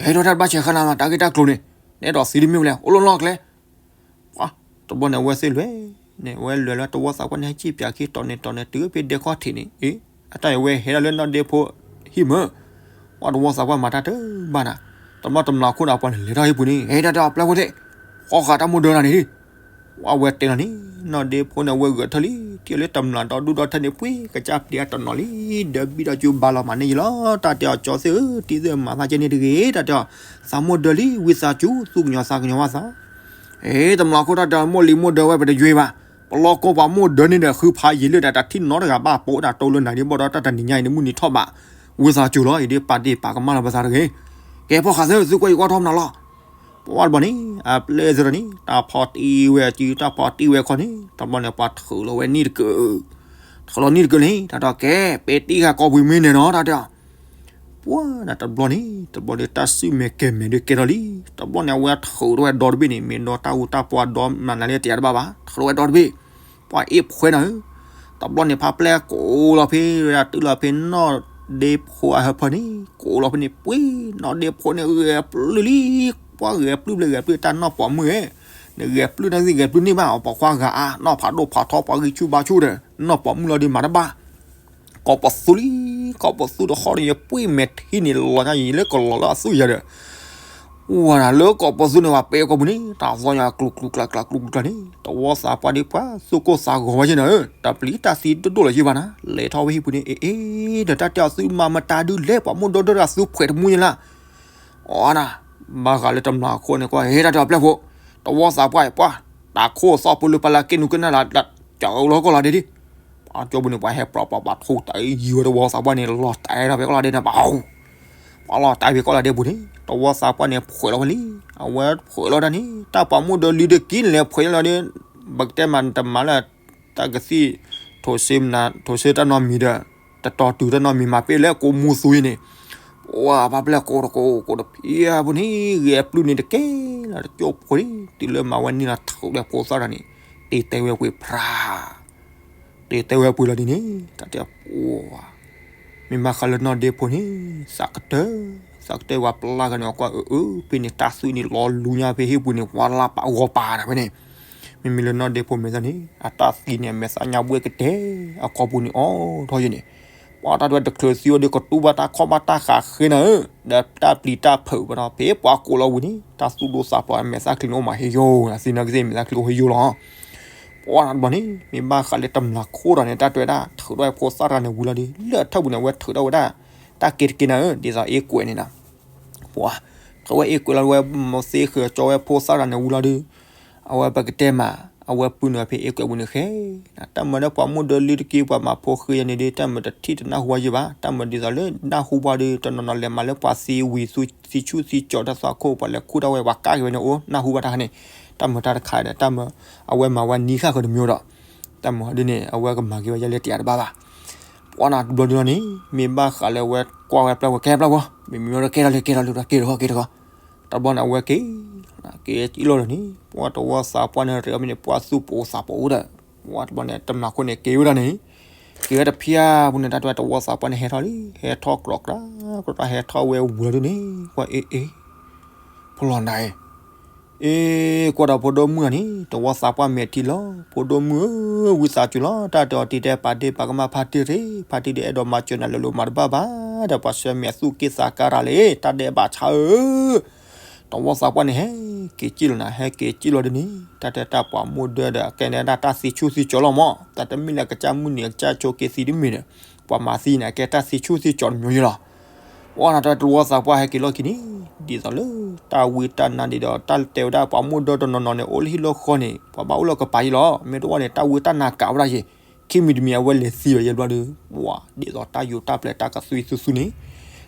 ၤ, ဟဲဒီးတၢ်တဘၣ်ဆဲးဃာ်နၤလီၤ တၢ်ဂ့ၢ်တၢ်ကျိၤန့ၣ်, နအဲၣ်ဒိးသံတမ့ၢ်ဝဲလဲၣ် အိၣ်လီၤလီၢ်ကျဲ ပှၤ တဘျီန့ၣ် အဝဲသ့ၣ်လဲၤန့ၣ် အဝဲလဲၤလၢတဝီသးပှၢ်န့ၣ် ဟဲစံၣ်ပၠးခံတီၤန့ၣ်တီၤန့ၣ် တုၤဖဲဒဲခီၣ်ထံးန့ၣ် အ့ အတၢ်အံၤဝဲဟဲဒၣ်လၢနီၢ်ဒ့ဖိဟံၣ်မၢ်, ပှၤတဝီသးပှၢ်မၤတၢ်တဘၣ်နၤ, တဘျီတမျးခိၣ်ဒီးပှၤန့ၣ် လဲၤထီၣ်ဟံၣ်ပူၤန့ၣ် ဟဲတၢ်တဲအီၤပျဲၢ်ဖိသ့ၣ်, ဃီဃာ်တၢ်မိၢ်ဒၢနၤန့ၣ် ပှၤဝဲတဲလီၤန့ၣ် နီၢ်ဒ့ဖိန့ၣ် အဝဲဂဲၤထၢၣ်လံ ထံၣ်လၢတမျးဒီဒူၣ်ဒီထၢၣ်န့ၣ် ပှ့ၤကစၢ်ပျံၤအတနီၤလံ ဒၢဘံၣ်ဒီးကၠူဘါလီၤမးန့ၣ်ယံလီၤ တၢ်တဲအီၤကၠီသ့ၣ်ဧၢ တံၤသ့ၣ်မၤသးကဲန့ၣ်တဂ့ၤ တၢ်တဲအီၤ သးမိၢ်ဒၢလံ ဝံသးစူၤ သူၣ်ကညီၤသးကညီၤဘၣ်သး အ့ တမျးခိၣ်တၢ်တဲအီၤ မိၢ်လံၤမိၢ်ဒၢဝဲပတယွ့ဘၣ်, ပလီၢ်ကိးပှၤမိၢ်ဒၢန့ၣ်ဒီး ဃုဖးယံာ်လၢာ်ဒီး တၢ်ထံၣ်နီတဂၤဘၣ် ပိာ်ဒၣ်တိၢ်လၢနၤဒ်ဘၣ်ဒီး တၢ်တနံၤညါအံၤန့ၣ် မုၢ်နံၤထီၣ်ဘး, ဝံသးစူၤလီၤ အံၤဒ်ပာ်ဒ့ၣ်ပာ်ကမၣ်လီၤပသးတဂ့ၤ, ကဲဖီၣ်ဃာ်သၢ သုကွၢ်ယကွၢ်ထီၣ်မနုၤလီၤ ပှၤတဘျီန့ၣ် အပျဲၢ်သ့ၣ်တဖၣ်န့ၣ် တၢ်ဖီတံၢ်ဝဲအစု တၢ်ဖီတံၢ်ဝဲအခီန့ၣ် တဘျီန့ၣ် ပှၤထုးလီၤဝဲနံၣ်တကၢး, ထုးလီၤနံၣ်တကၢးန့ၣ် တၢ်တဲအီၤ ကဲ ပဲာ်တံၢ်ဃာ်ကိာ်ပှံၤမ့ၢ်န့ၣ်နီၤ တၢ်တဲအီၤ ပှၤတဘျီန့ၣ် တဘျီဒီး တၢ်စုမ့ၢ်ကဲၤမဲာ်ဒီးကဲထီၣ်လံ, တဘျီန့ၣ် အဝဲထုးထီၣ်ဝဲဒီတဘ့ၣ်န့ၣ် မ့ၢ်ဒီတၢ်အူတၢ်ပှၤဒီမနုၤလဲၣ်တယၤတဘၣ်ဘၣ် ထုးထီၣ်ဝဲဒီတဘ့ၣ်, ပှၤအ့ၣ်ဖှဲနၤဧၢ, တဘျီန့ၣ် ဖါပျဲၢ်ကိးလီၤဖဲ တုၤလီၤဖဲနီၢ်ဒ့ဖိအဟၢဖၢန့ၣ် ကိးလီၤဖဲန့ၣ် ပှ့ၤ နီၢ်ဒ့ဖိန့ၣ် ဂဲၤပျုၢ်လံ, ပှၤဂဲၤပျုၢ်ဘျဲၣ်ဂဲၤပျုၢ်တၢ်နီၢ်ပိာ်မုၣ်ဧၢ, နဂဲၤပျုၢ်တၢ်သ့ၣ်ဂဲၤပျုၢ်န့ၢ်ဘၣ် အပိာ်ခွါဂၤအါ နီၢ်ဖးဒိၣ်ဖးထီ ပှၤဂံၢ်ဆူၣ်ဘါဆူၣ်ဒီး နီၢ်ပိာ်မုၣ်လီၤဒီးမၤတဘၣ် ကိးပသူလံ, ကိးပသူတဃီဒီး ယပှ့ၤမဲာ်ထံန့ၣ် လီၤညါယံာ်လၢကလီၤလၢအသူၣ်ယၤဒီး, ဝဲဒၣ်လၢကိးပသူန့ၣ် ပှၤပဲာ်ကိာ်ပူၤန့ၣ် တၢ်သီၣ်ညါကျူကျူကျါကျါကျူကျူကျါန့ၣ် တဝီသးပှၢ်ဒ်ပှၤသူၣ်ကိၢ်သးဂီၤဝဲက့နၤဧၢ, တၢ်ပျံၤတၢ်သံဒိၣ်ဒိၣ်လၢၤယံာ်ဘၣ်နၤ, လဲၤထီၣ်ဝဲဟံၣ်ပူၤန့ၣ် အ့ၣ်အ့ၣ် ဒီးတၢ်တဲအီၤ သုမၤမတၤဒုလဲၣ် ပှၤမိၢ်ဒီဒၢတဂၤ သုဖှဲးတမူယလၢ အီနၤ, ဘၣ်ဃးလၢတမျးခိၣ်န့ၣ်ကွၢ် ဟဲတၢ်တဲအီၤပျဲၢ်ဖိ, တဝီသးပှၢ်အံၤပှၢ်, တၢ်ခိၣ်သီၣ်ဖိလၢပှၤလၢက့နူက့နၢ်လၢ ကၢလီၤကီၢ်လီၤဒဲးဒ်, ပှၤကၠိပူၤန့ၣ် ပှၤဟဲပြးပြးပှၤထိၣ်တၢ်အံၤယံာ်ဝဲတဝီသးပှၢ်န့ၣ် လီၤတဲာ်ထီၣ်ဖဲကီၢ်လီၤဒဲးန့ၣ် ပှၤ ပှၤလီၤတဲာ်ဖဲကီၢ်လီၤဒဲးပူၤန့ၣ် တဝီသးပှၢ်န့ၣ် ဖှဲးလီၤဝဲလံ, အဝဲဖှဲးလီၤတၢ်န့ၣ် တၢ်ပှၤမိၢ်ဒီလံၤတက့န့ၣ်လဲၤဖှဲးလီၤဒီး, ပကတဲမးတမၤလၢ တၢ်ကသံၣ် ထိးစ့မနၤ ထိးစ့တၢ်နီတမံၤဒီး, တတီၤတုၤတၢ်နီတမံၤမၤပ့ၢ်လၢကိးမူသူအံၤန့ၣ်, ပှၤဖါပျဲၢ်ကိးတကိးကိးတဖံးအပူၤန့ၣ် ဂဲၤပျုၢ်န့ၣ်တကဲလီၤတကၠိဖိန့ၣ် တုၤလၢမၤဝဲန့ၢ်လီၤထုးဒီးဖိသၣ်တၢ်န့ၣ်, တ့တဲဝဲပှ့ၤဖြး တ့တဲဝဲပှ့ၤလီၤဒ်န့ၣ် တၢ်တဲပှၤ မ့ၢ်ဘၣ်ဃးလၢနီၢ်ဒ့ဖိန့ၣ် သးကတၢၢ်, သးကတၢၢ်ဝဲပျၢ်ဂၤန့ၣ် အကွၢ်အၢအၢ ဖဲန့ၣ်တၢ်သွံၣ်န့ၣ်လီၤလူညါဖဲဟံၣ်ပူၤန့ၣ် ပှၤလၢပာ်ဂီၤပာ်တၢ်ဖဲန့ၣ်, မ့မ့ၢ်လၢနီၢ်ဒ့ဖိမဲာ်သၣ်န့ၣ် အတၢ်သံန့ၣ် အမဲာ်သၣ်ညါဘှဲၣ်ကတဲာ် အခီပူၤန့ၣ် အိၣ်ထီၣ်ယံၤန့ၣ်, ပှၤတၢ်ဒွဲၣ်တချုးသံဝဲဒီး ကတူၢ်ဘၣ်တၢ်ခီၣ်ဘၣ်တၢ်ဃးဃ့နၤဧၢ, ဒီးတၢ်ပျံၤတၢ်ဖုးဝဲဒီး ဖဲပှၤကိးလီၤဝံၤန့ၣ် တၢ်သူၣ်ဒိၣ်သးဖျိး အမဲာ်သၣ်ချံန့ၣ်အိၣ်မးဟ့ယိာ် အသံနီၢ်ကသ့ၣ်မဲာ်သၣ်ချံအိၣ်ဟ့ယိာ်လီၤ. ပှၤတဘျီန့ၣ် မ့ၢ်ဘၣ်ဃးလၢတမျးခိၣ်ဒီးန့ၣ် တၢ်တဲဝဲဒၣ် ထုးထီၣ်ဝဲဖိသၣ်တဂၤန့ၣ်ဝံၤလီၤဒီး လၢအထၢၣ်ပူၤန့ၣ် အဝဲထုးထီၣ်ဝဲဒၣ် တၢ်က့တက့န့ၣ်ဧၢ ဒ်သိးအ့ၣ်ကွဲးန့ၣ်နီၤ, ပှၤ ထုးဝဲအ့ၣ်ကွဲးလီၤဝဲ မ့ၢ်သ့ဃုာ်ကၠီဝဲဖိသၣ်တဂၤန့ၣ်ဝံၤလီၤဒီး အဝဲပကတဲမး အဝဲပုၢ်န့ၣ်ဖဲအ့ၣ်ကွဲးပူၤန့ၣ်ဃဲ တၢ်မၤဒီးပှၤမိၢ်ဒၢလံၤတက့ ပှၤမၤဖိဃ့ယၤန့ၣ်ဒီး တၢ်မၤတထံၣ်တနၢ်ဟူဘၣ်ယံၤဘၣ်, တၢ်မၤဒ်သိးလၢနၢ်ဟူဘၣ်ဒီး တနီၤနီၤလဲၤမၤလၢပှၤသံဝံၤ သံဆူၣ်သံကၠီၤတၢ်သွၣ်ခိၣ် ပှၤလဲၤခူၣ်တၢ်ဝဲ ပှၤကးက့ၤဝဲန့ၣ်အိၣ် နၢ်ဟူဘၣ်တၢ်ခါန့ၣ်, တၢ်မၤတၢ်တခါဒီး တၢ်မၤ အဝဲမၤဝဲနံၤဃၣ်ဃၢၤတမံၤဒီး တၢ်မၤဒ်န့ၣ် အဝဲကမၤက့ၤဝဲယဲလၢတယၤတဘၣ်ဘၣ်. ပှၤနၤတဘျီဒ်န့ၣ် မ့ၢ်ဘၣ်ဃးလၢအဝဲကွၢ်ဝဲပျၢ်ဝဲ ကဲပျၢ်ဝဲ မ့မ့ၢ်ဝဲကဲထီၣ်လံ ကဲထီၣ်လံ ကဲထီၣ်ကဲထီၣ် တဘျီန့ၣ် အဝဲက့ၤ က့ၤကံၣ်လီၤဒီးန့ၣ် ပှၤတဝီသးပှၢ်န့ၣ် ရ့အီၤမ့ၢ်န့ၣ် ပှၤသူၣ်ပိာ်သးပိာ်အိၣ်ဒီး ပှၤတဘျီန့ၣ် တမျးခိၣ်န့ၣ် က့ၤဝဲဒၣ်န့ၣ် က့ၤဝဲတဖျၢၣ်ပူၤန့ၣ် တၢ်တဲဝဲတဝီသးပှၢ်န့ၣ် ဟဲထီၣ်လံ ဟဲထီၣ်ကြီကြီကြီ ဟဲထီၣ်ဝဲဝံၤလီၤဒ်န့ၣ် ကွၢ်အ့ၣ်အ့ၣ် ဖီလီၤနၤအံၤ အ့ၣ် ကွၢ်ဒီးဖိဒိၣ်မုၣ်ဧါန့ၣ် တဝီသးပှၢ်မဲာ်ထံလီၤ ဖိဒိၣ်မုၣ်ဧၢ ဝံသးစူၤလီၤ တၢ်တဲအီၤတံၤတဲပာ်ဒ့ၣ်ပာ်ကမၣ်ဖါတံၢ်ရ့ ဖါတံၢ်ဒီးအဲၣ်ဒိးမၤစၢၤနၤလၢလိၤမၤတဘၣ်ဘၣ် ဒီးပှၤဆှၢမ့ၢ်အသူၣ်က့ၣ်သးကါတၢ်လံ တၢ်ဒဲးဘးဆါဧၢ တဝီသးပှၢ်န့ၣ် ဟဲက့ၤစံၣ်လီၤနၤ ဟဲက့ၤစံၣ်လီၤဒ်န့ၣ် တၢ်တဲတၢ်ပှၤမိၢ်ဒၢဒီး ကဲန့ၣ်ဒၣ်တၢ်သံဆူၣ်သံကၠီၤလီၤမး တၢ်တမ့ၢ်လၢကစၢ်မုၢ်နံၤအကစၢ်ဆိးက့ၤသံတမ့ၢ်ဒီး ပှၤမၤသံန့ၣ် ကဲတၢ်သံဆူၣ်သံကၠီၤတမံၤယံၤလီၤ ပှၤနၤတဝီသးပှၢ်ဟဲက့ၤလီၢ်ခံန့ၣ် ဒ်သိးလၢ တၢ်ဝံတၢ်နါဒ်ဒီး တၢ်တဲဝဲဒၣ်ပှၤမိၢ်ဒၢတနီၤနီၤန့ၣ် အိၣ်လၢဟံၣ်လၢဃီန့ၣ် ပှၤဘၣ်အိၣ်လၢကပၤယံၤလီၤ မ့ၢ်တအိၣ်န့ၣ် တၢ်ဝံတၢ်နါကးဝဲဒၣ်ယံၤ ခံမံၤတမံၤအဝဲလဲၤသံဝဲယဲဘျီဒီး ပှၤဒ်သိးတၢ်ယိးတၢ်ပျဲၢ်တၢ်ကသွံသူသူန့ၣ်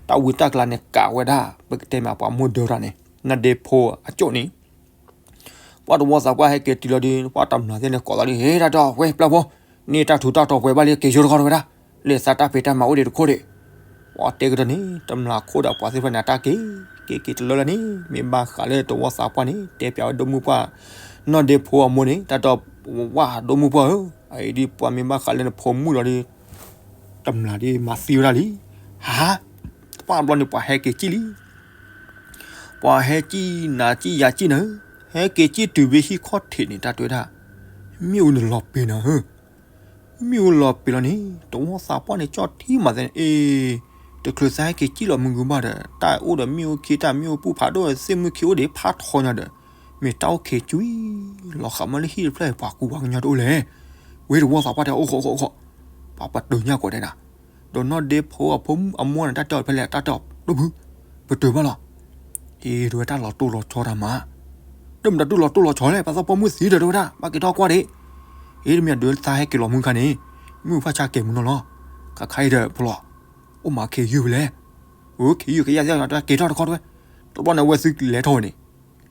တၢ်ဝံတၢ်ကျါန့ၣ် ကးဝဲဒၣ်ပကတဲမးပှၤမိၢ်ဒၢတၢ်န့ၣ် နဒ့ဖိအကၠိၣ်န့ၣ် ပှၤတဝီသးပှၢ်ဟဲက့ၤတုၤလီၤဒီး ပှၤတမျးသ့ၣ်န့ၣ်ကိးသးဒီး ဟ့ၣ်တၢ်တီၢ်ဝဲပျၢ်ဖိ န့ၢ်တၢ်ထူးတၢ်တီၤပှဲၤဘၣ်လံ က့ၤယိတခီတဝဲဒၣ် လၢသးတၢ်ဖံးတၢ်မၤအိၣ်ဒံးတခိၣ်ဒံး ပှၤတဲကဒီးန့ၣ် တမျးခိၣ်ဒီးပှၤသ့ၣ်တဖၣ်န့ၣ် အတၢ်က့ၤ က့ၤက့ၤတလၢလၢ်န့ၣ် မ့ၢ်ဘၣ်ဃးလၢတဝီသးပှၢ်န့ၣ် တဲပၠးဝဲဒိၣ်မုၢ်ပှၢ် နီၢ်ဒ့ဖိအမိၢ်န့ၣ် တၢ်တီၢ် ဝါဒိၣ်မုၢ်ပှၢ်ဧၢ, အအံၤဒ်ပှၤမ့ၢ်ဘၣ်ဃးလၢနဖိမုၣ်လီၤဒီး တမျးဒ်မၤသံဝဲဒၣ်လံ. ဟါ, တပှၢ်ဘျီန့ၣ် ပှၤဟဲက့ၤကံၣ်လံ. ပှၤဟဲကံၣ်နၤကံၣ်ယၤကံၣ်နၤဧၢ, ဟဲက့ၤကံၣ်တုၤဖဲဟံၣ်ခီၣ်ထံးန့ၣ် တၢ်တဲဝဲဒၣ်, မ့ၣ်အူန့ၣ်လီၤပ့ၤနၤဧၢ. မ့ၣ်အူလီၤပ့ၤလီၤန့ၣ် တဝီသးပှၢ်န့ၣ် ကၠီၣ်ထံမးသဲန့ၣ် အ့, တချုးသးဟဲက့ၤကံၣ်လီၤမုၢ်ဂုၤဘၣ်ဒီး တၢ်အိၣ်ဒီးမ့ၣ်အူခံ တၢ်မ့ၣ်အူပူၤဖးဒိၣ် သ့ၣ်မုၢ်ခံအိၣ်ဒံးဖးထီညါဒီး မ့ၢ်တၢ်အိၣ်ခံကွံာ် လီၤဃးမးလၢဟံၣ်တဖျၢၣ်အံၤ ပှၤကူပှၤကညီတအိၣ်လဲၣ်. ဝဲတဝီသးပှၢ်တဲ အိၣ်ဃီအိၣ်ဃီအိၣ်ဃီ, ပှၤပတုာ်ညၣ်ကိးဒဲးနၤ, ဒီးနီၢ်ဒ့ဖိအဖိအမါန့ၣ် တၢ်တဲအီၤဖဲလဲၣ် တၢ်တဲအီၤဒိၣ်ဖု, ပတုာ်ဘၣ်လီၤ. အ့ တဲဝဲ တၢ်လီၤတိၢ်လီၤဆီတၢ်မး, ဒီးမတၤဒုးလီၤတိၢ်လီၤဆီလဲၣ် ပှၤသးပှၢ်မုၢ်သံဒီး တဲဝဲဒၣ် ဘၣ်က့ၤထီၣ်ကွၢ်ဒံး. အ့ တမ့ၢ်အဒုးသးဟဲက့ၤလီၤမုၢ်ခါန့ၣ် မုၢ်ဖၣ်ဆါကဲၤမုၢ်နီၢ်လီၤ. ခါခါအံၤဒီး ပလီၢ် အိၣ်မးခ့ယုၢ်ဖဲလဲၣ်. အိၣ်ခ့ယုၢ်ကယၢ်ယၢ် က့ၤထီၣ်တခီတဲဝဲ. တဘျီန့ၣ် အဝဲသ့ၣ်လဲၤထီၣ်ဝဲန့ၣ်,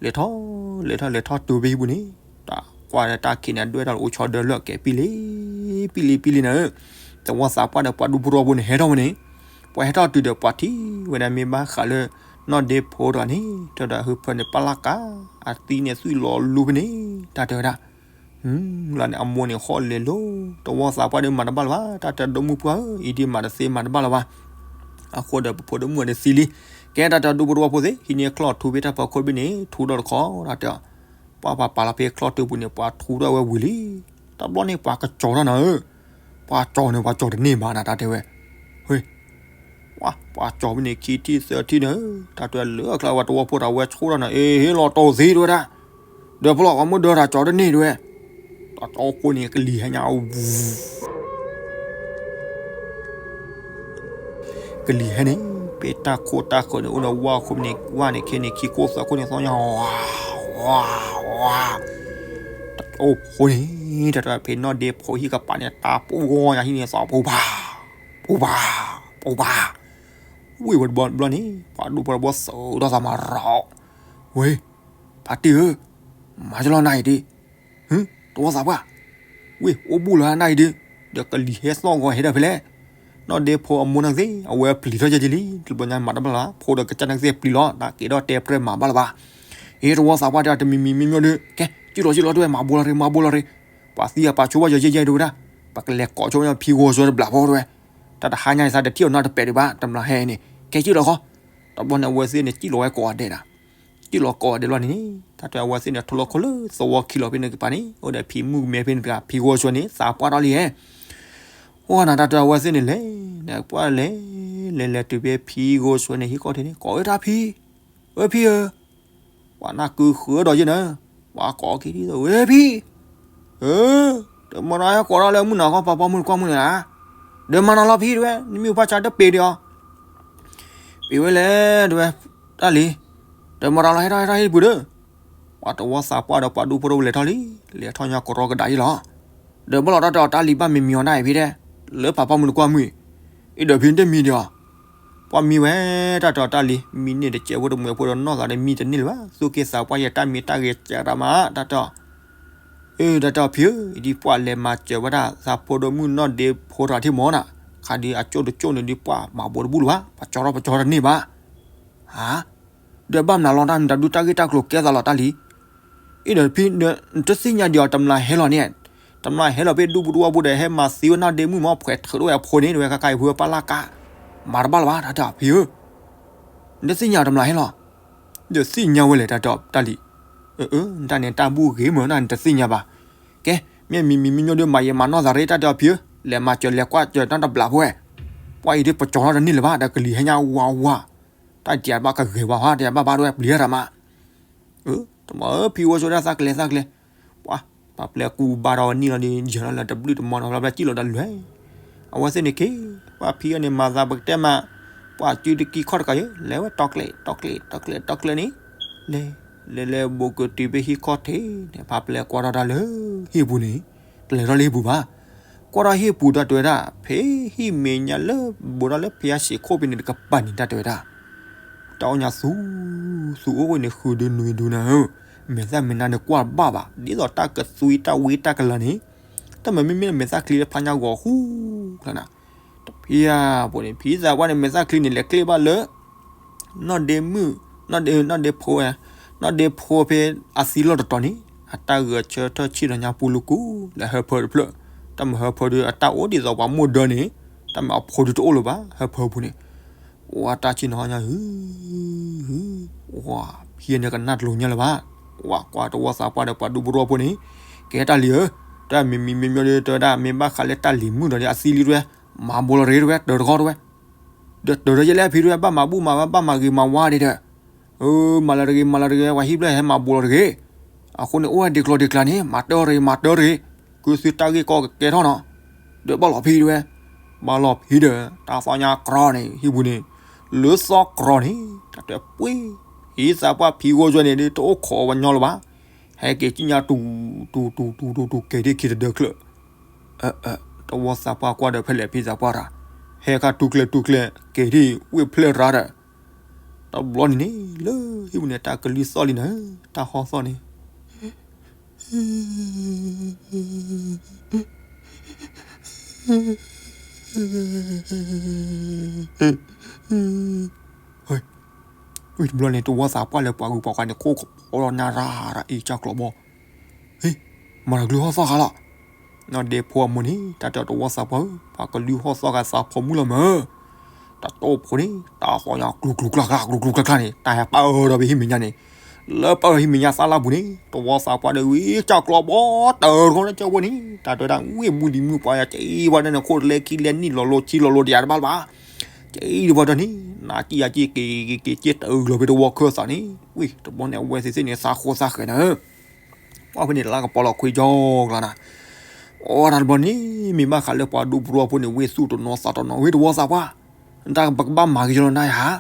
လဲၤထီၣ် လဲၤထီၣ် လဲၤထီၣ်တုၤဖဲဟံၣ်ပူၤန့ၣ် တၢ်ကွၢ်ဒီးတၢ်ခံးန့ၣ် အဒွဲၣ်တၢ်လၢအိၣ်ဆီဒၢလၢအကဲၤပံလံ ပံလံ ပံလံနၤဧၢ. တဝီသးပှၢ်ဒီးပှၤဒူဖိတဝီဖိန့ၣ် ဟဲထီၣ်ဝဲန့ၣ်, ပှၤဟဲထီၣ်တုၤဒီးပှၤထံၣ်ဝဲဒၣ် မ့ၢ်ဘၣ်ဃးလၢနီၢ်ဒ့ဖိတဂၤန့ၣ် တဲဝဲဒၣ် ဟုဖၢန့ၣ် ပလၢ်ကါ အသံန့ၣ်သွံၣ်လီၤလူဖဲန့ၣ် တၢ်တဲဝဲဒၣ် လၢန့ၣ် အမိၢ်န့ၣ်ဃီလဲၤလိၤ, တဝီသးပှၢ်ဒီးမၤတဘၣ်လၢၤဘၣ်, တၢ်တဲဒိၣ်မုၢ်ပှၢ်ဧၢ, အံၤဒ်မၤတသ့မၤတဘၣ်လၢၤဘၣ်. အဃိဒီးပဖိဒိၣ်မုၣ်အီၤန့ၣ်သံလံ. ကဲ တၢ်တဲဒူဖိတဝီဖိသ့ၣ် ဟံးန့ၢ်ချီၣ်ထူဖဲတၢ်ဖီခိၣ်ဘ့ၣ်န့ၣ် ထူထီၣ်တခီ တၢ်တဲအီၤ, ပှၤပှၤပာ်လီၤဖဲချီၣ်ထူပူၤန့ၣ် ပှၤထူထီၣ်ဝဲဝံၤလံ. တဘျီန့ၣ် ပှၤကကၠီၤထီၣ်နၤဧၢ, ပှၤကၠီၤန့ၣ် ပှၤကၠီၤတန့ၢ်ဘၣ်နၤ တၢ်တဲဝဲ. ဝ့ၢ် ပှၤကၠီၤဖဲန့ၣ် ခံထံၣ်သၢထံၣ်န့ၣ်, တၢ်တဲလၢအကျါဝဲတဝီဖိတၢ်ဝဲဆိၣ်ထီၣ်နၤ, အ့ ဟ့ၣ်လီၤတီၢ်သ့ တဲဝဲဒၣ်, ဒီးပလီၢ်ကီမုၢ်ဒီးတၢ်ကၠီၤတန့ၢ် တဲဝဲ. တၢ်တဲအီၤဃိန့ၣ် ကလံၤဟဲညါဝူ ကလံၤဟဲန့ၣ် ဖဲတၢ်ခိၣ်တၢ်ဃၢၤန့ၣ် အိၣ်ဒီးဝါခိၣ်န့ၣ် ဝါန့ၣ်ခဲန့ၣ် ခံခိၣ်သၢခိၣ်န့ၣ် သီညါ ဝါ ဝါ ဝါ. တၢ်တဲအီၤဃိန့ၣ် တၢ်တဲဖဲနီၢ်ဒ့ဖိဟံၣ်ကပၤန့ၣ် တၢ်ပူၤဂီၢ်ညါဟံၣ်န့ၣ် သီပူၤပၤ ပူၤပၤ ပူၤပၤ. ဝ့ၢ်ဝဲတဘျီတဘျီန့ၣ် ပှၤဒူဖိတဝီဖိစၢၤဒီးသးမၤရီၤ, ဝ့ၢ် ဖါတံၢ်ဧၢ, မၤကလီၤနၤအံၤဒ့ တဝီသးပှၢ်, ဝ့ၢ် အိၣ်ဘူးလၢနၤအံၤဒ့, ဒီးကလံၤဟဲသီၣ်ဂီၤဟဲဒီးဖဲလဲၣ်. နီၢ်ဒ့ဖိအမိၢ်န့ၣ်သ့ၣ် အဝဲပျံၤထီၣ်ယဲၢ်က့ၤလံ, တဘျီညါမၤတဘၣ်လၢၤဘၣ်, ဖိဒီးကစၢ်န့ၣ်သ့ၣ်ပျံၤလီၤ, တၢ်က့ၤဒီးတဲပြဲမၤဘၣ်လၢၤဘၣ်. အ့ တဝီသးပှၢ်တဲအီၤ တမံၤမံၤမံၤမံၤဒီး ကဲ ကံၣ်လီၤကံၣ်လီၤတဲဝဲ မၤဘိလီၤရ့ မၤဘိလီၤရ့, ပှၤသံအပာ်ဆိဝဲယဲၢ်ယဲၢ်တဲဝဲဒၣ်, ပကလဲၤကိးဆိဝဲဖံဂီၤဆွဲတဘျီဖိတဲဝဲ. တၢ်တဟါညါအံၤသးတထံၣ်အီၤနီတပဲာ်ဒံးဘၣ်, တမျးဟဲန့ၣ် ကဲကံၣ်လီၤဃီ. တဘျီန့ၣ် အဝဲသ့ၣ်န့ၣ် ကံၣ်လီၤဝဲကိးဂၤဒဲးဒီး ကံၣ်လီၤကိးဂၤဒဲးလီၤန့ၣ်န့ၣ် တၢ်တဲအဝဲသ့ၣ်န့ၣ် ထိလီၤခိၣ်လၢသဝီခံလီၤဖဲန့ၣ်ကပၤန့ၣ် အိၣ်ဒီးဖံမုၣ်ကမဲဖဲန့ၣ်တဂၤ ဖံဂီၤဆွဲန့ၣ် သးပှၢ်ထီၣ်လံဟဲ. အိၣ်နၤ တၢ်တဲအဝဲသ့ၣ်န့ၣ်လဲၤ နကွၢ်လဲၤ လဲၤလဲၤတုၤဖဲဖံဂီၤဆွဲန့ၣ် ဟံၣ်ခီၣ်ထံးန့ၣ် ကိးဝဲတၢ်ဖံ, ဝဲဖံဧၢ, ပှၤနၢ်ကုဃၢဒီးယဲၢ်နၤ, ပှၤကိးက့ၤဒ်သိး ဝဲဖံ, အၢ, တမၤတၢ်ဟဲကိးထီၣ်လၢမုၢ်နၤခီ ပှၤပိာ်မုၣ်တကွၢ်မုၢ်န့ၣ်ဧါ, ဒီးမၤနၤလီၤဖံတဲဝဲ, နမ့ၢ်ဖၣ်ဆါတပ့ၤဒံးအီၤ ပ့ၤဝဲလဲၣ်တဲဝဲ, တၢ်လံၤ, ဒီးမၤတၢ်လီၤ ဟဲထီၣ်ဟဲထီၣ်ဟံၣ်ပူၤဒီး, ပှၤတဝီသးပှၢ်ဒီးပှၤဒူဖိတဝီလဲၤထီၣ်လံ, လဲၤထီၣ်ညါကရီကဒါယ့ၢ်လီၤ. ဒီးဘၣ်လီၤတၢ်တဲအီၤ တၢ်လံၤဘၣ်မံၤမံၤအီၤဒၣ်အံၤဖံတဲ, လၢပှၤပိာ်မုၣ်တကွၢ်မုၢ်, အံၤဒီးဖံတမံၤဒံးအီၤ, ပှၤမံဝဲတၢ်တဲအီၤ တၢ်လံၤ, မံန့ၢ်တကဲးဖိတမှဲးဖိဒီးနီၢ်သးဒီးမံတန့ၢ်လၢၤဘၣ်, သူၣ်က့သးပှၢ်ယဲၢ်တၢ်မံတၢ်ဂဲၤစၢ်တၢ်မး တၢ်တဲအီၤ အၢ တၢ်တဲအီၤဖံဧၢ, အံၤဒ်ပှၤလဲၤမၤစၢၤဝဲဒၣ် သးဖိဒိၣ်မုၣ်နီၢ်ဒ့ဖိတဂၤထံၣ်မီၤနၤ, ခါဒ်အကၠိၣ်တကၠိၣ်န့ၣ်ဒ်ပှၤမၤဘိတဘူၣ်လၢၤဘၣ်, ပှၤကၠီထီၣ်ပကၠီထီၣ်တန့ၢ်ဘၣ်. ဟါ, ဒီးဘၣ်မနုၤလီၤတၢ်နတၢ်ဒုးတၢ်ဂ့ၢ်တၢ်ကျိၤကဲသးလီၤတၢ်လံၤ အံၤဒီးဖံ, နတသ့ၣ်ညါဒံးအီၤ တမျးဟဲလီၤန့ၣ်, တမျးဟဲလီၤဖဲဒူပူၤတဝီပူၤဒီး ဟဲမၤသံဝဲနီၢ်ဒ့မုၣ်မီၤ ဖှဲးထုးထီၣ်ဝဲအဖိန့ၣ် တဝဲခါခါအံၤဖုဝဲပၢ်လၢ်ကါ, မၤတဘၣ်လၢၤဘၣ် တၢ်တဲအီၤဖံဧၢ, နတသ့ၣ်ညါတမျးဟဲလီၤ, ဒီးသ့ၣ်ညါဝဲလဲၣ် တၢ်တဲအီၤတၢ်လံၤ, အၢ အၢ နတၢ်န့ၣ်တၢ်ဘူၣ်ဂ့ၤမး နတၢ်နတသ့ၣ်ညါဘၣ်, ကဲ မ့ၢ်မံၤမံၤမံၤညီဒီး မၤယံာ်မၤနီၢ်သးရ့ တၢ်တဲအီၤဖံဧၢ, လဲၤမၤစၢၤလဲၤကွၢ်စၢၤတၢ်တဘျီဖိဝဲ, ပှၤအံၤဒ်ပကၠီထီၣ်တန့ၢ်လၢၤဘၣ် ဒီးကလံၤဟဲညါဝါဝါ တၢ်တယၤဘၣ်ကဂဲၤဝဲဟါ တယၤဘၣ်ဘၣ်ဒဝဲပျံၤတၢ်မး, တမီၤဧၢ ဖံဝဲဆိဒၣ်သးကျဲသးကျဲ, ပှၤ ပှၤပျဲၢ်ကူဘါထီၣ်ဝဲနံၣ်လီၤဒီး ယၢၤလီၤလၢတဘျုးတမီၤနီၤ ပျဲၢ်ပျဲၢ်ကံၣ်လီၤတၢ်လွဲၢ်, အဝဲသ့ၣ်န့ၣ်က့ၤ, ပှၤဖံအန့ၣ်မၤသးပကတဲမး, ပှၤစုတကံခီၣ်တကးယဲၢ် လဲၤဝဲတီကျဲ တီကျဲ တီကျဲ တီကျဲန့ၣ်, လဲၤ လဲၤလဲၤဘိးကတုၤဖဲဟံၣ်ခီၣ်ထံးန့ၣ် ပှၤပျဲၢ်ကွၢ်ထီၣ်တၢ်လၢဟံၣ်ပူၤန့ၣ်, တလဲၤထီၣ်လၢဟံၣ်ပူၤဘၣ် ကွၢ်ထီၣ်ဟံၣ်ပူၤတၢ်တဲဝဲဒၣ် ဖဲဟံၣ်မဲာ်ညါလၢ ဘူးထီၣ်လၢဖဲအစ့ၢ်ခိၣ်ဖဲန့ၣ်တကပၤန့ၣ် တၢ်တဲဝဲဒၣ်, တၢ်အိၣ်ညါသူ, သူအိၣ်ဝဲန့ၣ် ဃုဒုနွံဒုနၤဧၢ, မဲာ်သၣ်မဲာ်နါန့ၣ်ကွၢ်ဘၣ်ဘၣ် ဒ်သိးတၢ်ကသွံတၢ်ဝံတၢ်ကလၤန့ၣ်, တၢ်မၤမ့မ့ၢ်မဲာ်သၣ်ချံတဖျါညါဂီၤဃူကျါနၤ, တဖံယါဘိန့ၣ် ဖံသးပှၢ်န့ၣ် မဲာ်သၣ်ချံန့ၣ် လဲၤကျ့ဘၣ်လၢ နီၢ်ဒ့မုၣ်, နီၢ်ဒ့, နီၢ်ဒ့ဖိဝဲ, နီၢ်ဒ့ဖိဖဲအသံလီၢ်တတီၤန့ၣ်, အတၢ်ဂဲၤဆၢထၢၣ်ဆ့ၣ်နီၤညါပူၤလူၤကူၤ လၢဟၢဖၢတဖျၢၣ်, တၢ်မ့ၢ်ဟၢဖၢဒုး အတၢ်အိၣ်ဒ်သိးပှၤမိၢ်ဒၢန့ၣ်, တၢ်မ့ၢ်အဖိဒုးတအိၣ်လၢၤဘၣ် ဟၢဖၢပူၤန့ၣ်, အိၣ်တၢ်ဆ့ၣ်နီၤညါဟု, ဝၤ, ဖံန့ၣ်ကနၣ်တလိၤညါလၢၤဘၣ်, ဝၤကွၢ်တဝီသးပှၢ်ဒီးပှၤဒူပရိအဖိန့ၣ်, ကဲတၢ်လံၤဧၢ, တၢ်မံၤမံၤမံၤမံၤဒီး တဝဲဒၣ် မ့ၢ်ဘၣ်ဃးလၢတၢ်လံၤမုၣ်ဒီးန့ၣ် အသံလံတဝဲ, မၤဘိးလီၤတဂ့ၤတဝဲ တၢၤတဂီၢ်တဝဲ ဒီးတၢၤဒီးယဲလဲၣ်ဖံတဝဲ ဘၣ်မၤဘူၣ်မၤဝဲ ဘၣ်မၤဂ့ၤမၤဝါဒံးဒီး, မၤလၢတဂ့ၤ မၤလၢတဂ့ၤ ပှၤဟံၣ်ဖျၢၣ်ဟဲမၤဘိးလီၤတဂ့ၤ, အဃိန့ၣ် အိၣ်ဝဲဒ်ကျီၤဒ်ကျါန့ၣ် မၤတၢ်တဂ့ၤ မၤတၢ်တဂ့ၤ, ကုသုတၢ်ဂ့ၢ်ကီကကဲထီၣ်နီၤ, ဒီးဘၣ်လီၤဖံတဝဲ, ဘၣ်လီၤဖံဒီး တၢ်သီညါကြီန့ၣ် ဟံၣ်ပူၤန့ၣ်, လၢသီကြီန့ၣ် တၢ်တဲပှ့ၤ, ဟံၣ်သးပှၢ်ဖံဂီၢ်ယွဲန့ၣ် တအိၣ်ခိးဝဲညီလၢၤဘၣ်, ဟဲက့ၤကံၣ်ညါတူၤ, တူၤတူၤတူၤတူၤတူၤ က့ၤဒ်ခံတဒၢချၢၣ် တဝီသးပှၢ်ကွၢ်ဒီးဖဲလဲၣ်ဖံသးပှၢ်တၢ်, ဟဲခါတူၤကျဲတူၤကျဲ က့ၤဒ်ဝ့ၢ်ဖျၢၣ်ရၤဒီး, တဘျီန့ၣ်န့ၣ် လၢဟံၣ်ပူၤန့ၣ် တၢ်ကလုၢ်သီၣ်လံနၤ, တၢ်ဟီၣ်သီၣ်န့ၣ်, ဝံၤတဘျီန့ၣ် တဝီသးပှၢ်လၢပှၤဂုၤပှၤဂၤန့ၣ် ခိၣ်ကပီၤလီၤနၤရၤရၤအံၤကၢ်ကျီၤဘီ, ဟ့ၣ်, မၤတၢ်ကလုၢ်ဟီၣ်သီၣ်ခါလီၤ, နီၢ်ဒ့ဖိအမိၢ်န့ၣ် တၢ်တဲတဝီသးပှၢ်ဧၢ ပှၤကလုၢ်ဟီၣ်သီၣ်ခါသးဖိမုၣ်လီၤမၢ်, တၢ်တိၢ်ဖိန့ၣ် တၢ်သီညါကျူၤကျူၤကျါကျါ ကျူၤကျူၤကျါကျါန့ၣ် တၢ်ဟဲပာ်အၢဒီးဖဲဟံၣ်မဲာ်ညါန့ၣ်, လၢပာ်အၢဟံၣ်မဲာ်ညါသၣ်လၢပူၤန့ၣ် တဝီသးပှၢ်ဒီးဝံၤကၢ်ကျီၤဘီ တၢ်ဂီၤလၢကၢ်ဝဲန့ၣ် တၢ်တဲဝဲဒၣ် ဝ့ၢ်မူလံၤမုၢ်ပှၤယၤ ကဲအံၤဝဲဒၣ်န့ၣ် ခိၣ်တလဲခံလဲနံၣ်လီၤလိၤဆံလီၤလိၤတယၤတဘၣ်လၢၤဘၣ်, ကဲအံၤတဝီဒီးန့ၣ် နၤကံၣ်ယၤကံၣ်က့ၤက့ၤက့ၤက့ၤတၢ်အုးလီၤဖဲတဝီခၢၣ်သးန့ၣ်, ဝ့ၢ်တဘျီန့ၣ် အဝဲသ့ၣ်သ့ၣ်န့ၣ် သးဃိသးဃဲၤနၤဧၢ ပှၢ်ဖဲန့ၣ် လါကပီၤလီၤခွံကၠီကျါနၤ, အိၣ်တၢ်တဘျီန့ၣ် မ့ၢ်ဘၣ်ဃးလၢပှၤဒူပရိအဖိန့ၣ် ဝ့ၢ်သူၣ်တနီၤသးတနီၤ ဝ့ၢ်တဝီသးပှၢ်, တၢ်ပကဘၣ်မၤက့ၤယလီၤနၤယၤ,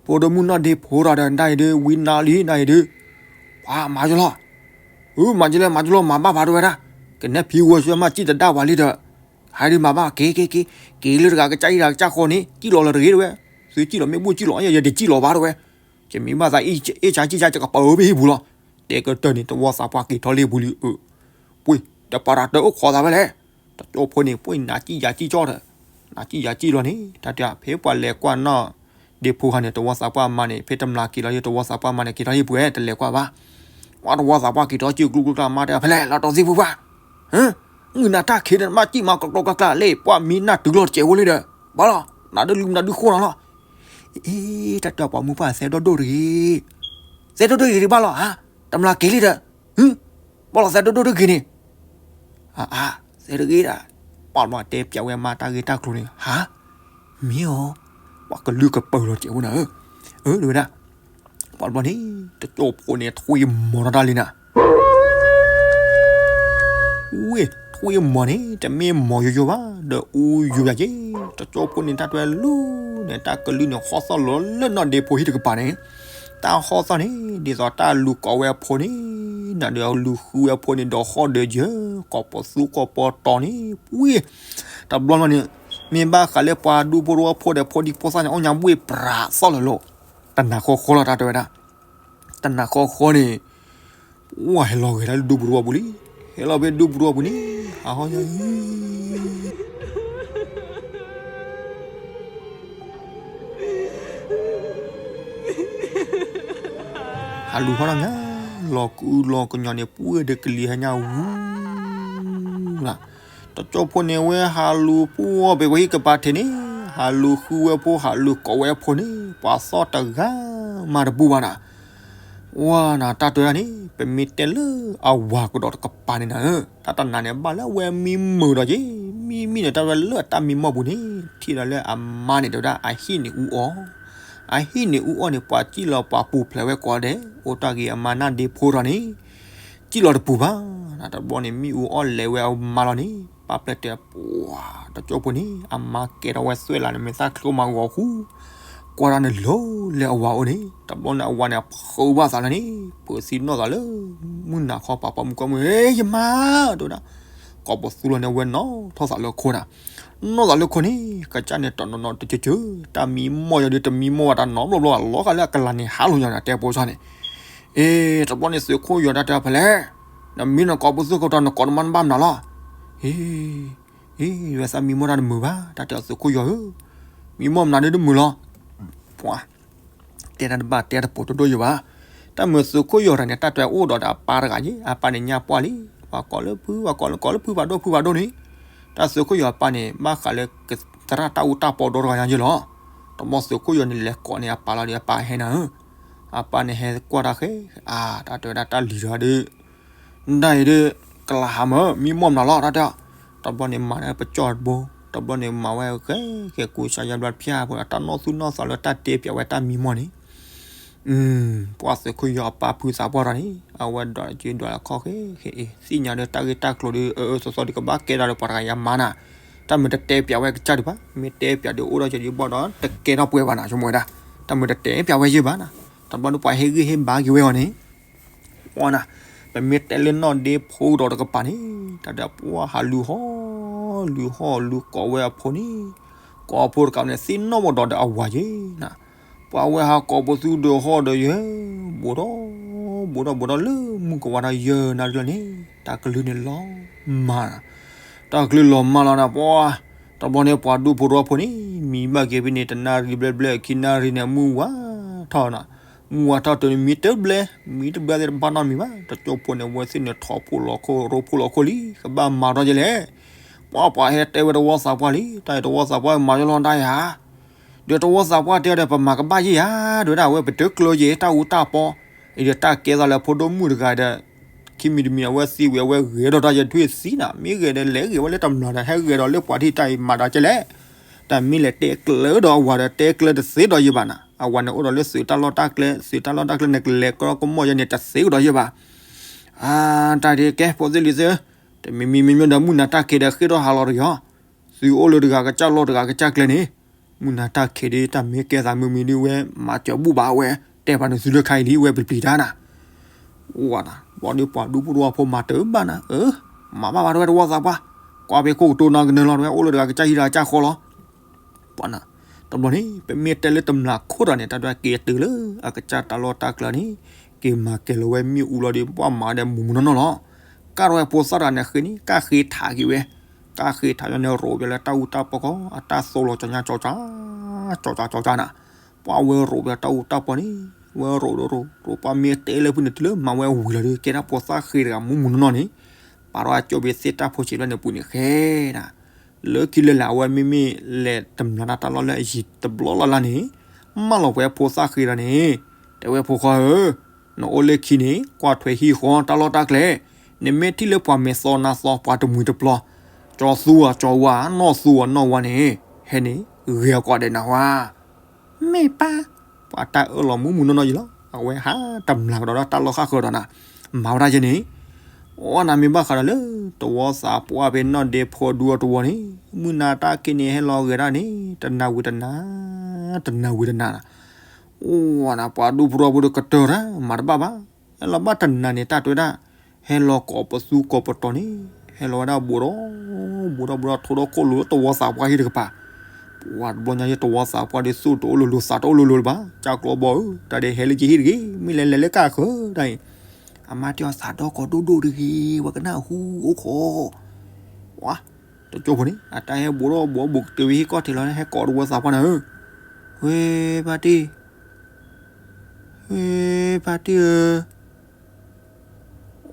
ဖိဒိၣ်မုၣ်နီၢ်ဒ့ဖိတၢ်ဒီး နၤအံၤဒုး ဝံနၤလံနၤအံၤဒုး, ပှၤမၤယလီၤ, အမၤယလဲၣ်မၤယလီၤ မၤဘၣ်ဖးတဝဲဒၣ်, ကနဲဖံဝဲဆွဲမးစံၣ်တဒၣ်ပှၤလံဒီး, ဟဲဒုးမၤဘၣ်က့ၤက့ၤက့ၤ, က့ၤလၢတဂၤကစၢ်အံၤတဂၤကစၢ်ဃီန့ၣ် စံၣ်လီၤလၢတဂ့ၤတဝဲ, သုစံၣ်လီၤမ့ၢ်ဘူၣ်စံၣ်လီၤ ယတစံၣ်လီၤဘၣ်တဝဲ, ယမ့ၢ်ဘၣ်သးအ့ၣ်ဆါကံၣ်ဆါ ယကပာ်အၢဖဲဟံၣ်ပူၤလီၤ, တဲကတၢၢ်န့ၣ် တဝီသးပှၢ်က့ၤထီၣ်လံပူၤလံ, ပှ့ၤ တပာ်တၢ်တၢ်အိၣ်ခိးသးဝဲလဲၣ်, တကၠိဖိန့ၣ် ပှ့ၤနၤကံၣ်ယၤကံၣ်ကၠီဒီး, နၤကံၣ်ယၤကံၣ်လီၤန့ၣ် တၢ်တဲဖဲပှၤလဲၤကွၢ်နီၢ်ဒ့ဖိခါန့ၣ် တဝီသးပှၢ်မါန့ၣ် ဖဲတမျးက့ၤလီၤ တဝီသးပှၢ်မါန့ၣ် က့ၤထီၣ်ဟံၣ်ပူၤဝဲ တလဲၤကွၢ်ဘၣ်, ပှၤတဝီသးပှၢ်က့ၤထီၣ်ကံၣ်ကျူကျူကျါ မါတဲဖဲလဲၣ် လီၤတီၤသံၣ်ပူၤပှၢ် မုၢ်နၤတၢ်ခံးဒီး မၤစံၣ်မၤကျီကျီကျါကျါ လၢပှၢ်မံနၢ်တုၤလီၤတစဲးဖိလံဒီး, ဘၣ်လီၤ နၤဒုးလူၤနၤဒုးဃိနၤလီၤ, အ့ တၢ်တဲပှၤမုၢ်ပှၢ်သဲဒိၣ်ဒိၣ်တဂ့ၤ, သဲဒိၣ်ဒိၣ်တဂ့ၤဘၣ်လီၤဧါ, တမျးက့ၤလံဒီး, ဘၣ်လီၤသဲဒိၣ်ဒိၣ်တဂ့ၤန့ၣ်, အါ သဲတဂ့ၤဒီး, ပှၤတဘျီတဲပျးဝဲမါတၢ်ဂ့ၢ်တၢ်ကျိၤန့ၣ် ဟါ, မ့ၢ်အီၤ, ပှၤကလုၢ်ကပၢၤလီၤတစဲးဖိနၤဧၢ, အၢ တဝဲဒၣ် ပှၤတဘျီန့ၣ် တကၠိဖိန့ၣ် ထွံၣ်မီၤထီၣ်တၢ်လံနၤ, ဝ့ၢ် ထွံၣ်မီၤန့ၣ် တမ့ၢ်မီၤယိယိဘၣ် ဒီးအူယူၤယၤက့ၤ, တကၠိဖိန့ၣ် တၢ်တွဲလူၤန့ၣ် တၢ်ကလုၢ်န့ၣ်ဟီၣ်သီၣ်လီၤလၢနီၢ်ဒ့ဖိဟံၣ်တကပၤန့ၣ်, တၢ်ဟီၣ်သီၣ်န့ၣ် ဒ်သိးတၢ်လူၤကိးဝဲအဖိန့ၣ်, နၤဒီးလူၤဃုဝဲအဖိန့ၣ် ဒီးဟီၣ်ဒီးယၢၤ ကိးပသူကိးပီတီၤန့ၣ် ဝ့ၢ် တဘျီလီၤန့ၣ်, မ့ၢ်ဘၣ်ဃးလၢပှၤဒူဖိတဝီဖိဒီးဖိဒံဖိသၣ်န့ၣ် အီၣ်ညါဘှ့ၣ်ပြးသီၣ်လၢၤလီၤ, တနၤဃီဃီလီၤ တၢ်တဲဝဲဒၣ် တနၤဃီဃီန့ၣ်, ပှၢ်ဟဲလီၤဂဲၤဒၣ်လၢဒူပရိအပူၤလံ, ဟဲလီၤဖဲဒူပရိအပူၤန့ၣ် ဟးဟီၣ်ညါ ဟးလူၤဟီၣ်တၢ်ညါ, လီၤကူလီၤကညီၤန့ၣ် ပှၢ်ဒီးကလံၤဟဲညါဝူလီၤ, တကၠိဖိန့ၣ် ဝဲဟးလူၤပှၢ်ဖဲပှၤဟံၣ်ကပၤထံးန့ၣ်, ဟးလူၤဃုဝဲဖိ ဟးလူၤကိးဝဲအဖိန့ၣ် ပှၤသီၣ်တဂၤမးတဘူၣ်ဘၣ်နၤ ဝါနၤ တၢ်တဲဒၣ်န့ၣ် ပမ့ၢ်တဲလၢအဝၤကဒီးတကပၤန့ၣ်နၤဧၢ, တၢ်တနၤန့ၣ် ဘၣ်လၢအဝဲမံမုာ်ဒီးက့ၤ, မံမံန့ၣ် တၢ်ဝဲလၢအတၢ်မံမီၢ်ပူၤန့ၣ် ထံၣ်ဒီးလၢအမါန့ၣ် တဲဝဲဒၣ် အဟံၣ်န့ၣ်အူအီၣ်, အဟံၣ်န့ၣ်အူအီၣ်န့ၣ် ပှၤစံၣ်လီၤပှၤပူၤဖျဲးဝဲကိးဂၤဒဲး, အိၣ်တၢ်ဂ့ၤအမါနၢ်ဒ့ဖိထီၣ်န့ၣ် စံၣ်လီၤတပူၤဘၣ်, တဘျီန့ၣ် မံအူအီၣ်လဲၤဝဲအမါလီၤန့ၣ် ပၢ်ပျဲၢ်တဲပှၤ တကၠိဖိန့ၣ် အမါကဲထီၣ်ဝဲသွဲၣ်လၢ်န့ၣ် မ့ၢ်သၣ်ချ့မၤဂီၤဃူ, ကွၢ်တၢ်န့ၣ်လီၤလၢအဝၤအိၣ်န့ၣ် တဘျီန့ၣ် အဝၤန့ၣ် အဖုးဘၣ်သးလၢန့ၣ် ပၢၤသံနီၢ်သးလၢ မုၢ်နၤခီပၤ ပှၤမုၣ်ကီၢ်မုၣ် ဟ့ ယမါ တဲဝဲဒၣ်, ကိးပသူလီၤန့ၣ် အဝဲနီၣ်ထီၣ်သးလၢခိၣ်နၤ, နီၣ်သးလၢခိၣ်န့ၣ် ကစၢ်န့ၣ် တနီၤနီၤတကၠၢကၠၢ, တၢ်မံမီၢ်ယၤဒီး တမံမီၢ်ဝဲတၢ်နီတဘျီဘျီ အလီၤဂာ်လၢအကလၤန့ၣ် ဟးလိာ်ညါန့ၣ် တဲပိာ်ဆၢန့ၣ်, အ့ တဘျီန့ၣ် သုးခိၣ်ယီၤတၢ်တဲဖဲလဲၣ်, နမံနကိးပသူခိၣ်တီ နကိးနမါနဘၣ်မနုၤလီၤ, အ့ အ့ ယဝဲသးမံမီၢ်တၢ်တမုာ်ဘၣ် တၢ်တဲအီၤ သုးခိၣ်ယီၤဧၢ, မံမီၢ်မနုၤဒုးတမုာ်လီၤ, ပှၤ တဲတၢ်တဘၣ် တဲတၢ်တပိာ်ဒိၣ်ဒိၣ်ယၤဘၣ်, တၢ်မုာ်သုးခိၣ်ယီၤတၢ်န့ၣ် တၢ်တဲအိၣ်ဒီးဒီးအပၢ်တဂၤယ့ၣ်, အပၢ်န့ၣ်ညါပှၢ်လံ, ပှၤကိးလၢဖု ပှၤကိးလၢကိးလၢဖုဖးဒိၣ်ဖုဖးဒိၣ်န့ၣ်, တၢ်သုးခိၣ်ယီၤအပၢ်န့ၣ် ဘၣ်ဃးလၢ သရၣ်တၢ်အူတၢ်ပီဒီတဂၤညါယ့ၣ်လီၤ. တဘျီသုးခိၣ်ယီၤန့ၣ်လဲၤကိးန့ၢ်အပၢ်လီၤဒီး အပၢ်ဟဲနၤဧၢ, အပၢ်န့ၣ်ဟဲကွၢ်တၢ်ဃဲ, အါ တၢ်တဲဝဲဒၣ်တၢ်လံၤတဂၤဒီး ဒၣ်အံၤဒီး ကလးဟးမၢ မံမီၢ်မနုၤလီၤ တၢ်တဲ, တဘျီန့ၣ်မၤန့ၢ်ပကၠီၣ်တဘိ, တဘျီန့ၣ်မၤဝဲဃဲ ကဲကူစါယါဘျါတဖၠၣ်ဖိ အတၢ်နီၢ်သူၣ်နီၢ်သးလၢတၢ်တဲပၠးဝဲတၢ်မံမီၢ်န့ၣ်, ပှၤသုးခိၣ်ယီၤအပၢ်ဖုသးပှၢ်တဂၤန့ၣ် အဝဲဒွးက့ဒွးလၢခီၣ်ဃဲဃဲအံၤ သ့ၣ်ညါဒီးတၢ်ဂ့ၢ်တၢ်ကျိၤဒီး အၢအၢသီသီဒီးကဘၣ်ကဲဒၣ်ဒီးပှၤတဂၤယါမါနၤ, တၢ်မ့ၢ်တတဲပၠးဝဲကစၢ်ဒံးဘၣ်, မ့ၢ်တဲပၠးဒီးအိၣ်ဒီးကဒံးဘၣ်ဒီး တကဲထီၣ်ပှဲၤဘၣ်နၤ ဆိကမိၣ်ဝဲဒၣ်, တၢ်မ့ၢ်တတဲပၠးဝဲယ့ၣ်ဘၣ်နၤ, တဘျီဒီးပှၤဟ့ၣ်ဂံၢ်ဟ့ၣ်ဘါက့ၤဝဲအီၤန့ၣ် ဝဲနၤ, ပမ့ၢ်တဲလၢနီၢ်ဒ့ဖိဒီးတကပၤန့ၣ်, တၢ်ဒီးပှၤဟးလူၤဟီၣ်, လူၤဟီၣ်လူၤကိးဝဲအဖိန့ၣ်, ကိးအဖိတကးန့ၣ် သ့ၣ်နီၣ်ဘၣ်ဒီးဒီးအဝၤယ့ၣ်နၤ, ပှၤဝဲဟးကိးပသူဒီးဟီၣ်ဒီးယဲၢ်, ဘူးဒီး, ဘူးဒီးဘူးဒီးလၢမုၢ်ကဝါဒီးယဲၢ်နၣ်ရံၣ်လီၤန့ၣ်, တၢ်ကလုၢ်န့ၣ်လီၤမၢ်နၤ, တၢ်ကလုၢ်လီၤမၢ်လီၤနၤ ပှၤ, တဘျီန့ၣ်ပှၤဒူဖိတဝီဖိန့ၣ် မံဘၣ်က့ၤဖဲန့ၣ် တနၣ်ရံၣ်ဘျဲၣ်ဘျဲၣ် ခံနၣ်ရံၣ်န့ၣ် မုၢ်ဝါထီၣ်နၤ, မုၢ်ဝါထီၣ်တုၤန့ၣ် မံတဘျဲၣ်, မံတဘျဲၣ်သ့ၣ်တဘၣ်နီတမံၤဘၣ်, တကၠိဖိန့ၣ် အဝဲသ့ၣ်န့ၣ် ထီၣ်ဖိလီၤခိၣ် ရိဖှိၣ်လီၤခိၣ်လံ, ကဘၣ်မၤထီၣ်ယဲၢ်လဲၣ်, ပှၤပှၤဟဲတဲဝဲတဝီသးပှၢ်လံ, တၢ်အံၤတဝီသးပှၢ်မၤယီၢ်လီၤတၢ်ယၤ ဒီးတဝီသးပှၢ်တဲဒီး ပမၤကဘၣ်ယဲၢ်ယၤ, ဒီးဒၣ်ဝဲပတကျၢၤယဲၢ် တၢ်အူတၢ်ပီ, အံၤဒီးတၢ်ကဲသးလၢဖိဒိၣ်မုၣ်တဂၤဒီး, ခံမံၤတမံၤအဝဲသံဝံၤ အဝဲဂဲၤဒီးတၢ်ယဲၢ်ထွံၣ်သံနၤ, မ့ၢ်ဂဲၤဒီးလဲၤဂ့ၤဝဲလၢတမျၢ်ဒီး ဟဲဂဲၤဒီးလၢပှၤထံၣ်တၢ်အံၤမၤဒီးကဲလဲၣ်, တၢ်မ့ၢ်လဲၤတဲကျၢၤဒီးအဝၤဒီး တဲကျၢၤတသ့ဒီးယဲၢ်ဘၣ်နၤ, အဝၤန့ၣ်အိၣ်ဒီးလၢသုးတၢ်လီၢ်တၢ်ကျဲ, သုးတၢ်လီၢ်တၢ်ကျဲန့ၣ် ကလဲၤကီကမီၣ်ယဲၢ်န့ၣ် တသ့ကဒီးယဲၢ်ဘၣ် အါ, တၢ်ဒ်ကဲ ဖိသ့ၣ်လံၤသ့ၣ်ဧၢ, တမံၤမံၤမံၤမံၤဒီး မုၢ်နၤတၢ်ခံးဒီး ဃ့ၢ်ထီၣ်ဟးလီၤတဂ့ၤအီၤ, သုအိၣ်လၢတဂၤကစၢ်လီၢ်တဂၤကစၢ်ကျဲန့ၣ်, မုၢ်နၤတၢ်ခံးဒီး တၢ်မ့ၢ်ကဲသးမုာ်မံၤဒ်ဝဲ မၤစၢၤဘူၣ်ဘၣ်ဝဲ, တဲပာ်န့ၣ်သုလၢခါအံၤလံ ဝဲပျံၤပျံၤတၢ်နၤ, ဝဲနၤ, ဘၣ်ဒီးပှၤဒူဖိတဝီဖိမၤတၢ်ဘၣ်နၤ, အၢ, မၤဘၣ်ဘၣ်တဝဲတဝီသးပှၢ်, ကွၢ်ဖဲခိၣ်ကတိၤနီကနၢၤလီၤ တဝဲအိၣ်လၢတဂၤကစၢ်ဟံၣ်တဂၤကစၢ်ဃီလီၤ ပှၤနၤ, တဘျီန့ၣ် ပမ့ၢ်တဲလၢတမျၢ်ခိၣ်ဒီးန့ၣ် တၢ်ဒွဲၣ်က့ၤတုၤလၢအကစၢ်တၢ်လီၢ်တၢ်ကျဲန့ၣ်, က့ၤမၤကဲၤလီၤဝဲမ့ၣ်အူလီၤဒီး ပှၤမၤဒီးမုၢ်မုၢ်နီၢ်နီၢ်လီၤ, ကၢ်ထီၣ်ဝဲဖိသၣ်တဂၤန့ၣ်ဃ့န့ၣ် ကၢ်ဃ့ထးက့ၤဝဲ, ကၢ်ဃ့ထးက့ၤန့ၣ် ရိးပၠးလၢတၢ်အူတၢ်ပီၢ်ခီ အတၢ်သိၣ်လီၤကၠီညါကၠီကၠီ, ကၠီကၠီကၠီကၠီနၤ, ပှၤဝဲရိးပၠးတၢ်အူတၢ်ပီၢ်န့ၣ်, ဝဲရိးရိးရိးရိး ပှၤမ့ၢ်တဲလၢဖုန့ၣ် တုၤလၢမၤဝဲဝံၤလီၤဒီး ကဲဒၣ်ဖိသၣ်ဃ့တဂၤမုၢ်မုၢ်နီၢ်နီၢ်န့ၣ်, ပာ်ထီၣ်အကၠိၣ်ဖဲသ့ၣ်တၢ်ဖိဆံးဘျီန့ၣ်ပူၤန့ၣ်ဃဲနၤ လၢခံလၢ်လၢ် အဝဲမ့မ့ၢ်လဲၤတမျၢ်တၢ်လီၢ်လၢအယံၤတဘျီလၢ်လၢ်န့ၣ်, မၢလီၤပှဲၤဖိသၣ်ဃ့ဒီးန့ၣ်, တဲဝဲဖိခွါဧၢ, နအိၣ်လၢခံန့ၣ် ကွၢ်ထွဲဟံၣ်ဃီတၢ်လီၢ်တၢ်ကျဲ, နမ့ၢ်ထံၣ်လၢပှၤမဲာ်သီနါသီ ပှၤတမှံၤတပျီၤ, ကၠီသူအီၤကၠီဝါနီၢ်သူအီၤနီၢ်ဝါန့ၣ်, ဟဲန့ၣ် ဂဲၤအီၤကိးဂၤဒဲးနၢ်ဟူဧါ မ့ၢ်ပၢ်, ပှၤတၢ်အၢၣ်လီၤမုၢ်မုၢ်နီၢ်နီၢ်ယံၤလီၤ. အဝဲဟးတမျၢ်ကဒီးဒီးတၢ်လီၢ်ဃၣ်ဃၢၤဒီးနၤ, မၤဝဲဒၣ်ယဲန့ၣ်, အိၣ်နၤမ့ၢ်ဘၣ်ဃးဒီးလၢ တဝီသးပှၢ်ဖဲနီၢ်ဒ့ဖိဒူအတဝီန့ၣ်, မုၢ်နၤတၢ်ခံးန့ၣ်ဟဲလီၤဂဲၤဒၣ်န့ၣ် တနၤဝံၤတနၤ, တနၤဝံၤတနၤ, အိၣ်နၤပှၤဒူဖိထီဖိဒီးကတၢၢ်တၢ် မၤတဘၣ်ဘၣ်, ဟဲလီၤဘၣ်တနၤန့ၣ် တၢ်တဲဝဲဒၣ်, ဟဲလီၤကိးပသူကိးပတီၤန့ၣ်, ဟဲလီၤဝဲဒၣ်ဘူးဒီး, ဘူးဒီးဘူးဒီး ထိဒီးခိၣ်လိၤလၢတဝီသးပှၢ်ဟံၣ်တကပၤ, ပှၤတဘျီညါယဲ တဝီသးပှၢ်ဒီး သူၣ်တအိၣ်လိၤလိၤ သးတအိၣ်လိၤလိၤလၢၤဘၣ်, ကၢ်ကျီဘီဧၢ, တၢ်ဒဲးဟဲလၢယဟံၣ်တဂ့ၤ, မ့ၢ်လဲၤလဲၤလၢကၢ်ဃၢၤတၢ်အံၤ, အမါတဲအီၤသးဒီကီၢ်ဒိၣ်ဒိၣ်တဂ့ၤ, ပှၤကနၣ်ဟူအိၣ်ခိး, ပှၤ, တကၠိဖိန့ၣ် အတၢ်ဟဲဘူးဒီးဘူးဘူးကတၢၢ်ဝံၤဟံၣ်ကီၢ်ထံးလီၤ ဟဲကိးတဝီသးပှၢ်နၤဧၢ, ဝ့ၢ်ဖါတံၢ် ဝ့ၢ်ဖါတံၢ်ဧၢ,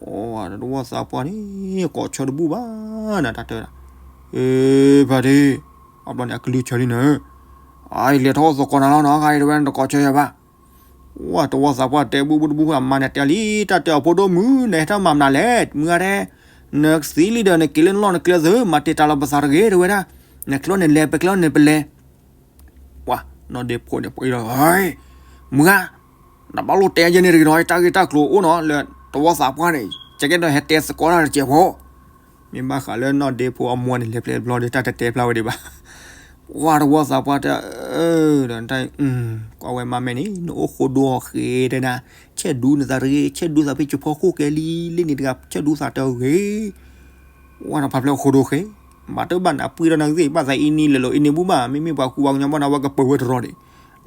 အိၣ်တဝီသးပှၢ်န့ၣ် ကိးဆၢတဘူၣ်ဘၣ်နၤ တၢ်တဲဝဲဒၣ်, ဝ့ၢ်ဖါတံၢ်, အဘျီန့ၣ် အကလုၢ်ဆၢလံနၤဧၢ, အလဲၤထီၣ်သကိးနၤလီၤနီၤ ခါအံၤတဝဲနတကိးဆၢယၤဘၣ်, ဝဲတဝီသးပှၢ်တဲဘူၣ်ဘူၣ်တဘူၣ် အမါန့ၣ်တဲလံ တၢ်တဲအီၤဖိဒိၣ်မုၣ် နဟဲထီၣ်မၤမနုၤလဲၣ် မုၢ်ဂၤဒဲး, နသံလံဒီးနက့ၤလၢနလီၢ်နကျဲသ့ မၤတ့ၢ်တၢ်လီၤပသးတဂ့ၤ တဲဝဲဒၣ်, နကျီန့ၣ်လဲၤ ပကျီန့ၣ်ပလဲၤ ပှၤနီၢ်ဒ့ဖိန့ၣ် ပှၤအံၤဒီး မုၢ်ဂၤ, နဘၣ်လိၣ်တဲယဲန့ၣ်တဂ့ၤနီၤ တၢ်ဂ့ၢ်တၢ်ကျိၤအိၣ်နီၤ လၢတဝီသးပှၢ်န့ၣ် ကဲကဲဒီးဟဲတဲသကိးတၢ်တစဲးဖိ, မ့ၢ်ဘၣ်ဃးလၢနီၢ်ဒ့ဖိအမိၢ်န့ၣ် လဲၤပျဲတဘျီဒီး တၢ်တတဲဖျါဝဲဒံးဘၣ်, ဝဲတဝီသးပှၢ်တဲ, ဒီး ကွၢ်ဝဲမါမဲာ်န့ၣ် နအိၣ်ဃိဒိအီၤဃ့တဲနၤ, ဆဲးဒူနသးတဂ့ၤ ဆဲးဒူသးဖဲကဖီခိၣ်ကဲလံ လၢန့ၣ်တဂၤ ဆဲးဒူသးတဂ့ၤ ဝဲနဖးဖျဲၣ်ဃိဒိဃ့, ဘၣ်တဘၣ်နပှံၢ်ဒီးနဂ့ၢ် ဘၣ်သးအံၤနံၤလဲၤလိာ်အံၤန့ၣ်ဘူၣ်ဘၣ် မ့မ့ၢ်ပှၤကူပှၤကညီဘၣ်နၤ ဝဲကပၢၤဝဲတရီၤန့ၣ်,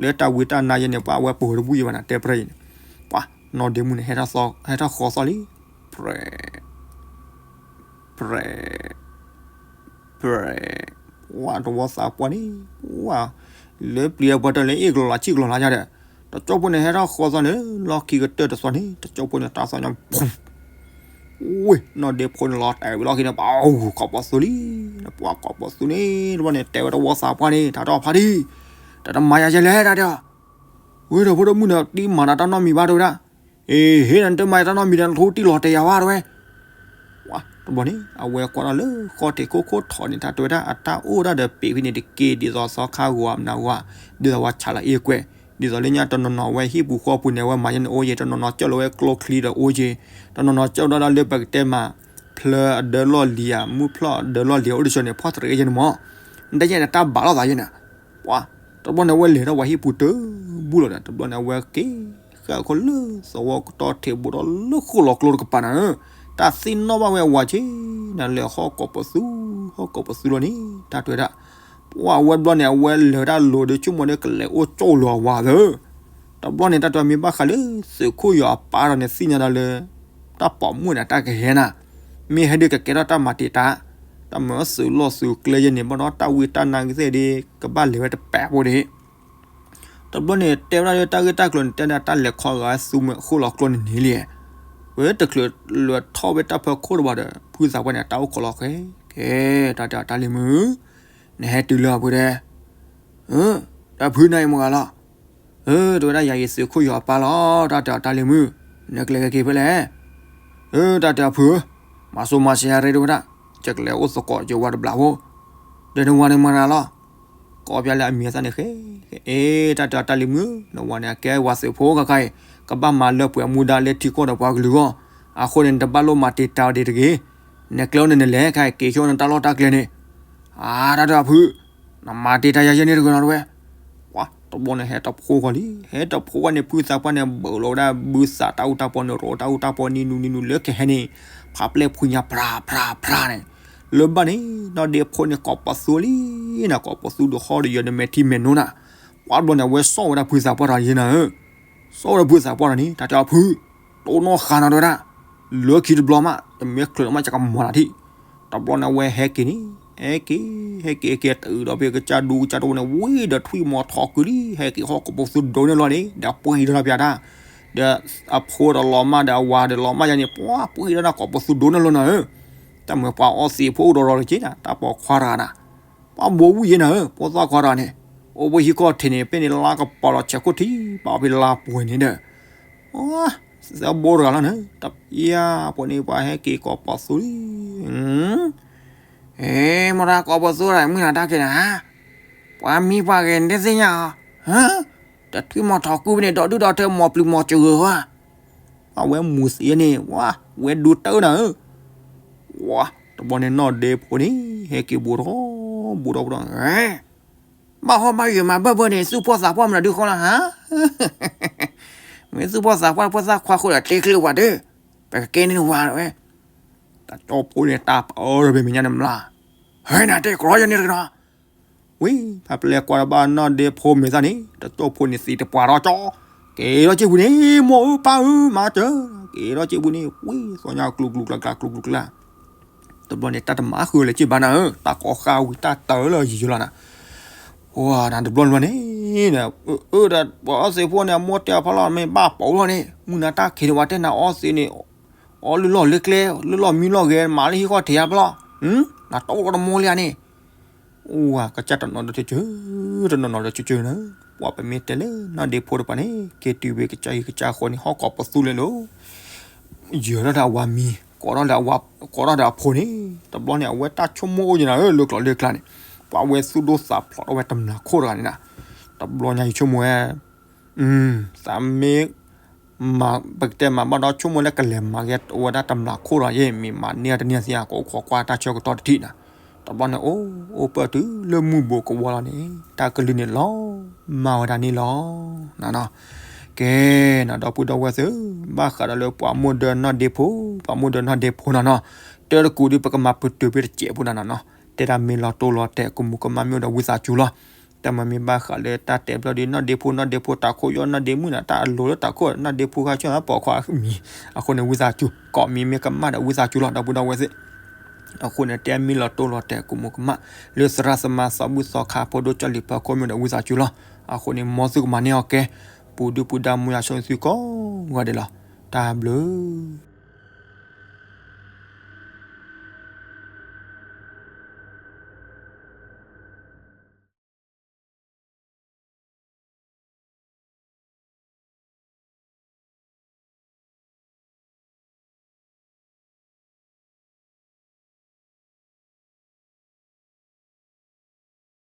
လၢတၢ်ဝံတၢ်နါယဲန့ၣ် ပှၤအဝဲပၢၤဝဲတဘူၣ်ယဲဘၣ်နၤ တဲပြဲအံၤန့ၣ်, ပှၤနီၢ်ဒ့မုၣ်န့ၣ် ဟဲထီၣ်ဃီသီၣ်လံ, ပြဲ, ပြဲ ပြဲ, ဝဲတဝီသးပှၢ်န့ၣ်, ဝဲ, လၢပျံၤအပှၤတၢၢ်လၢအ့ၣ်ကလီၤလၢ်ဆံၣ်ကလီၤလၢ်ယါဒီး, တ တကၠိဖိန့ၣ်ဟဲထီၣ်ဃီသီန့ၣ် လီၢ်ခံကတၢၢ်တသီန့ၣ် တကၠိဖိန့ၣ်တၢ်သီညါ ဝ့ၢ် နီၢ်ဒ့ဖိန့ၣ်လီၤတဲာ်ဝံၤလီၢ်ခံန့ၣ် ပှၤကိးပီၤသူလံ, ပှၤကိးပီၤသူန့ၣ် တဘျီန့ၣ်တဲဝဲတဝီသးပှၢ်န့ၣ် တၢ်တဲအီၤဖါတံၢ်, တၢ်တမၤယၤယဲလဲၣ် တၢ်တဲအီၤ, ဝ့ၢ်ဒီးဖိဒိၣ်မုၣ်န့ၣ် တံၢ်မၤနၤတၢ်နီတမံၤဘၣ် တဲဝဲဒၣ်, အ့ ဟ့ၣ်နၤတမၤယၤတၢ်နီတမံၤဒီး နထိတံၢ်လီၤတဲာ်ယၤဘၣ် တဲဝဲ တဘျီန့ၣ် အဝဲကွၢ်ထီၣ်လၢဃီထံးခိၣ်ခိၣ်ထံးန့ၣ် တၢ်တဲဝဲဒၣ် အတၢ်အိၣ်ဒၣ်ဒီးပ့ၤဖဲန့ၣ်တက့ၢ် ဒ်သိးသီခါဂီၤမနၤဂီၤ, ဒ်သိးဝဲဆးလၢအ့ၣ်ကွဲး, ဒ်သိးလၢညါတနီၤနီၤဝဲဟံၣ်ပူၤဃီပူၤန့ၣ် အဝဲမၤယဲန့ၣ်အိၣ်ယဲ, တနီၤနီၤကၠီၣ်လီၤဝဲကျိချံဒီးအိၣ်ယဲ, တနီၤနီၤကၠီၣ်ဒၣ်လၢပကတဲမး ဖျၢၣ်အဒၢလီၢ်လံၤဧါ, မုၢ်ဖျၢၣ်အဒၢလီၢ်လံၤ အိၣ်တဆၢန့ၣ်ဖီၣ်တရံးယဲန့ၣ်မး, နတၢ်ယဲန့ၣ်တၢ်ဘၣ်လိာ်သးယဲန့ၣ်, ပှၤ တဘျီန့ၣ် အဝဲလဲၤထီၣ်ဝဲဟံၣ်ပူၤတဘူၣ်လီၤဒီး တဘျီန့ၣ် အဝဲက့ၤဃာ်အခိၣ်လၢသဝီကတီၢ်ထံးဘူးဒီးလၢဃိၣ်လီၤကျိတကပၤနၤ, တၢ်သ့ၣ်နီၣ်ဘၣ်ဝဲအဝၤဆ့နၤလၢဟီၣ်ကိးပသူ, ဟီၣ်ကိးပသူလီၤန့ၣ် တၢ်တဲဝဲဒၣ်, ပှၤအဝဲတဘျီန့ၣ် အဝဲလဲၤတၢ်လိၤဒီးဆိကမိၣ်ဒီးကလဲၤအိၣ်ကၠိၣ်လီၤအဝၤသၢ တဘျီန့ၣ် တၢ်တဲမ့ၢ်ဘၣ်ဃးလၢသုးခိၣ်ယီၤအပၢ်ဒီးန့ၣ် သ့ၣ်ညါဒီးလၢ တၢ်ပိာ်မုၣ်န့ၣ် တၢ်ကဟဲနၤ, မ့ၢ်ဟဲဒုးကကဲထီၣ်တၢ်မၤတံာ်တာ်, တၢ်မၤသုးလီၢ်သုးကျဲယဲန့ၣ် ဘၣ်ဒီးတၢ်ဝံတၢ်နါကသ့ၣ်ဒ် ကဘၣ်လဲၤဝဲတပဲာ်ဖိဒၣ် တဘျီန့ၣ် တဲဝဲဒၣ်လၢတၢ်ဂ့ၢ်တၢ်ကျိၤန့ၣ် တဲဒၣ်တၢ်လဲၤခီဂာ်သူမုၢ်ဃိၣ်လီၤကျိန့ၣ်န့ၣ်လံ, ဝဲတချုးလဲၤထီၣ်ဝဲတၢ်ဖီခိၣ်တဘၣ်ဒီး ဖုသးပှၢ်န့ၣ် တၢ်အိၣ်ခိးလီၤဃဲ, ကဲ တၢ်တဲအီၤတၢ်လံၤမုၣ်, နဟဲတုၤလၢအဖုဒဲး, တၢ်ဖုနၤအံၤမတၤဂၤလီၤ, တဲဝဲဒၣ်ယၤအံၤသုးခိၣ်ယီၤအပၢ်လီၤ, တၢ်တဲအီၤတၢ်လံၤမုၣ်, နကျဲၤက့ၤဖဲလဲၣ် တၢ်တဲအီၤဖုဧၢ, မၤစိမၤဆံးယၤရ့တဲဝဲဒၣ်, ယကလဲၤအိၣ်သကိးယဝၤတဘျီဖိ, ဒီးနဝၤန့ၣ်မတၤဂၤလီၤ, ကိးပျးလၢအမံၤအသၣ်န့ၣ်ဃဲ, အ့ တၢ်တဲအီၤတၢ်လံၤမုၣ်, နဝၤန့ၣ် အကဲဝၤသုးဖိခါခါအံၤ, ကဘၣ်မၤလၢပှဲၤမူဒါလၢထံကီၢ်ဒီးပှၤကလုာ်အဂီၢ်, အဃိန့ၣ် နတဘၣ်လိၣ်မၤတံာ်တာ်အီၤဒံးတဂ့ၤ, နကျဲအိၣ်န့ၣ်နလဲၤခါအံၤ က့ၤဆိနတၢ်လီၢ်တၢ်ကျဲန့ၣ်, အါ တၢ်တဲအီၤဖု နမၤတံာ်တာ်ယၤယဲန့ၣ်တဂ့ၤနီၤတဲဝဲ, ပှၤတဘျီန့ၣ် ဟဲတဖှိၣ်ဃီလံ, ဟဲတဖှိၣ်ဝဲန့ၣ် ဖုသးပှၢ်န့ၣ် ဘၢးလီၤဝဲဒၣ်ဘုသးတၢ်အူတၢ်ပီန့ၣ် ရိးတၢ်အူတၢ်ပီနံၤနူနံၤနူလၢကဟဲန့ၣ်, ဖးပျဲၢ်ဖှံညါဖြးဖြးဖြးန့ၣ်, လၢဘၣ်န့ၣ် နီၢ်ဒ့ဖိန့ၣ် ကိးပသူလံနၤ, ကိးပသူဒီးဟီၣ်ဒီးယၢၤဒီးမဲာ်ထံမဲာ်နိနၤ, ပှၤတဘျီန့ၣ် အဝဲစိာ်ဝဲဒၣ်ဖုသးပှၢ်တဂၤယဲနၤဧၢ စိာ်ဝဲဒၣ်ဖုသးပှၢ်တဂၤန့ၣ် တၢ်တဲအီၤဖု, တိၢ်နီၣ်ဃာ်နၤတဲဝဲဒၣ်, လၢခံတဘျီမး တမ့ၢ်ချုးလီၤမး ယကမၤနၤထံၣ်, တဘျီန့ၣ် အဝဲဟဲက့ၤန့ၣ်, ဟဲက့ၤ ဟဲက့ၤ ဟဲက့ၤ တုၤဒီးဖဲကစၢ်ဒူကစၢ်ဒိၣ်န့ၣ် ဝံၤဒီးထွံၣ်မီၤထီၣ်ကွံာ်လံ, ဟဲက့ၤဟီၣ်ကိးပသူဒိၣ်န့ၣ်လီၤန့ၣ် ဒီးပှံၢ်ဒီးတၢ်ပျးတၢ်, ဒီးအဖိဒီးလီၤမၢ်ဒီးအဝၤဒီးလီၤမၢ်ယါန့ၣ် ပှၤပှံၢ်ဒီးတၢ်ကိးပသူဒိၣ်န့ၣ်လီၤနၤဧၢ, တၢ်မၤပှၤအီသံးဖိအိၣ်ဒီးဒီးတက့ၢ်နၤ တၢ်ပိာ်ခွါတဂၤနၤ ပှၤဘိဝံၣ်ယဲနၤဧၢ ဖိသၣ်ခွါတဂၤန့ၣ်, အိၣ်ဖဲဟံၣ်ခီၣ်ထံးန့ၣ် ဖဲန့ၣ်လါကပီၤလီၤဆဲးခိၣ်ထံး ပာ်ဖဲလါပှဲၤန့ၣ်ဒီး, သၢဘိတဂၤလီၤန့ၣ်, တပျၢ်ဖိန့ၣ် ပှၤဟဲက့ၤကိးပသူလံ, အ့ မတၤကိးပသူတဂၤမုၢ်နၤတၢ်က့ၤနၤ, ပှၤမံပှၤဂဲၤန့ၣ်တသ့ၣ်ညါအီၤ, တထွံၣ်မီၤထီၣ်ကွံာ်ဖဲန့ၣ် ဒီးဒုၣ်ဒီးထၢမီၤပျံၤမီၤစၢၤဂၢၤဧါ အဝဲမူၤသံးန့ၣ် ဝဲဒူတၢၢ်နၤဧၢ, ဝဲတဘျီန့ၣ် နီၢ်ဒ့ဖိန့ၣ် ဟဲက့ၤဘူးထီၣ်, ဘူးထီၣ်ဘူးထီၣ်, ဘၣ်ဟီၣ်ဘၣ်ယၢၤမၤဘၢၣ်ဘၢၣ်န့ၣ် သူၣ်ဖှီၣ်သးဖှီၣ်မနုၤဒုးဃီလီၤဧါ, မ့ၢ်သူၣ်ဖှီၣ်သးဖှီၣ် ဖိသၣ်ခွါဃိဒီး ကျ့ချ့ဝဲဒီး, ပကကဲန့ၣ်ဝဲဝဲ, တကၠိဖိန့ၣ် တၢ်ပၢဒီးပမဲာ်ညါန့ၣ်မျး, ဟဲနၤတဲကရီယၤန့ၣ်တက့ၢ်နီၤ ဝံၤ ဖါပျဲၢ်ကွၢ်တဘၣ်နီၢ်ဒ့ဖိမဲာ်သၣ်န့ၣ် တကၠိဖိန့ၣ်သံးတပှၢ်ထီၣ်ကၠီ, က့ၤထီၣ်စ့ၢ်ပူၤန့ၣ် မိၢ်ဧၢပၢ်ဧၢ မၤစၢၤ, က့ၤထီၣ်စ့ၢ်ပူၤန့ၣ် ဝံၤ သီညါကျူကျူကျါကျါကျူကျူကျါ, တဘျီန့ၣ် တၢ်တမၤဃုာ်လၢၤစ့ၢ်ဘၣ်နၤဧၢ, တၢ်ကီဃာ်ဝံၤတၢ်တၢၢ်လၢယံာ်လီၤနၤ, ပှၤနၤတဘျီနဘျီန့ၣ်, အၢ ဒီးပှၤအီသံးဖိန့ၣ် အမိၢ်တဲအီၤဖီလာ် မ့ၢ်ဘၣ်ပိာ်လီၤန့ၣ် မုၢ်နၤတၢ်ခံးန့ၣ် ပှၤတဲနၤအီသံးန့ၣ် အီလုၢ်လီၢ်လၢကျဲ လုၢ်လီၢ်မံလီၢ်ဂဲၤ မၤလၢဟံၣ်ဃီထံးယါဘျီ, နတအိၣ်ဒီးတမိၢ်လံဧါန့ၣ်, အိၣ်ဝဲ ကစၢ်တနီၤဒီးကၠၢကၠၢ, တနီၤနီၤဒီးကၠၢကၠၢနၤ, ပှၤပမ့ၢ်တဲလၢနီၢ်ဒ့ဖိတပၤန့ၣ် က့ၤတုၤဝဲကစၢ်ဟံၣ်ကစၢ်ဃီန့ၣ် ဟီၣ်ကိးပသူလဲၣ်လိၤ ယၢၤထီၣ်ဒီးအဝၤမံၤ ကိးထီၣ်ဒီးအဖိန့ၣ်, တဘျီန့ၣ် အဝဲတၢ်ဆိကမိၣ်အိၣ်ယဲနၤဧၢ လၢကျိၤလၢကျါန့ၣ်, ပှၤဝဲသူၣ်ဒိၣ်သးဖျိးထီၣ်ဝဲတမျးခိၣ်တဂၤန့ၣ်နၤ, တဘျီညါယဆိကမိၣ်ဝဲ သးမ့ၢ် မၤ ပကတဲမၤဘၣ်ဒီးဆိကမိၣ်လၢကလဲၤမၤဂဲၤ ဝဲဒၣ်တမျးခိၣ်ဒီး ယဲမ့ၢ်မၤန့ၢ်တန့ၢ်သ့ ကအိၣ်ခိးကွၢ်တၢ်ဆၢကတီၢ်တထံၣ်နၤ, တဘျီန့ၣ် အိၣ် အိၣ်ပၢၢ်တုၤလၢမုၢ်ဘူးကဝီၤလီၤန့ၣ် တၢ်ကလုၢ်န့ၣ်လီၤမၢ်ဝဲဒၣ်န့ၣ်လီၤ. ကဲ နဒီပုၢ်ဒီဝဲၢ်သ့ၣ်, ဘၣ်ဃးဒီးလၢပှၤမိၢ်ဒီးနီၢ်ဒ့ဖိ, ပှၤမိၢ်ဒီးနီၢ်ဒ့ဖိနၤနီၤ, တၢ်တကူာ်ဒီး ပကမၤပတုာ်ဖဲတစဲးဖိနၤနီၤနီၤ, တဲဒၣ်မ့ၢ်လီၤတိၢ်လီၤတဲာ် ကမူးကမၣ်မ့ၢ်အိၣ်ဒီးဝံသးစူၤလီၤ. တၢ်မၤမ့ၢ်ဘၣ်ဃးလၢတၢ်တဲဘျီဒီး နီၢ်ဒ့ဖိ နီၢ်ဒ့ဖိတၢ်ခိၣ် ယီၢ်နီၢ်ဒ့မုၣ်နၤ တၢ်အလိၤလၢတၢ်ခိၣ် နီၢ်ဒ့ဖိခါဆၢပိာ်ခွါမံၤ, အဃိန့ၣ် ဝံသးစူၤ ကိးမံၤမ့ၢ်ကမၣ်ဒီးဝံသးစူၤလီၤ ဒီပုၢ်ဒီဝဲၢ်သ့ၣ်. အဃိန့ၣ် တဲမ့ၢ်လီၤတိၢ်လီၤတဲာ် ကမူးကမၣ် လၢသရၣ်သမါသီဘူၣ်သီခါ ဖိဒိၣ်ကၠီၣ်လံၤဖီခိၣ်မ့ၢ်အိၣ်ဒီးဝံသးစူၤလီၤ. အဃိန့ၣ် မ်သုကမၤန့ၢ်အီၤကဲ ပူၤဒုၣ်ပူၤဒါ မ်ယွၤဆိၣ်ဂ့ၤသုကိးဂၤဒဲးလီၤ. တၢ်ဘျုး